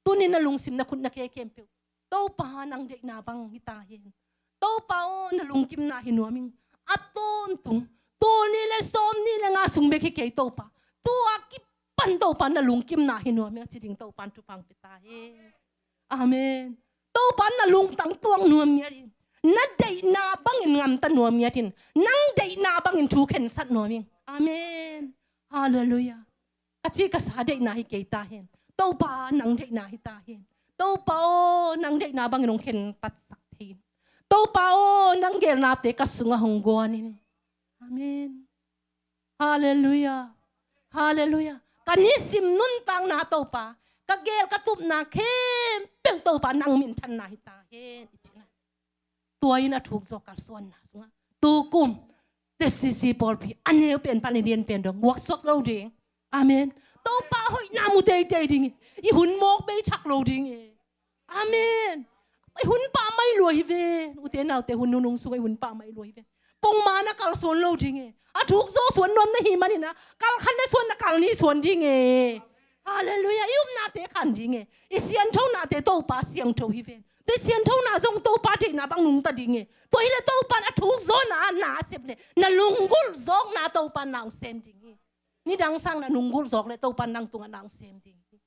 Tuni na lungsim na khut na khe khempeuh Topa nang deihna bang hi ta hen. Topa aw, na lungkimna hi nuam ing. A tawntung tul nih le sawm nih le nga sung bek hi kei Topa. Tua kipan Topa na lungkimna hi nuam ing a ci ding Topa in thupha pia ta hen. Amen. Topa na lungtang tuak nuam ngiat in. Na deihna bangin ngamta nuam ngiat in. Nang deihna bangin thu khensat nuam ing. Amen. Halleluiah. Ka ci ka sa deihna hi kei ta hen. Topa nang deihna hi ta hen. Topa aw, nang deihna bangin hong khentatsak thei in. Topa aw, nang geelnate ka sungah hong guan in. Amen. Halleluiah. Halleluiah. Ka nisim nuntakna Topa, ka geel ka tupna khempeuh Topa nang minthanna hi ta hen, i ci na. Tua in a thuk zaw kalsuanna sungah tukum Z C C pawlpi a neu pen pan i lian pen dong guaksuak lo ding. Amen. Topa hoihna mu teitei ding hi. I hun mawk bei thak lo ding hi. Amen. I hun pah mai lua hi ven. Ute naute, hun nunung sungah i hun pah mai lua hi ven. Pongman a kalsuan lo ding hi. A thuk zaw suan nuam na hi manin a, kal khat na suan, na kal nih suan ding hi. Halleluiah. I upnate khan ding hi. I sianthonate Topa siangtho hi ven. Tua i sianthona zong Topa deihna bang nungta ding hi. Tua hileh Topa in a thuk zawna na sep leh na lunggulh zawkna Topa in na hong sem ding hi. Nidang sang na lunggulh zawk leh Topa in nang tungah na hong sem ding hi.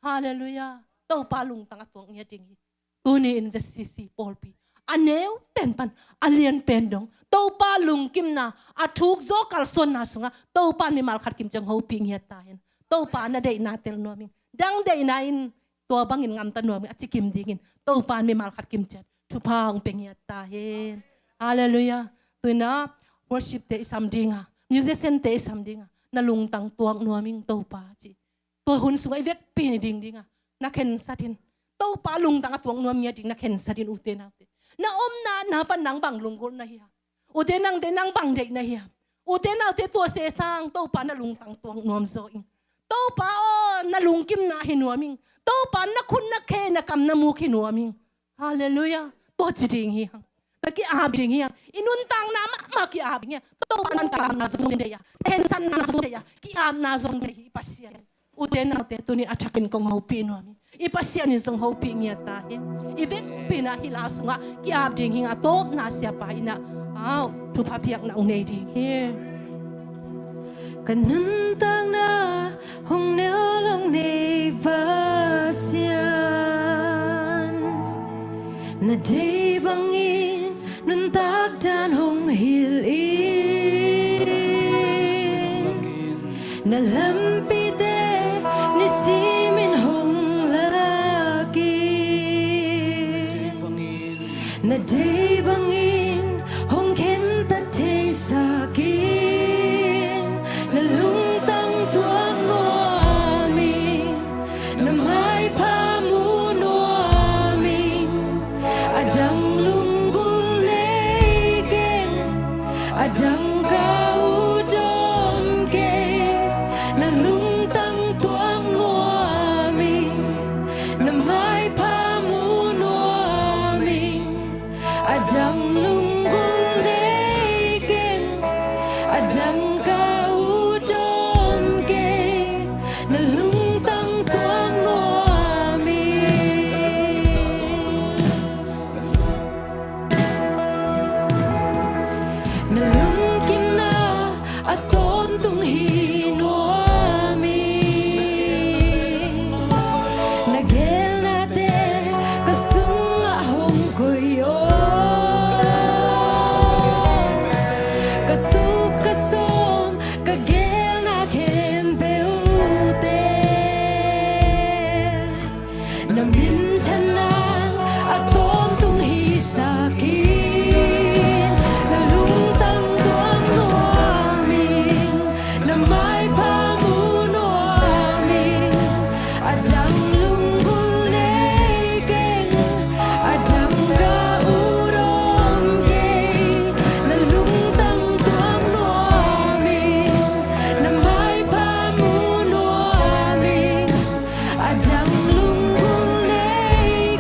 Halleluiah. Topa lungtang a tuak ngiat ding hi. Tuni in Z C C pawlpi a neu pen pan a lian pen dong Topa lungkimna, a thuk zaw kalsuanna sungah Topa in mimal khat kim ciang hopih ngiat ta hen. Topa na deihna tel nuam ing. Dang deihna in tua bangin ngamta nuam ing a ci kim dingin Topa in mimal khat kim ciang thupha hong pia ngiat ta hen. Halleluiah. Tu in a worship te i sam ding a, musician te i sam ding a, na lungtang tuak nuam ing Topa ci. Tua hun sungah i vekpi in i ding ding a, na khensat in. Topa lungtang a tuak nuam ngiat ding na khensat in, ute naute. Na omna na pan nang bang lunggulh na hi hiam? Ute naute, nang bang deih na hi hiam? Ute naute, tua sesang Topa na lungtang tuak nuam zaw ing. Topa aw, na lungkimna hi nuam ing. Topa na khut na khe na kam na muk hi nuam ing. Halleluiah. Tua ci ding hi hang. Tua ki-ap ding hi hang. I nuntakna mahmah ki-ap ding hi hang. Topa in kiapna zong deih a, khensatna zong deih a, ki-apna zong deih hi i Pasian. Ute naute, tuni a thakin kong hopih nuam hi. I Pasian in zong hopih ngiat ta hi. I vekpi in a hih la sungah ki-ap ding hi hang. A tawpna siapa in a, au, thupha piakna hong nei ding hi. Ka nuntakna hong neu long nei Pasian, na deih bangin nuntak dan hong hilh in, na lampite nisimin hong lak in, na deih bangin hong khentat theisak in, na lungtang tuak nuam ing, na maipha mu nuam ing. A dang lunggulh nei keng, a dang ka ut om kei, na lungtang tuak nuam ing, na maipha mu nuam ing. A dang lunggulh nei keng, a dang ka ut om kei, na lungtang tuak nuam ing. Na lungkimna a tawntung hi nuam ing. Na geelnate ka sungah hong koih aw, ka tup ka sawm ka geelna khempeuhte. Na minthanna a tawntung hisak in, na lungtang tuak nuam ing, na maipha mu nuam ing. A dang lunggulh nei keng, a dang ka ut om kei, na lungtang tuak nuam ing, na maipha mu nuam ing. A dang lunggulh nei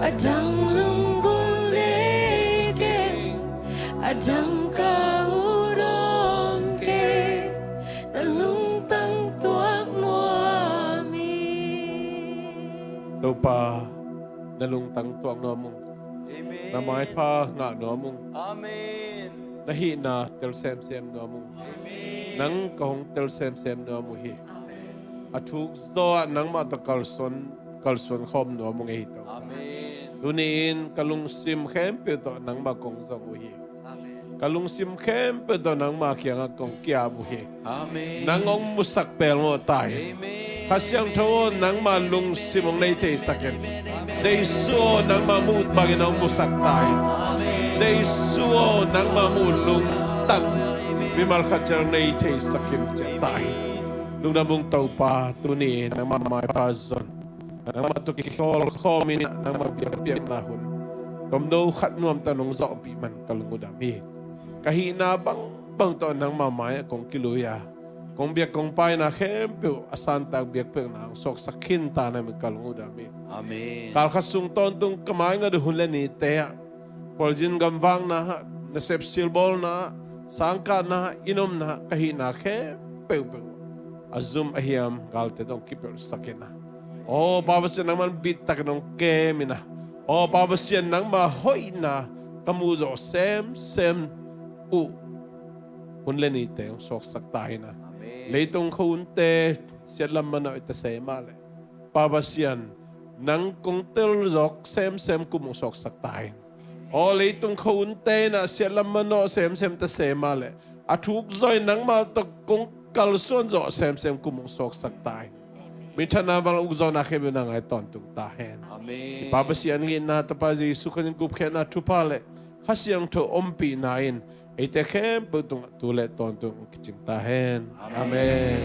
A dang lunggulh nei keng, a dang ka ut om kei, na lungtang tuak nuam hi. Topa, na lungtang tuak nuam ung. Amen. Na maipha ngah nuam ung. Amen. Na hihna tel semsem nuam ung. Amen. Nang ka hong tel semsem nuam uh hi. Amen. A thuk zaw ah nangmah tawh kalsuan, kalsuan khawm nuam ung ei, Topa. Amen. Tuni-in ka lungsim khempeuh tawh nangmah kong zong uh hi. Amen. Ka lungsim khempeuh tawh nangmah kiangah kong ki-ap uh hi. Amen. Nang hong musak pelmawh ta in. Amen. Kha Siangtho aw, nangmah lungsim hong nei theisak in. Jesu aw, nangmah muh bangin hong musak ta in. Amen. Jesu aw, nangmah muh lungtang mimal khat ciat hong nei theisak kim ciat ta in. Lungdam ung Topa, tuni nangmah maipha zon, nangmah tawh kikhawl khawm in, nangmah biakpiakna hun tomno khat nuamtak nong zawhpih man ka lungdam hi. Ka hihna bangbang tawh nangmah mai-ah kong kilui a, kong biak kong paina khempeuh a santak biakpiakna hong suaksak khinta na min ka lungdam hi. Amen. Kalkhat sung tawntung ka maingat uh hun le nite ah, khualzin gamvakna ah, nasep silbawlna ah, sangkahna ah, inn omna ah, ka hihna khempeuh peuh a zum a hiam galte tawh hong kipelhsak in a. Aw Pa Pasian, nangman bittakin hong kem in a. Aw Pa Pasian, nangmah hoihna ka muh zawh semsem uh hun le nite hong suaksak ta in a. Amen. Leitung khuahunte siatlam manawh i ta se mah leh, Pa Pasian, nang kong tel zawk semsem kum hong suaksak ta in. Aw leitung khuahunte in a siatlam manawh semsem ta se mah leh, a thuk zaw in nangmah tawh kong kalsuan zawh semsem kum hong suaksak ta in. Minthanna, vangliatna, ukzawhna khempeuh na ngai tawntung ta hen. Amen. I Pa Pasian itna, Tapa Jesu Khrih in gupkhiatna, thupha le Kha Siangtho ompihna in eite khempeuh tungah tu le tawntung kicing ta hen. Amen.